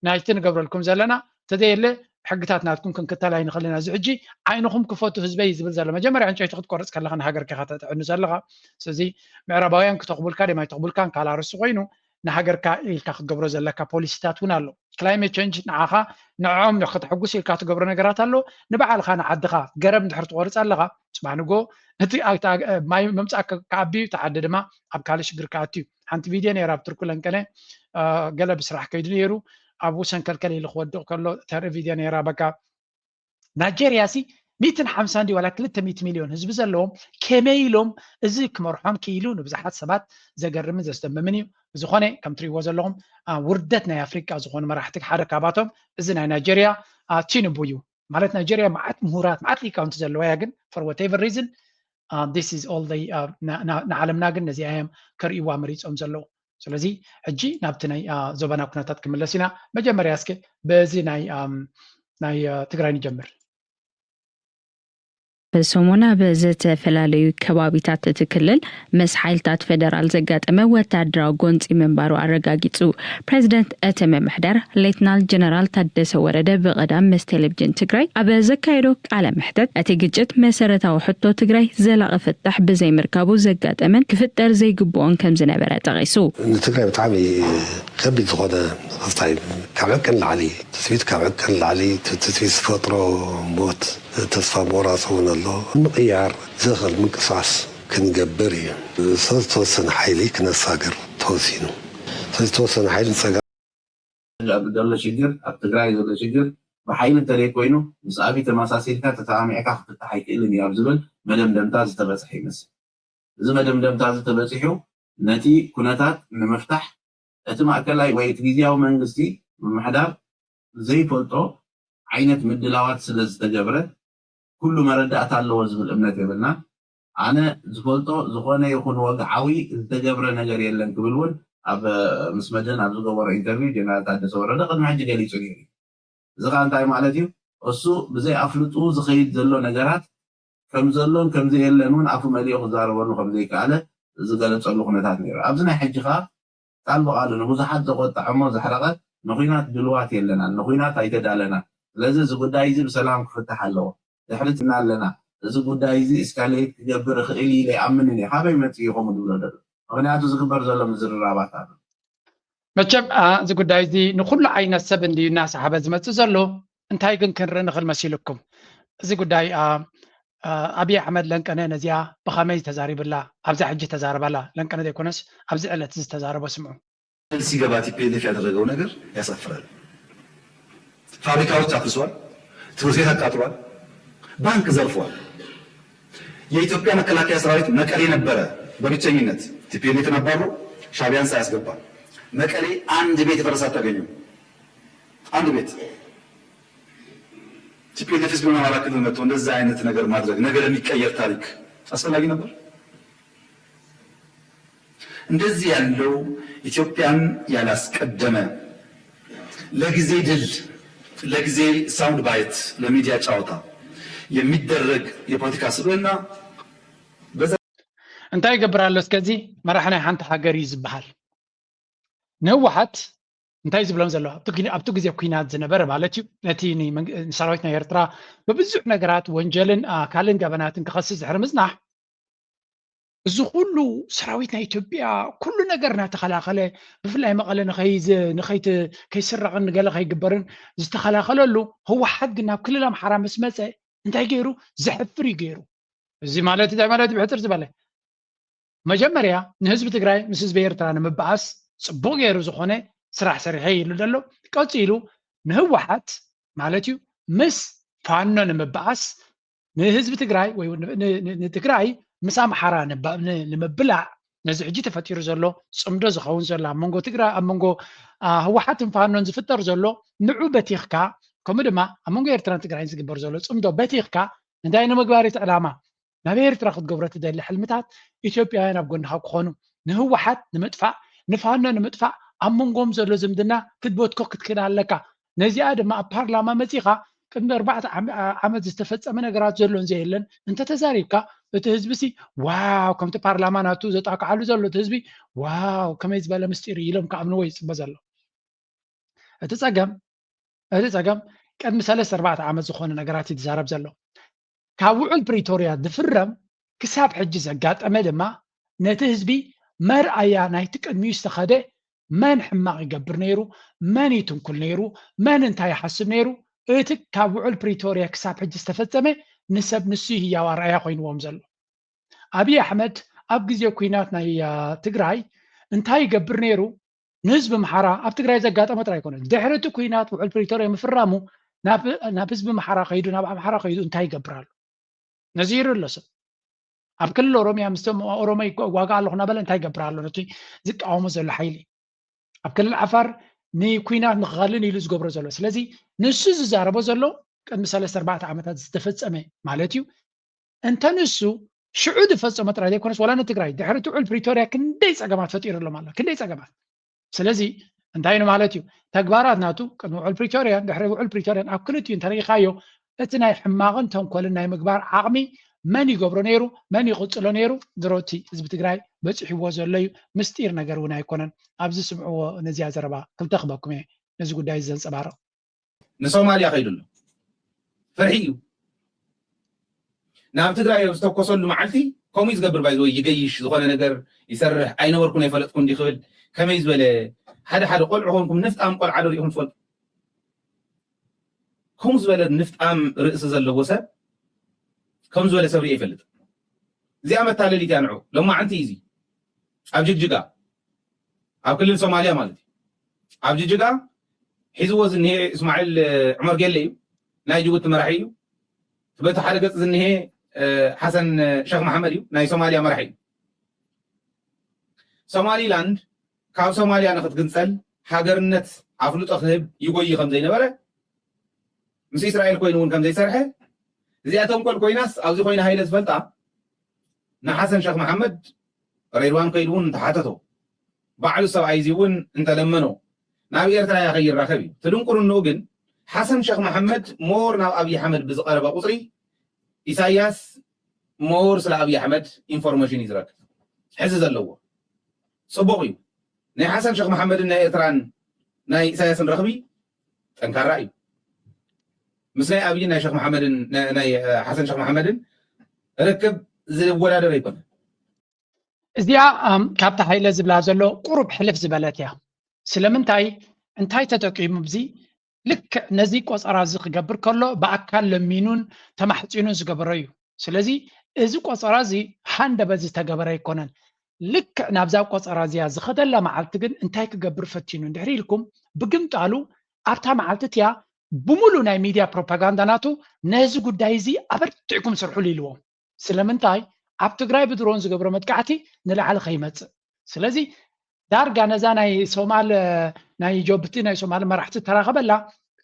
ናይቲ ንገብረልኩም ዘለና፣ ተዘየለ ሕግታት ናትኩም ክንክተል ኣይንኽእልን ኢና። እዚ ሕጂ ዓይንኹም ክፈቱ ህዝበይ ዝብል ዘሎ። መጀመርያ ዕንጨይቲ ክትቆርፅ ከለኻ ንሃገርካ ኢኻ ተጥዕኑ ዘለኻ። ስለዚ ምዕራባውያን ክተኽቡልካ ደማ ኣይተኽቡልካን ካልእ ኣርእስቲ ኮይኑ፣ ንሃገርካ ኢልካ ክትገብሮ ዘለካ ፖሊሲታት እውን ኣሎ። Climate change ንዓኻ ንዕኦም ንክተሕጉስ ኢልካ ትገብሮ ነገራት ኣሎ። ንባዕልኻ ንዓድኻ ገረብ እንድሕር ትቆርፅ ኣለኻ፣ ፅባሕ ንጎ እቲ ማይ ምምፃእ ክዓቢ እዩ፣ እቲ ዓዲ ድማ ኣብ ካልእ ሽግር ክኣቱ እዩ። ሓንቲ ቪድዮ ነይራ ኣብ ቱርኪ ለንቀነ፣ ገለ ብስራሕ ከይዱ ነይሩ፣ ኣብኡ ሰንከልከል ኢሉ ክወድቕ ከሎ ተርኢ ቪድዮ ነይራ። በቃ ናይጀርያ ሲ ሚእትን ሓምሳን ድዩ ዋላ ክልተ ሚእቲ ሚልዮን ህዝቢ ዘለዎም፣ ከመይ ኢሎም እዚ ክመርሖም ክኢሉ ንብዙሓት ሰባት ዘገርምን ዘስደምምን እዩ። ብዝኾነ ከም ትሪእዎ ዘለኹም ውርደት ናይ ኣፍሪቃ ዝኾኑ መራሕቲ ሓደ ካባቶም እዚ ናይ ናይጀርያ ቲኑቡ እዩ። ማለት ናይጀርያ መዓት ምሁራት መዓት ሊቃውንቲ ዘለዋ እያ፣ ግን for whatever reason this is all ንዓለምና ግን ነዚኣ እዮም ከርእይዋ መሪፆም ዘለዉ። ስለዚ ሕጂ ናብቲ ናይ ዞባና ኩነታት ክምለስ ኢና። መጀመርያ እስከ በዚ ናይ ናይ ትግራይ ንጀምር። ሰሙን ኣብ ዝተፈላለዩ ከባቢታት እቲ ክልል ምስ ሓይልታት ፌደራል ዘጋጠመ ወታደራዊ ጎንፂ ምንባሩ ኣረጋጊፁ። ፕሬዚደንት እቲ ምምሕዳር ሌትናል ጀነራል ታደሰ ወረደ ብቐዳም ምስ ቴሌቪዥን ትግራይ ኣብ ዘካየዶ ቃለ መሕተት እቲ ግጭት መሰረታዊ ሕቶ ትግራይ ዘላቒ ፍታሕ ብዘይምርካቡ ዘጋጠመን ክፍጠር ዘይግብኦን ከም ዝነበረ ጠቒሱ። ንትግራይ ብጣዕሚ ከቢድ ዝኾነ ክስታይ ካብ ዕቅን ላዕሊ ትስቢት ካብ ዕቅን ላዕሊ ትስቢት ዝፈጥሮ ሞት ተስፋ ምቑራፅ እውን ኣሎ። ንምቕያር ዘኽእል ምንቅስቃስ ክንገብር እዩ። ዝተወሰነ ሓይሊ ክነሳግር ተወሲኑ። ዝተወሰነ ሓይሊ ንፀጋም ዘሎ ሽግር ኣብ ትግራይ ዘሎ ሽግር ብሓይሊ እንተዘይ ኮይኑ ምስ ኣብይ ተመሳሲልካ ተሰማሚዕካ ክፍታሕ ኣይክእልን እዩ ኣብ ዝብል መደምደምታ ዝተበፅሐ ይመስል። እዚ መደምደምታ እዚ ተበፂሑ ነቲ ኩነታት ንምፍታሕ እቲ ማእከላይ ወይ እቲ ግዝያዊ መንግስቲ ምምሕዳር ዘይፈልጦ ዓይነት ምድላዋት ስለ ዝተገብረ ኩሉ መረዳእታ ኣለዎ ዝብል እምነት የብልናን። ኣነ ዝፈልጦ ዝኾነ ይኹን ወግዓዊ ዝተገብረ ነገር የለን ክብል እውን ኣብ ምስ መድህን ኣብ ዝገበሮ ኢንተርቪው ጀነራል ታደሰ ወረደ ቅድሚ ሕጂ ገሊፁ ነይሩ እዩ። እዚ ከዓ እንታይ ማለት እዩ? እሱ ብዘይ ኣፍልጥኡ ዝኸይድ ዘሎ ነገራት ከም ዘሎን ከም ዘየለን እውን ኣፉ መሊኡ ክዛረበሉ ከም ዘይከኣለ ዝገለፀሉ ኩነታት ነይሩ። ኣብዚ ናይ ሕጂ ከዓ ቃል ብቓሉ ንብዙሓት ዘቖጠዐ እሞ ዘሕረቐ ንኹናት ድልዋት የለናን፣ ንኹናት ኣይተዳለናን፣ ስለዚ እዚ ጉዳይ እዚ ብሰላም ክፍታሕ ኣለዎ፣ ድሕሪትና ኣለና፣ እዚ ጉዳይ እዚ እስካሌት ክገብር ይኽእል ኢለ ኣይኣምንን እየ፣ ካበይ መፂኡ እዩ ከምኡ ዝብሎ ዘሎ? ምኽንያቱ ዝግበር ዘሎ ምዝርራባት ኣሎ። መቸም እዚ ጉዳይ እዚ ንኩሉ ዓይነት ሰብ እንድዩ እናሰሓበ ዝመፅእ ዘሎ። እንታይ ግን ክንርኢ ንኽእል መሲልኩም? እዚ ጉዳይ ኣብይ ኣሕመድ ለንቀነ ነዚኣ ብኸመይ ተዛሪብላ? ኣብዛ ሕጂ ተዛረባላ ለንቀነ ዘይኮነስ ኣብዚ ዕለት ዝተዛረቦ ስምዑ። ሲገባ ቲፒኤልኤፍ ያደረገው ነገር ያሳፍራል። ፋብሪካዎች አፍርሷል፣ ትምህርት ቤት አቃጥሏል፣ ባንክ ዘርፏል። የኢትዮጵያ መከላከያ ሰራዊት መቀሌ ነበረ በብቸኝነት ቲፒኤልኤፍን አባሮ ሻቢያን ሳያስገባ መቀሌ አንድ ቤት የፈረሰ አታገኙም። አንድ ቤት ቲፒኤልኤፍ ህዝብ አማራ ክልል መጥቶ እንደዛ አይነት ነገር ማድረግ ነገ ለሚቀየር ታሪክ አስፈላጊ ነበር? እንደዚህ ያለው ኢትዮጵያን ያላስቀደመ ለጊዜ ድል ለጊዜ ሳውንድ ባይት ለሚዲያ ጨዋታ የሚደረግ የፖለቲካ ስብዕና እንታይ ይገብር ኣሎ? እስከዚ መራሕ ናይ ሓንቲ ሃገር እዩ ዝበሃል። ንህወሓት እንታይ ዝብሎም ዘሎ ኣብቲ ግዜ ኩናት ዝነበረ ማለት እዩ ነቲ ንሰራዊት ናይ ኤርትራ ብብዙሕ ነገራት ወንጀልን ካልእን ገበናትን ክኸስስ ድሕሪ ምፅናሕ እዚ ኩሉ ሰራዊት ናይ ኢትዮጵያ ኩሉ ነገር እናተኸላኸለ ብፍላይ መቐለ ከይስረቕን ገለ ከይግበርን ዝተኸላኸለሉ ህወሓት ግን ናብ ክልል ኣምሓራ ምስ መፀ እንታይ ገይሩ? ዘሕፍር እዩ ገይሩ። እዚ ማለት እንታይ ማለት እዩ? ብሕፅር ዝበለ መጀመርያ ንህዝቢ ትግራይ ምስ ህዝቢ ኤርትራ ንምበኣስ ፅቡቕ ገይሩ ዝኾነ ስራሕ ሰሪሐ ኢሉ ዘሎ። ቀፂሉ ንህወሓት ማለት እዩ ምስ ፋኖ ንምበኣስ ንህዝቢ ትግራይ ወይ ንትግራይ ምስ ኣምሓራ ንምብላዕ ነዚ ሕጂ ተፈጢሩ ዘሎ ፅምዶ ዝኸውን ዘሎ ኣብ መንጎ ትግራይ ኣብ መንጎ ህወሓትን ፋኖን ዝፍጠር ዘሎ ንዑ በቲኽካ ከምኡ ድማ ኣብ መንጎ ኤርትራን ትግራይን ዝግበር ዘሎ ፅምዶ በቲኽካ እንታይ ንምግባር እቲ ዕላማ ናብ ኤርትራ ክትገብሮ ትደሊ ሕልምታት ኢትዮጵያውያን ኣብ ጎንኻ ክኾኑ ንህወሓት ንምጥፋእ ንፋኖ ንምጥፋእ ኣብ መንጎም ዘሎ ዝምድና ክትበትኮ ክትክእል ኣለካ ነዚኣ ድማ ኣብ ፓርላማ መፂኻ ቅድሚ ኣርባዕተ ዓመት ዝተፈፀመ ነገራት ዘሎን ዘየለን እንተተዛሪብካ እቲ ህዝቢ ሲ ዋው ከምቲ ፓርላማ ናቱ ዘጣቅዓሉ ዘሎ እቲ ህዝቢ ዋው ከመይ ዝበለ ምስጢር ኢሎም ክኣምንዎ ይፅበ ዘሎ እቲ ፀገም እቲ ፀገም ቅድሚ ሰለስተ ኣርባዕተ ዓመት ዝኾነ ነገራት ይዛረብ ዘሎ ካብ ውዕል ፕሪቶርያ ዝፍረም ክሳብ ሕጂ ዘጋጠመ ድማ ነቲ ህዝቢ መርኣያ ናይቲ ቅድሚኡ ዝተኸደ መን ሕማቕ ይገብር ነይሩ፣ መን ይትንኩል ነይሩ፣ መን እንታይ ይሓስብ ነይሩ፣ እቲ ካብ ውዕል ፕሪቶርያ ክሳብ ሕጂ ዝተፈጸመ ንሰብ ንሱ ህያው ኣርኣያ ኮይንዎም ዘሎ። ኣብይ ኣሕመድ ኣብ ግዜ ኩናት ናይ ትግራይ እንታይ ይገብር ነይሩ ንህዝቢ ኣምሓራ ኣብ ትግራይ ዘጋጠመ ጥራይ ኣይኮነን። ድሕሪ እቲ ኩናት ውዕል ፕሪቶርያ ምፍራሙ ናብ ህዝቢ ኣምሓራ ከይዱ ናብ ኣምሓራ ከይዱ እንታይ ይገብር ኣሎ? ነዚሩ ኣሎ ሰብ ኣብ ክልል ኦሮሚያ ምስቶም ኦሮሞ ይዋጋ ኣለኹ እናበለ እንታይ ይገብር ኣሎ ነቲ ዝቃወሞ ዘሎ ሓይሊ ኣብ ክልል ዓፋር ንኩናት ንክኸልን ኢሉ ዝገብሮ ዘሎ ስለዚ ንሱ ዝዛረቦ ዘሎ ቅድሚ ሰለስተ ኣርባዕተ ዓመታት ዝተፈፀመ ማለት እዩ እንተ ንሱ ሽዑ ዝፈፀሞ ጥራይ ዘይኮነስ ዋላ ንትግራይ ድሕሪ ትውዕል ፕሪቶርያ ክንደይ ፀገማት ፈጢሩ ኣሎ ማለት ክንደይ ፀገማት ስለዚ እንታይ ማለት እዩ ተግባራት ናቱ ቅድሚ ውዕል ፕሪቶርያን ድሕሪ ውዕል ፕሪቶርያን ኣብ ክልቲኡ እንተሪኢኻዮ እቲ ናይ ሕማቕን ተንኮልን ናይ ምግባር ዓቕሚ መን ይገብሮ ነይሩ መን ይቕፅሎ ነይሩ ድሮ እቲ ህዝቢ ትግራይ በፂሕዎ ዘሎ እዩ ምስጢር ነገር እውን ኣይኮነን ኣብዚ ስምዕዎ ነዚኣ ዘረባ ክልተ ክበኩም እየ ነዚ ጉዳይ ዘንፀባርቕ ንሶማልያ ከይዱ ኣሎ ፍርሒ እዩ ናብ ትግራይ ኣብ ዝተኮሰሉ መዓልቲ ከምኡ ዝገብር ባይዘወይ ይገይሽ ዝኾነ ነገር ይሰርሕ ኣይነበርኩን ኣይፈለጥኩ እንዲ ክብል ከመይ ዝበለ ሓደ ሓደ ቆልዑ ኮንኩም ንፍጣም ቆልዓ ዶ ሪኢኹም ትፈልጡ ከምኡ ዝበለ ንፍጣም ርእሲ ዘለዎ ሰብ ከም ዝበለ ሰብ ሪኦ ይፈልጥ እዚኣ መታለሊት እያ ንዑ ሎማዓንቲ እዩ እዚ ኣብ ጅግጅጋ ኣብ ክልል ሶማልያ ማለት እዩ ኣብ ጅጅጋ ሒዝዎ ዝኒሄ እስማዒል ዑመር ጌለ እዩ ናይ ጅቡቲ መራሒ እዩ በቲ ሓደ ገፅ ዝኒሄ ሓሰን ሸክ መሓመድ እዩ ናይ ሶማልያ መራሒ እዩ ሶማሊላንድ ካብ ሶማልያ ንክትግንፀል ሃገርነት ኣፍልጦ ክህብ ይጎይ ከም ዘይነበረ ምስ እስራኤል ኮይኑ እውን ከም ዘይሰርሐ እዚኣ ተንኮል ኮይናስ ኣብዚ ኮይና ሃይለ ዝፈልጣ ንሓሰን ሸክ መሓመድ ሬድዋን ከይዱ እውን እንተሓተቶ ባዕሉ ሰብኣይ እዚ እውን እንተለመኖ ናብ ኤርትራ እያ ከይራኸብ እዩ ትድንቁርንኡ ግን ሓሰን ሸክ መሓመድ ሞር ናብ ኣብይ ኣሕመድ ብዝቀረበ ቁፅሪ ኢሳያስ ሞር ስለ ኣብይ ኣሕመድ ኢንፎርሜሽን እዩ ዝረክብ ሕዚ ዘለዎ ፅቡቅ እዩ ናይ ሓሰን ሸክ መሓመድን ናይ ኤርትራን ናይ ኢሳያስን ረኽቢ ጠንካራ እዩ ምስ ናይ ኣብይን ናይ ሸክ መሓመድን ናይ ሓሰን ሸክ መሓመድን ርክብ ዝወዳደር ኣይኮነ እዚኣ ካብቲ ሃይለ ዝብላ ዘሎ ቁሩብ ሕልፍ ዝበለት እያ ስለምንታይ እንታይ ተጠቂሙ ብዚ ልክዕ ነዚ ቆፀራ እዚ ክገብር ከሎ ብኣካል ለሚኑን ተማሕፂኑን ዝገበሮ እዩ ስለዚ እዚ ቆፀራ እዚ ሃንደበት ዝተገበረ ኣይኮነን ልክዕ ናብዛ ቆፀራ እዚኣ ዝኸደላ መዓልቲ ግን እንታይ ክገብር ፈቲኑ እንድሕሪ ኢልኩም ብግምጣሉ ኣብታ መዓልቲ እቲኣ ብሙሉ ናይ ሚድያ ፕሮፓጋንዳ ናቱ ነዚ ጉዳይ እዚ ኣበርቲዕኩም ስርሑሉ ኢልዎም ስለምንታይ ኣብ ትግራይ ብድሮን ዝገብሮ መጥቃዕቲ ንላዕሊ ከይመፅእ ስለዚ ዳርጋ ነዛ ናይ ሶማል ናይ ጆብቲ ናይ ሶማል መራሕቲ ተራኸበላ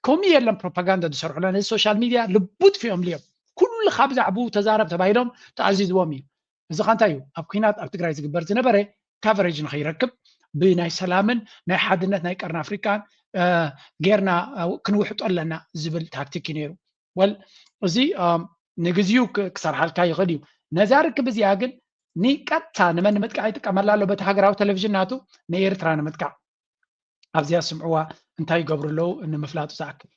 ከምኡ የለን ፕሮፓጋንዳ ዝሰርሑላ ነዚ ሶሻል ሚድያ ልቡ ጥፊኦም ልዮም ኩሉ ካብ ዛዕቡ ተዛረብ ተባሂሎም ተኣዚዝዎም እዩ እዚ ኸ እንታይ እዩ ኣብ ኩናት ኣብ ትግራይ ዝግበር ዝነበረ ካቨሬጅ ንኸይረክብ ብናይ ሰላምን ናይ ሓድነት ናይ ቀርኒ ኣፍሪቃን ጌርና ክንውሕጦ ኣለና ዝብል ታክቲክ እዩ ነይሩ ወል እዚ ንግዚኡ ክሰርሓልካ ይኽእል እዩ ነዛ ርክብ እዚኣ ግን ንቀጥታ ንመን ንምጥቃዕ ይጥቀመላ ኣሎ በቲ ሃገራዊ ቴሌቪዥን ናቱ ንኤርትራ ንምጥቃዕ ኣብዚኣ ስምዕዋ እንታይ ይገብሩ ኣለዉ ንምፍላጡ ዝኣክል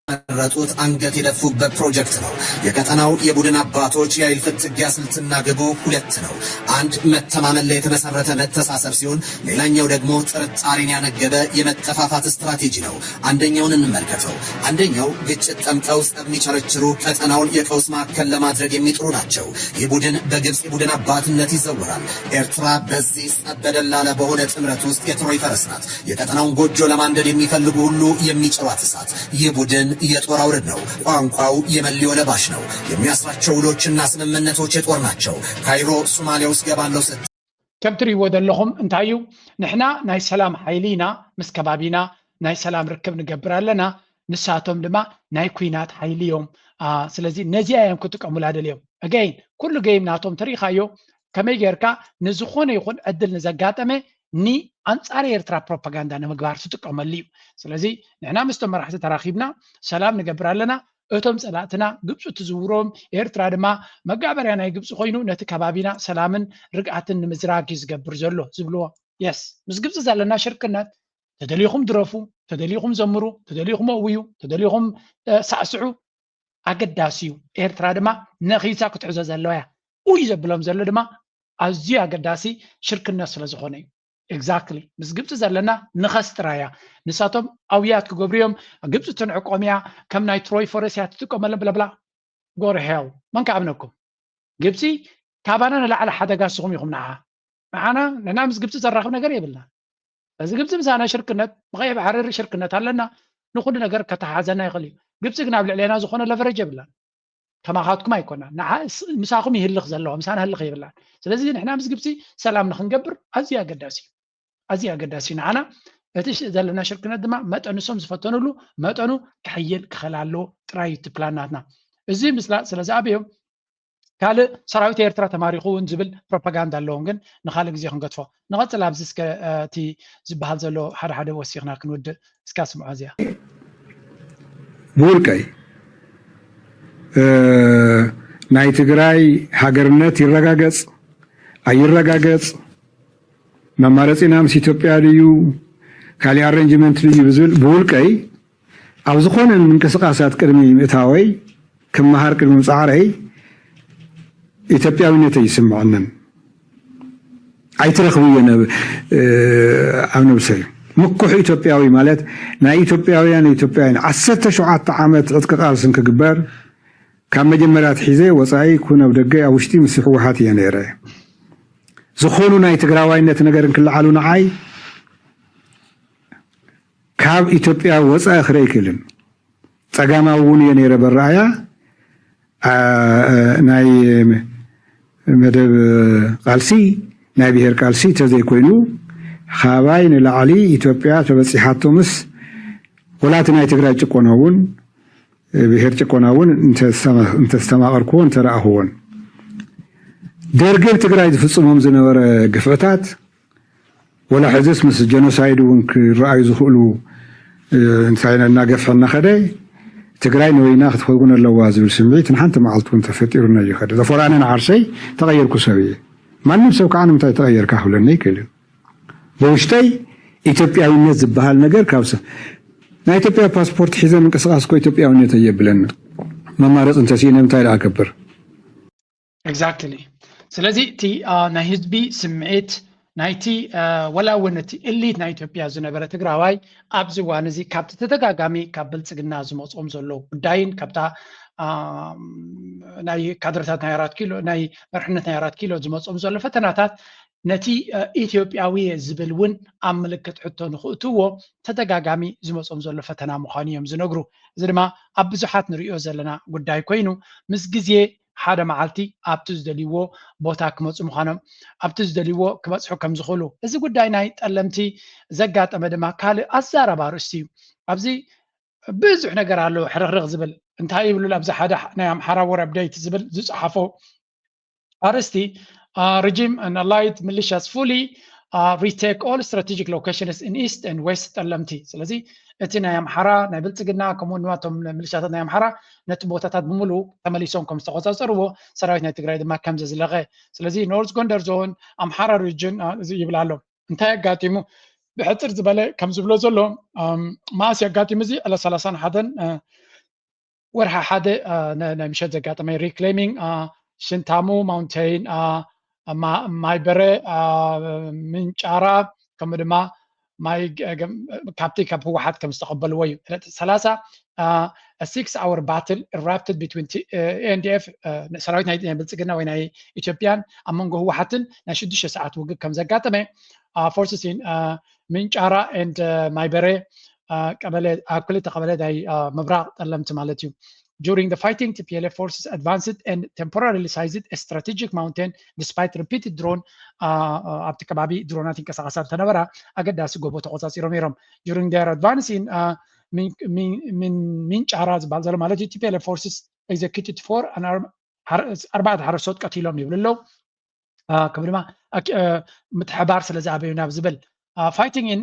መረጡት አንገት የደፉበት ፕሮጀክት ነው። የቀጠናው የቡድን አባቶች የኃይል ፍትጊያ ስልትና ግቡ ሁለት ነው። አንድ መተማመን ላይ የተመሰረተ መተሳሰር ሲሆን ሌላኛው ደግሞ ጥርጣሬን ያነገበ የመጠፋፋት ስትራቴጂ ነው። አንደኛውን እንመልከተው። አንደኛው ግጭት ጠምቀው ጸብ የሚቸረችሩ ቀጠናውን የቀውስ ማዕከል ለማድረግ የሚጥሩ ናቸው። ይህ ቡድን በግብጽ የቡድን አባትነት ይዘወራል። ኤርትራ በዚህ ጸብ በደላላ በሆነ ጥምረት ውስጥ የትሮይ ፈረስ ናት። የቀጠናውን ጎጆ ለማንደድ የሚፈልጉ ሁሉ የሚጭሯት እሳት። ይህ ቡድን የጦር አውርድ ነው። ቋንቋው የመለዮ ለባሽ ነው። የሚያስራቸው ውሎችና ስምምነቶች የጦር ናቸው። ካይሮ ሶማሊያ ውስጥ ገባለው ስትል ከም ትሪእዎ ዘለኹም እንታይ እዩ፣ ንሕና ናይ ሰላም ሓይሊ ኢና፣ ምስ ከባቢና ናይ ሰላም ርክብ ንገብር ኣለና። ንሳቶም ድማ ናይ ኩናት ሓይሊ እዮም። ስለዚ ነዚኣ እዮም ክጥቀሙላ ደልዮም። ኣገይን ኩሉ ገይም ናቶም ተሪኢኻዮ፣ ከመይ ጌርካ ንዝኾነ ይኹን ዕድል ንዘጋጠመ ንኣንጻር ኤርትራ ፕሮፓጋንዳ ንምግባር ትጥቀመሉ እዩ። ስለዚ ንሕና ምስቶም መራሕቲ ተራኺብና ሰላም ንገብር ኣለና። እቶም ጸላእትና ግብፂ ትዝውሮም፣ ኤርትራ ድማ መጋበርያ ናይ ግብፂ ኮይኑ ነቲ ከባቢና ሰላምን ርግኣትን ንምዝራግ እዩ ዝገብር ዘሎ ዝብልዎ። የስ ምስ ግብፂ ዘለና ሽርክነት ተደሊኹም ድረፉ፣ ተደሊኹም ዘምሩ፣ ተደሊኹም ኣውዩ፣ ተደሊኹም ሳዕስዑ ኣገዳሲ እዩ። ኤርትራ ድማ ነኺሳ ክትሕዞ ዘለዋ እያ። ኡይ ዘብሎም ዘሎ ድማ ኣዝዩ ኣገዳሲ ሽርክነት ስለ ዝኾነ እዩ። ኤግዛክትሊ ምስ ግብፂ ዘለና ንኸስ ጥራይ እያ። ንሳቶም ኣውያት ክገብሩ እዮም። ግብፂ ትንዕቆም እያ፣ ከም ናይ ትሮይ ፎረስ እያ ትጥቀመሎም ብለብላ። ጎር ሄል መን ከኣብነኩም? ግብፂ ካባና ንላዕሊ ሓደጋ ንስኹም ኢኹም ንዓ። ንዓና ንና ምስ ግብፂ ዘራኽብ ነገር የብልና። እዚ ግብፂ ምሳና ሽርክነት ብቀይ ባሕሪ ሽርክነት ኣለና። ንኩሉ ነገር ከተሓዘና ይኽእል እዩ። ግብፂ ግን ኣብ ልዕሌና ዝኾነ ለቨረጅ የብላን። ከማኻትኩም ኣይኮና። ምሳኹም ይህልኽ ዘለዋ ምሳና ህልኽ የብላን። ስለዚ ንሕና ምስ ግብፂ ሰላም ንክንገብር ኣዝዩ ኣገዳሲ እዩ። ኣዝዩ ኣገዳሲ እዩ ንዓና። እቲ ዘለና ሽርክነት ድማ መጠን ንሶም ዝፈተኑሉ መጠኑ ክሕይል ክኸል ኣለዎ ጥራይ እዩ እቲ ፕላን ናትና። እዚ ምስላ ስለ ዝኣበዮም ካልእ ሰራዊት ኤርትራ ተማሪኹ እውን ዝብል ፕሮፓጋንዳ ኣለዎም፣ ግን ንኻልእ ግዜ ክንገድፎ። ንቐፅል ኣብዚ እስከ እቲ ዝበሃል ዘሎ ሓደ ሓደ ወሲኽና ክንውድእ እስካ ስምዖ እዚኣ። ብውልቀይ ናይ ትግራይ ሃገርነት ይረጋገፅ ኣይረጋገፅ መማረፂና ምስ ኢትዮጵያ ድዩ ካሊእ ኣረንጅመንት ድዩ ብዝብል ብውልቀይ ኣብ ዝኾነ ምንቅስቃሳት ቅድሚ ምእታወይ ክመሃር ቅድሚ ምፃዕረይ ኢትዮጵያዊነተይ ይስምዐንን ኣይትረኽብዮ ኣብ ነብሰይ ምኩሕ ኢትዮጵያዊ ማለት ናይ ኢትዮጵያውያን ኢትዮጵያውያን ዓሰርተ ሸውዓተ ዓመት ዕጥቂ ቃልሲ እንክግበር ካብ መጀመርያ ኣትሒዘ ወፃኢ ኩን ኣብ ደገ ኣብ ውሽጢ ምስ ህወሓት እየ ነይረ ዝኾኑ ናይ ትግራዋይነት ነገር እንክልዓሉ ንዓይ ካብ ኢትዮጵያ ወፃኢ ክርኢ ክእልን ፀጋማዊ እውን እየ ነይረ በረኣያ ናይ መደብ ቃልሲ ናይ ብሄር ቃልሲ ተዘይኮይኑ ካባይ ንላዕሊ ኢትዮጵያ ተበፂሓቶ ምስ ወላቲ ናይ ትግራይ ጭቆና እውን ብሄር ጭቆና እውን እንተስተማቐርክዎ እንተረኣኽዎን ደርግብ ትግራይ ዝፍፅሞም ዝነበረ ግፍዕታት ወላ ሕዝስ ምስ ጀኖሳይድ እውን ክረኣዩ ዝኽእሉ እንታይ እናገፍሐ እናኸደ ትግራይ ንበይና ክትኸውን ኣለዋ ዝብል ስምዒት ንሓንቲ መዓልቲ እውን ተፈጢሩና እዩ ከደ ዘፎራነ ንዓርሰይ ተቐየርኩ ሰብ እየ ማንም ሰብ ከዓ ንምንታይ ተቐየርካ ክብለኒ ኣይክእልን ብውሽጠይ ኢትዮጵያዊነት ዝበሃል ነገር ካብ ሰብ ናይ ኢትዮጵያ ፓስፖርት ሒዘ ምንቅስቃስ እኮ ኢትዮጵያዊነት እየብለኒ መማረፂ እንተስኢነ ምንታይ ደኣ ገብር ኤግዛክትሊ ስለዚ እቲ ናይ ህዝቢ ስምዒት ናይቲ ወላ እውን እቲ እሊት ናይ ኢትዮጵያ ዝነበረ ትግራዋይ ኣብዚ እዋን እዚ ካብቲ ተደጋጋሚ ካብ ብልፅግና ዝመፅኦም ዘሎ ጉዳይን ካብታ ናይ ካድረታት ናይ ኣራት ኪሎ ናይ መርሕነት ናይ ኣራት ኪሎ ዝመፅኦም ዘሎ ፈተናታት ነቲ ኢትዮጵያዊ ዝብል እውን ኣብ ምልክት ሕቶ ንክእትዎ ተደጋጋሚ ዝመፅኦም ዘሎ ፈተና ምዃኑ እዮም ዝነግሩ። እዚ ድማ ኣብ ብዙሓት ንሪኦ ዘለና ጉዳይ ኮይኑ ምስ ግዜ ሓደ መዓልቲ ኣብቲ ዝደልይዎ ቦታ ክመፁ ምዃኖም ኣብቲ ዝደልይዎ ክበፅሑ ከም ዝኽእሉ እዚ ጉዳይ ናይ ጠለምቲ ዘጋጠመ ድማ ካልእ ኣዛራቢ ኣርእስቲ እዩ። ኣብዚ ብዙሕ ነገር ኣሎ ሕርኽርኽ ዝብል እንታይ ይብሉ ኣብዚ ሓደ ናይ ኣምሓራ ወር ኣፕዴት ዝብል ዝፀሓፎ ኣርእስቲ regime and allied militias fully retake all strategic locations in east and west ጠለምቲ ስለዚ እቲ ናይ ኣምሓራ ናይ ብልፅግና ከምኡ ድማ እቶም ሚሊሻታት ናይ ኣምሓራ ነቲ ቦታታት ብምሉኡ ተመሊሶም ከም ዝተቆፃፀርዎ ሰራዊት ናይ ትግራይ ድማ ከም ዘዝለቐ ስለዚ ኖርዝ ጎንደር ዞን ኣምሓራ ሪጅን ይብል ኣሎ እንታይ ኣጋጢሙ ብሕፅር ዝበለ ከም ዝብሎ ዘሎ ማእስ ኣጋጢሙ እዚ ዕለት ሰላሳን ሓደን ወርሒ ሓደ ናይ ምሸት ዘጋጠመ reclaiming ሽንታሙ ማውንቴን ማይበረ ምንጫራ ከምኡ ድማ ማይ ካብቲ ካብ ህወሓት ከም ዝተቐበልዎ እዩ ዕለት ሰላሳ six hour battle erupted between A N D F ሰራዊት ናይ ብልፅግና ወይ ናይ ኢትዮጵያን ኣብ መንጎ ህወሓትን ናይ ሽዱሽተ ሰዓት ውግእ ከም ዘጋጠመ forces in ምንጫራ and ማይበረ ቀበሌ ኣብ ክልተ ቀበሌ ናይ ምብራቕ ጠለምቲ ማለት እዩ። During the fighting, T P L F forces advanced and temporarily seized a strategic mountain despite repeated drone ኣብቲ ከባቢ ድሮናት ይንቀሳቐሳ እንተነበራ ኣገዳሲ ጎቦ ተቆፃፂሮም ነይሮም። During their advance in ሚንጫራ ዝበሃል ዘሎ ማለት እዩ T P L F forces executed four and ኣርባዕተ ሓረስቶት ቀቲሎም ይብሉ ኣለዉ። ከም ድማ ምትሕባር ስለ ዝኣበዩ ናብ ዝብል fighting in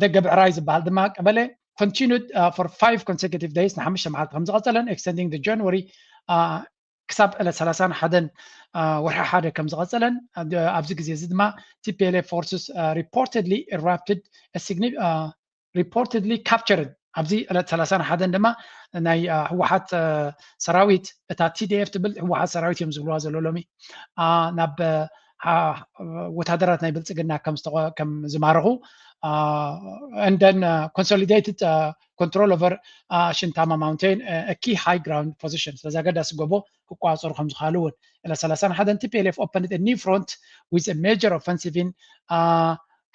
ደገ ብዕራይ ዝበሃል ድማ ቀበሌ continued for five consecutive days ንሓሙሽተ መዓልቲ ከም ዝቐጸለን extending the January ክሳብ ዕለት ሰላሳን ሓደን ወርሒ ሓደ ከም ዝቐጸለን ኣብዚ ግዜ እዚ ድማ T P L F forces reportedly erupted reportedly captured ኣብዚ ዕለት ሰላሳን ሓደን ድማ ናይ ህወሓት ሰራዊት እታ T D F ትብል ህወሓት ሰራዊት እዮም ዝብልዋ ዘሎ ሎሚ ናብ ወታደራት ናይ ብልፅግና ከም ዝማረኹ and then consolidated control over Shintama Mountain a key high ground position ስለዚ ኣገዳሲ ጎቦ ክቋፀሩ ከም ዝኽኣሉ እውን ዕለት ሰላሳን ሓደን T P L F opened a new front with a major offensive in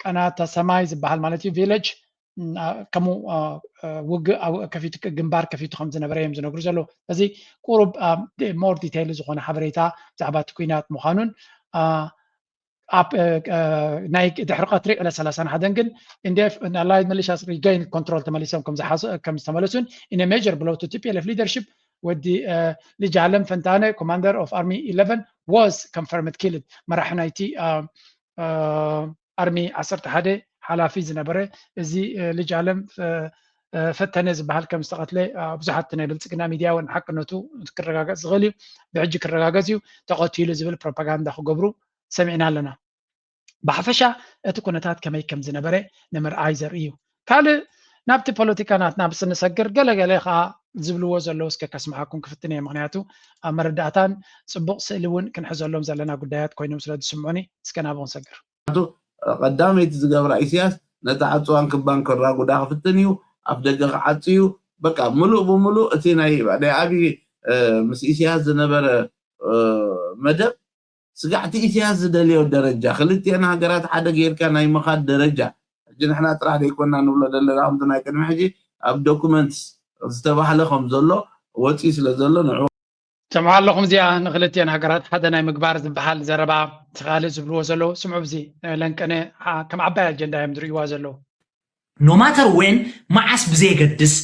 ቀናተ ሰማይ ዝበሃል ማለት እዩ village ከምኡ ውግእ ከፊቱ ግንባር ከፊቱ ከም ዝነበረ እዮም ዝነግሩ ዘለዉ። እዚ ቁሩብ more detail ዝኾነ ሓበሬታ ብዛዕባ እቲ ኩናት ምዃኑን ኣብ ናይ ድሕሪ ቀትሪ ዕለት ሰላሳን ሓደን ግን N D F allied militias regained control ተመሊሶም ከም ዝተመለሱን in a major blow to T P L F leadership ወዲ ልጃለም ፈንታነ commander of army eleven was confirmed killed መራሒ ናይቲ army ዓሰርተ ሓደ ሓላፊ ዝነበረ እዚ ልጅ ኣለም ፈተነ ዝበሃል ከም ዝተቐትለ ብዙሓት ናይ ብልፅግና ሚድያ እውን ሓቅነቱ ክረጋገፅ ዝኽእል እዩ። ብሕጂ ክረጋገፅ እዩ ተቐቲሉ ዝብል ፕሮፓጋንዳ ክገብሩ ሰሚዕና ኣለና። ብሓፈሻ እቲ ኩነታት ከመይ ከም ዝነበረ ንምርኣይ ዘርኢ እዩ። ካልእ ናብቲ ፖለቲካ ናትና ስንሰግር ገለገለ ከዓ ዝብልዎ ዘለዉ እስከ ከስምዓኩም ክፍትን እየ። ምክንያቱ ኣብ መረዳእታን ፅቡቕ ስእሊ እውን ክንሕዘሎም ዘለና ጉዳያት ኮይኖም ስለ ዝስምዑኒ እስከ ናብኡ ክንሰግር። ቀዳመይቲ ዝገብራ ኢሳያስ ነታ ዕፅዋን ክባን ከራጉዳ ክፍትን እዩ። ኣፍ ደገ ክዓፂ እዩ። በቃ ምሉእ ብምሉእ እቲ ናይ ናይ ኣብይ ምስ ኢሳያስ ዝነበረ መደብ ስጋዕቲ ኢሳያስ ዝደልዮ ደረጃ ክልቲአን ሃገራት ሓደ ጌርካ ናይ ምኻድ ደረጃ ሕጂ ንሕና ጥራሕ ዘይኮና ንብሎ ዘለና ከምቲ ናይ ቅድሚ ሕጂ ኣብ ዶኩመንትስ ዝተባህለ ከም ዘሎ ወፂኡ ስለ ዘሎ ንዑ ሰምዖ ኣለኹም እዚኣ ንክልቲአን ሃገራት ሓደ ናይ ምግባር ዝበሃል ዘረባ ተኻሊ ዝብልዎ ዘለዉ ስምዑ ብዚ ለንቀነ ከም ዓባይ ኣጀንዳ እዮም ዝርእይዋ ዘለዉ no matter when መዓስ ብዘየገድስ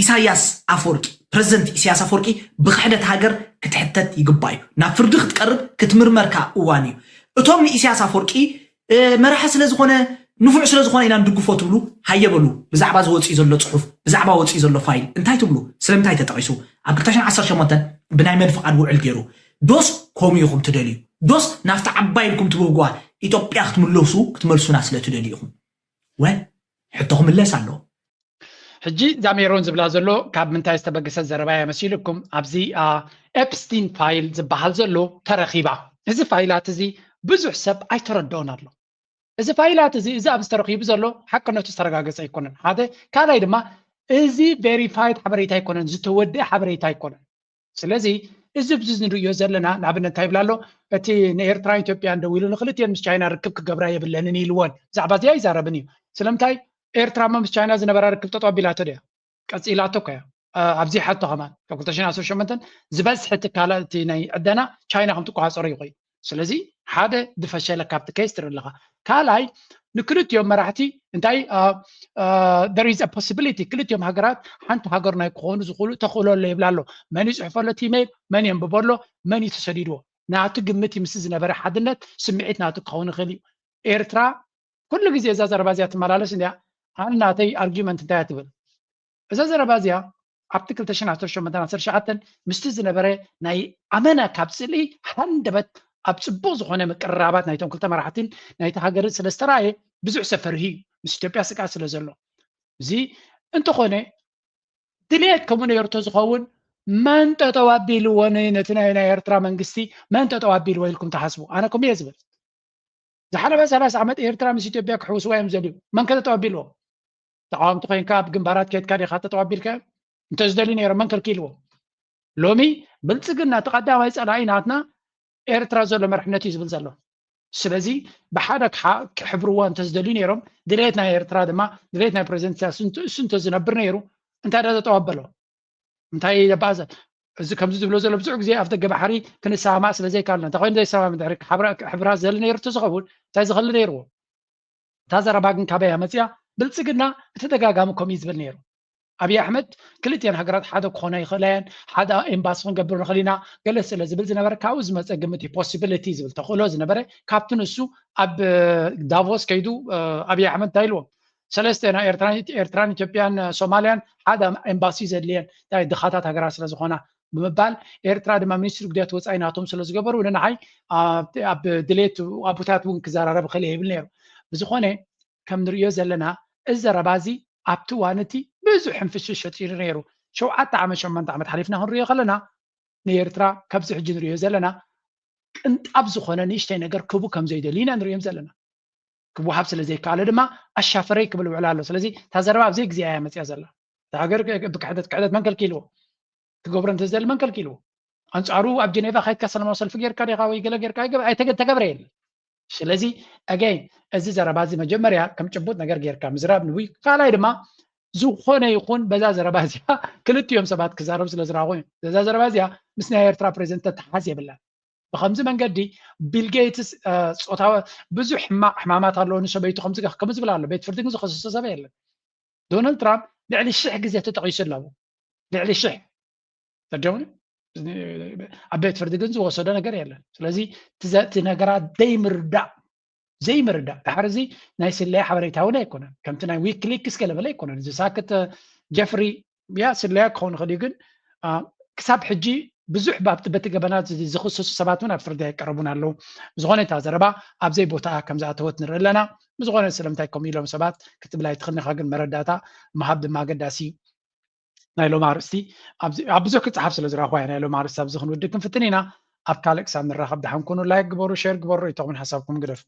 ኢሳያስ ኣፈወርቂ ፕረዚደንት ኢሳያስ ኣፈወርቂ ብክሕደት ሃገር ክትሕተት ይግባእ እዩ ናብ ፍርዲ ክትቀርብ ክትምርመር ከዓ እዋን እዩ እቶም ንኢሳያስ ኣፈወርቂ መራሒ ስለ ዝኾነ ንፉዕ ስለ ዝኾነ ኢና ንድግፎ ትብሉ ሃየበሉ ብዛዕባ ዝወፅእ ዘሎ ፅሑፍ ብዛዕባ ወፅእ ዘሎ ፋይል እንታይ ትብሉ ስለምንታይ ተጠቂሱ ኣብ ክልተ ሽሕን ዓሰርተ ሸሞንተን ብናይ መን ፍቓድ ውዕል ገይሩ ዶስ ከምኡ ኢኹም ትደልዩ ዶስ ናብቲ ዓባይ ኢልኩም ትብህግዋ ኢትዮጵያ ክትምለሱ ክትመልሱና ስለ ትደልዩ ኢኹም ወ ሕቶ ክምለስ ኣለዎ ሕጂ ዛሜሮን ዝብላ ዘሎ ካብ ምንታይ ዝተበገሰ ዘረባ እያ መሲልኩም ኣብዚ ኤፕስቲን ፋይል ዝበሃል ዘሎ ተረኺባ እዚ ፋይላት እዚ ብዙሕ ሰብ ኣይተረድኦን ኣሎ እዚ ፋይላት እዚ እዚ ኣብዚ ተረኺቡ ዘሎ ሓቅነቱ ዝተረጋገፀ ኣይኮነን ሓደ ካልኣይ ድማ እዚ ቬሪፋይድ ሓበሬታ ኣይኮነን ዝተወደአ ሓበሬታ ኣይኮነን ስለዚ እዚ ብዙ ንርእዮ ዘለና ንኣብነት እንታይ ይብላ ኣሎ እቲ ንኤርትራን ኢትዮጵያን ደው ኢሉ ንክልቲኦን ምስ ቻይና ርክብ ክገብራ የብለንን ኢልዎን ብዛዕባ እዚኣ ይዛረብን እዩ ስለምንታይ ኤርትራ ሞ ምስ ቻይና ዝነበራ ርክብ ጠጠው ኣቢላቶ ድያ ቀፂላቶ እኮ እያ ኣብዚ ሓቶ ከማን ካብ ክልተ ሽሕን ዓሰርተ ሸሞንተን ዝበዝሐ ትካላት እቲ ናይ ዕደና ቻይና ከም ትቆፃፀሮ ይኮይ ስለዚ ሓደ ዝፈሸለ ካብቲ ኬስ ትርኢ ኣለካ ካልኣይ ንክልቲኦም መራሕቲ እንታይ there is a possibility ክልቲኦም ሃገራት ሓንቲ ሃገር ናይ ክኾኑ ዝኽእሉ ተኽእሎ ኣሎ ይብላ ኣሎ መን ይፅሕፈሎ እቲ ኢሜይል መን የንብበሎ መን እዩ ተሰዲድዎ ናቱ ግምት ምስ ዝነበረ ሓድነት ስምዒት ናቱ ክኸውን ይኽእል እዩ ኤርትራ ኩሉ ግዜ እዛ ዘረባ እዚኣ ትመላለስ እንዲያ ኣነ ናተይ ኣርጊመንት እንታይ ትብል እዛ ዘረባ እዚኣ ኣብቲ ክልተ ሽሕን ዓሰርተ ሸሞንተን ዓሰርተ ትሽዓተን ምስቲ ዝነበረ ናይ ኣመና ካብ ስእሊ ሃንደበት ኣብ ፅቡቕ ዝኾነ ምቅርራባት ናይቶም ክልተ መራሕትን ናይቲ ሃገርን ስለ ዝተረኣየ ብዙሕ ሰብ ፈርሂ እዩ ምስ ኢትዮጵያ ስግኣት ስለ ዘሎ እዚ እንተኾነ ድልየት ከምኡ ነይሩ ተዝኸውን መን ጠጠው ኣቢልዎ ነቲ ናይ ኤርትራ መንግስቲ መን ጠጠው ኣቢልዎ ኢልኩም ትሓስቡ ኣነ ከምኡ እየ ዝብል ዝሓለፈ ሰላሳ ዓመት ኤርትራ ምስ ኢትዮጵያ ክሕውስዋ እዮም ዝደልዩ መን ከ ተጠው ኣቢልዎም ተቃወምቲ ኮይንካ ኣብ ግንባራት ከድካ ዲካ ተጠው ኣቢልካዮም እንተዝደልዩ ነይሮም መን ከልኪልዎም ሎሚ ብልፅግና እቲ ቀዳማይ ፀላኢ ናትና ኤርትራ ዘሎ መርሕነት እዩ ዝብል ዘሎ ስለዚ ብሓደ ክሓ- ክሕብርዎ እንተዝደልዩ ነይሮም፣ ድሌት ናይ ኤርትራ ድማ ድሌት ናይ ፕሬዚደንት ኢሳያስ እንተ- እሱ እንተዝነብር ነይሩ እንታይ ዳ ዘጠዋበሎ? እንታይ ደባዘ እዚ ከምዚ ዝብሎ ዘሎ ብዙሕ ግዜ ኣብ ደገ ባሕሪ ክንሰማማዕ ስለ ዘይካልና እንታይ ኮይኑ ዘይሰማማዕ ድሕሪ ክሓብራ- ክሕብራ ዝህል ነይሩ ተዝኸውን እንታይ ዝኸሊ ነይርዎ? እታ ዘረባ ግን ካበይ መፅያ? ብልፅግና ብተደጋጋሚ ከምኡ እዩ ዝብል ነይሩ። ኣብይ ኣሕመድ ክልቲኤን ሃገራት ሓደ ክኾና ይኽእላ እየን፣ ሓደ ኤምባሲ ክንገብር ንኽእል ኢና ገለ ስለ ዝብል ዝነበረ ካብኡ ዝመፀ ግምት እዩ፣ possibility ዝብል ተኽእሎ ዝነበረ ካብቲ ንሱ ኣብ ዳቮስ ከይዱ ኣብይ ኣሕመድ እንታይ ኢልዎም? ሰለስተ ናይ ኤርትራን ኢትዮጵያን ሶማልያን ሓደ ኤምባሲ ዘድልየን እንታይ ድኻታት ሃገራት ስለ ዝኾና ብምባል ኤርትራ ድማ ሚኒስትሪ ጉዳያት ወፃኢ ናቶም ስለ ዝገበሩ ንንዓይ ኣብ ድሌት ኣቦታት እውን ክዘራረብ ክእል ይብል ነይሩ። ብዝኾነ ከም ንርእዮ ዘለና እዚ ዘረባ እዚ ኣብቲ እዋን እቲ ብዙሕ ሕንፍሽሽ ፈጢሩ ነይሩ። ሸውዓተ ዓመት ሸሞንተ ዓመት ሓሊፍና ክንርእዮ ከለና ንኤርትራ ካብዚ ሕጂ ንርእዮ ዘለና ቅንጣብ ዝኾነ ንእሽተይ ነገር ክቡ ከም ዘይደልዩ ኢና ንርእዮም ዘለና። ክወሃብ ስለ ዘይከኣለ ድማ ኣሻፈረይ ክብል ውዕል ኣሎ። ስለዚ እታ ዘረባ ኣብ ዘይግዜኣ እያ መፅያ ዘላ። እታ ሃገር ብክሕደት ክሕደት መን ከልኪልዎ? ክገብሮ እንተዝደሊ መን ከልኪልዎ? ኣንፃሩ ኣብ ጀኔቫ ከይድካ ሰላማዊ ሰልፊ ጌርካ ዲኻ ወይ ገለ ጌርካ ኣይገብ- ኣይተገ- ተገብረ የለን። ስለዚ ኣገይን እዚ ዘረባ እዚ መጀመርያ ከም ጭቡጥ ነገር ጌርካ ምዝራብ ንቡይ፣ ካልኣይ ድማ ዝኾነ ይኹን በዛ ዘረባ እዚኣ ክልቲኦም ሰባት ክዛረቡ ስለ ዝረኣኹ እዩ። በዛ ዘረባ እዚኣ ምስ ናይ ኤርትራ ፕሬዚደንት ተተሓዝ የብላን። ብከምዚ መንገዲ ቢል ጌትስ ጾታዊ ብዙሕ ሕማቅ ሕማማት ኣለዎ ንሰበይቱ ከምዚ ከምዚ ዝብል ኣሎ። ቤት ፍርዲ ግን ዝኸሰሶ ሰብ የለን። ዶናልድ ትራምፕ ልዕሊ ሽሕ ግዜ ተጠቒሱ ኣለዎ። ልዕሊ ሽሕ ተደውኒ ኣብ ቤት ፍርዲ ግን ዝወሰዶ ነገር የለን። ስለዚ እቲ ነገራት ዘይምርዳእ ዘይምርዳእ ድሓር እዚ ናይ ስለያ ሓበሬታ እውን ኣይኮነን። ከምቲ ናይ ዊክሊክስ ገለ በለ ኣይኮነን። እዚ ሳክት ጀፍሪ ያ ስለያ ክኸውን ይኽእል እዩ፣ ግን ክሳብ ሕጂ ብዙሕ በቲ ገበናት ዝኽሰሱ ሰባት እውን ኣብ ፍርዲ ኣይቀረቡን ኣለዉ። ዝኾነ እታ ዘረባ ኣብዘይ ቦታኣ ከም ዝኣተወት ንርኢ ኣለና። ብዝኾነ ስለምንታይ ከምኡ ኢሎም ሰባት ክትብል ኣይትኽእልን ኢኻ፣ ግን መረዳእታ ምሃብ ድማ ኣገዳሲ እዩ። ናይ ሎም ኣርእስቲ ኣብ ብዙሕ ክፀሓፍ ስለ ዝረኣኹ እያ ናይ ሎም ኣርእስቲ ኣብዚ ክንውድእ ክንፍትን ኢና። ኣብ ካልእ ክሳብ ንራኸብ ደሓን ኩኑ። ላይክ ግበሩ፣ ሼር ግበሩ፣ ርእይቶኹምን ሓሳብኩም ግደፉ።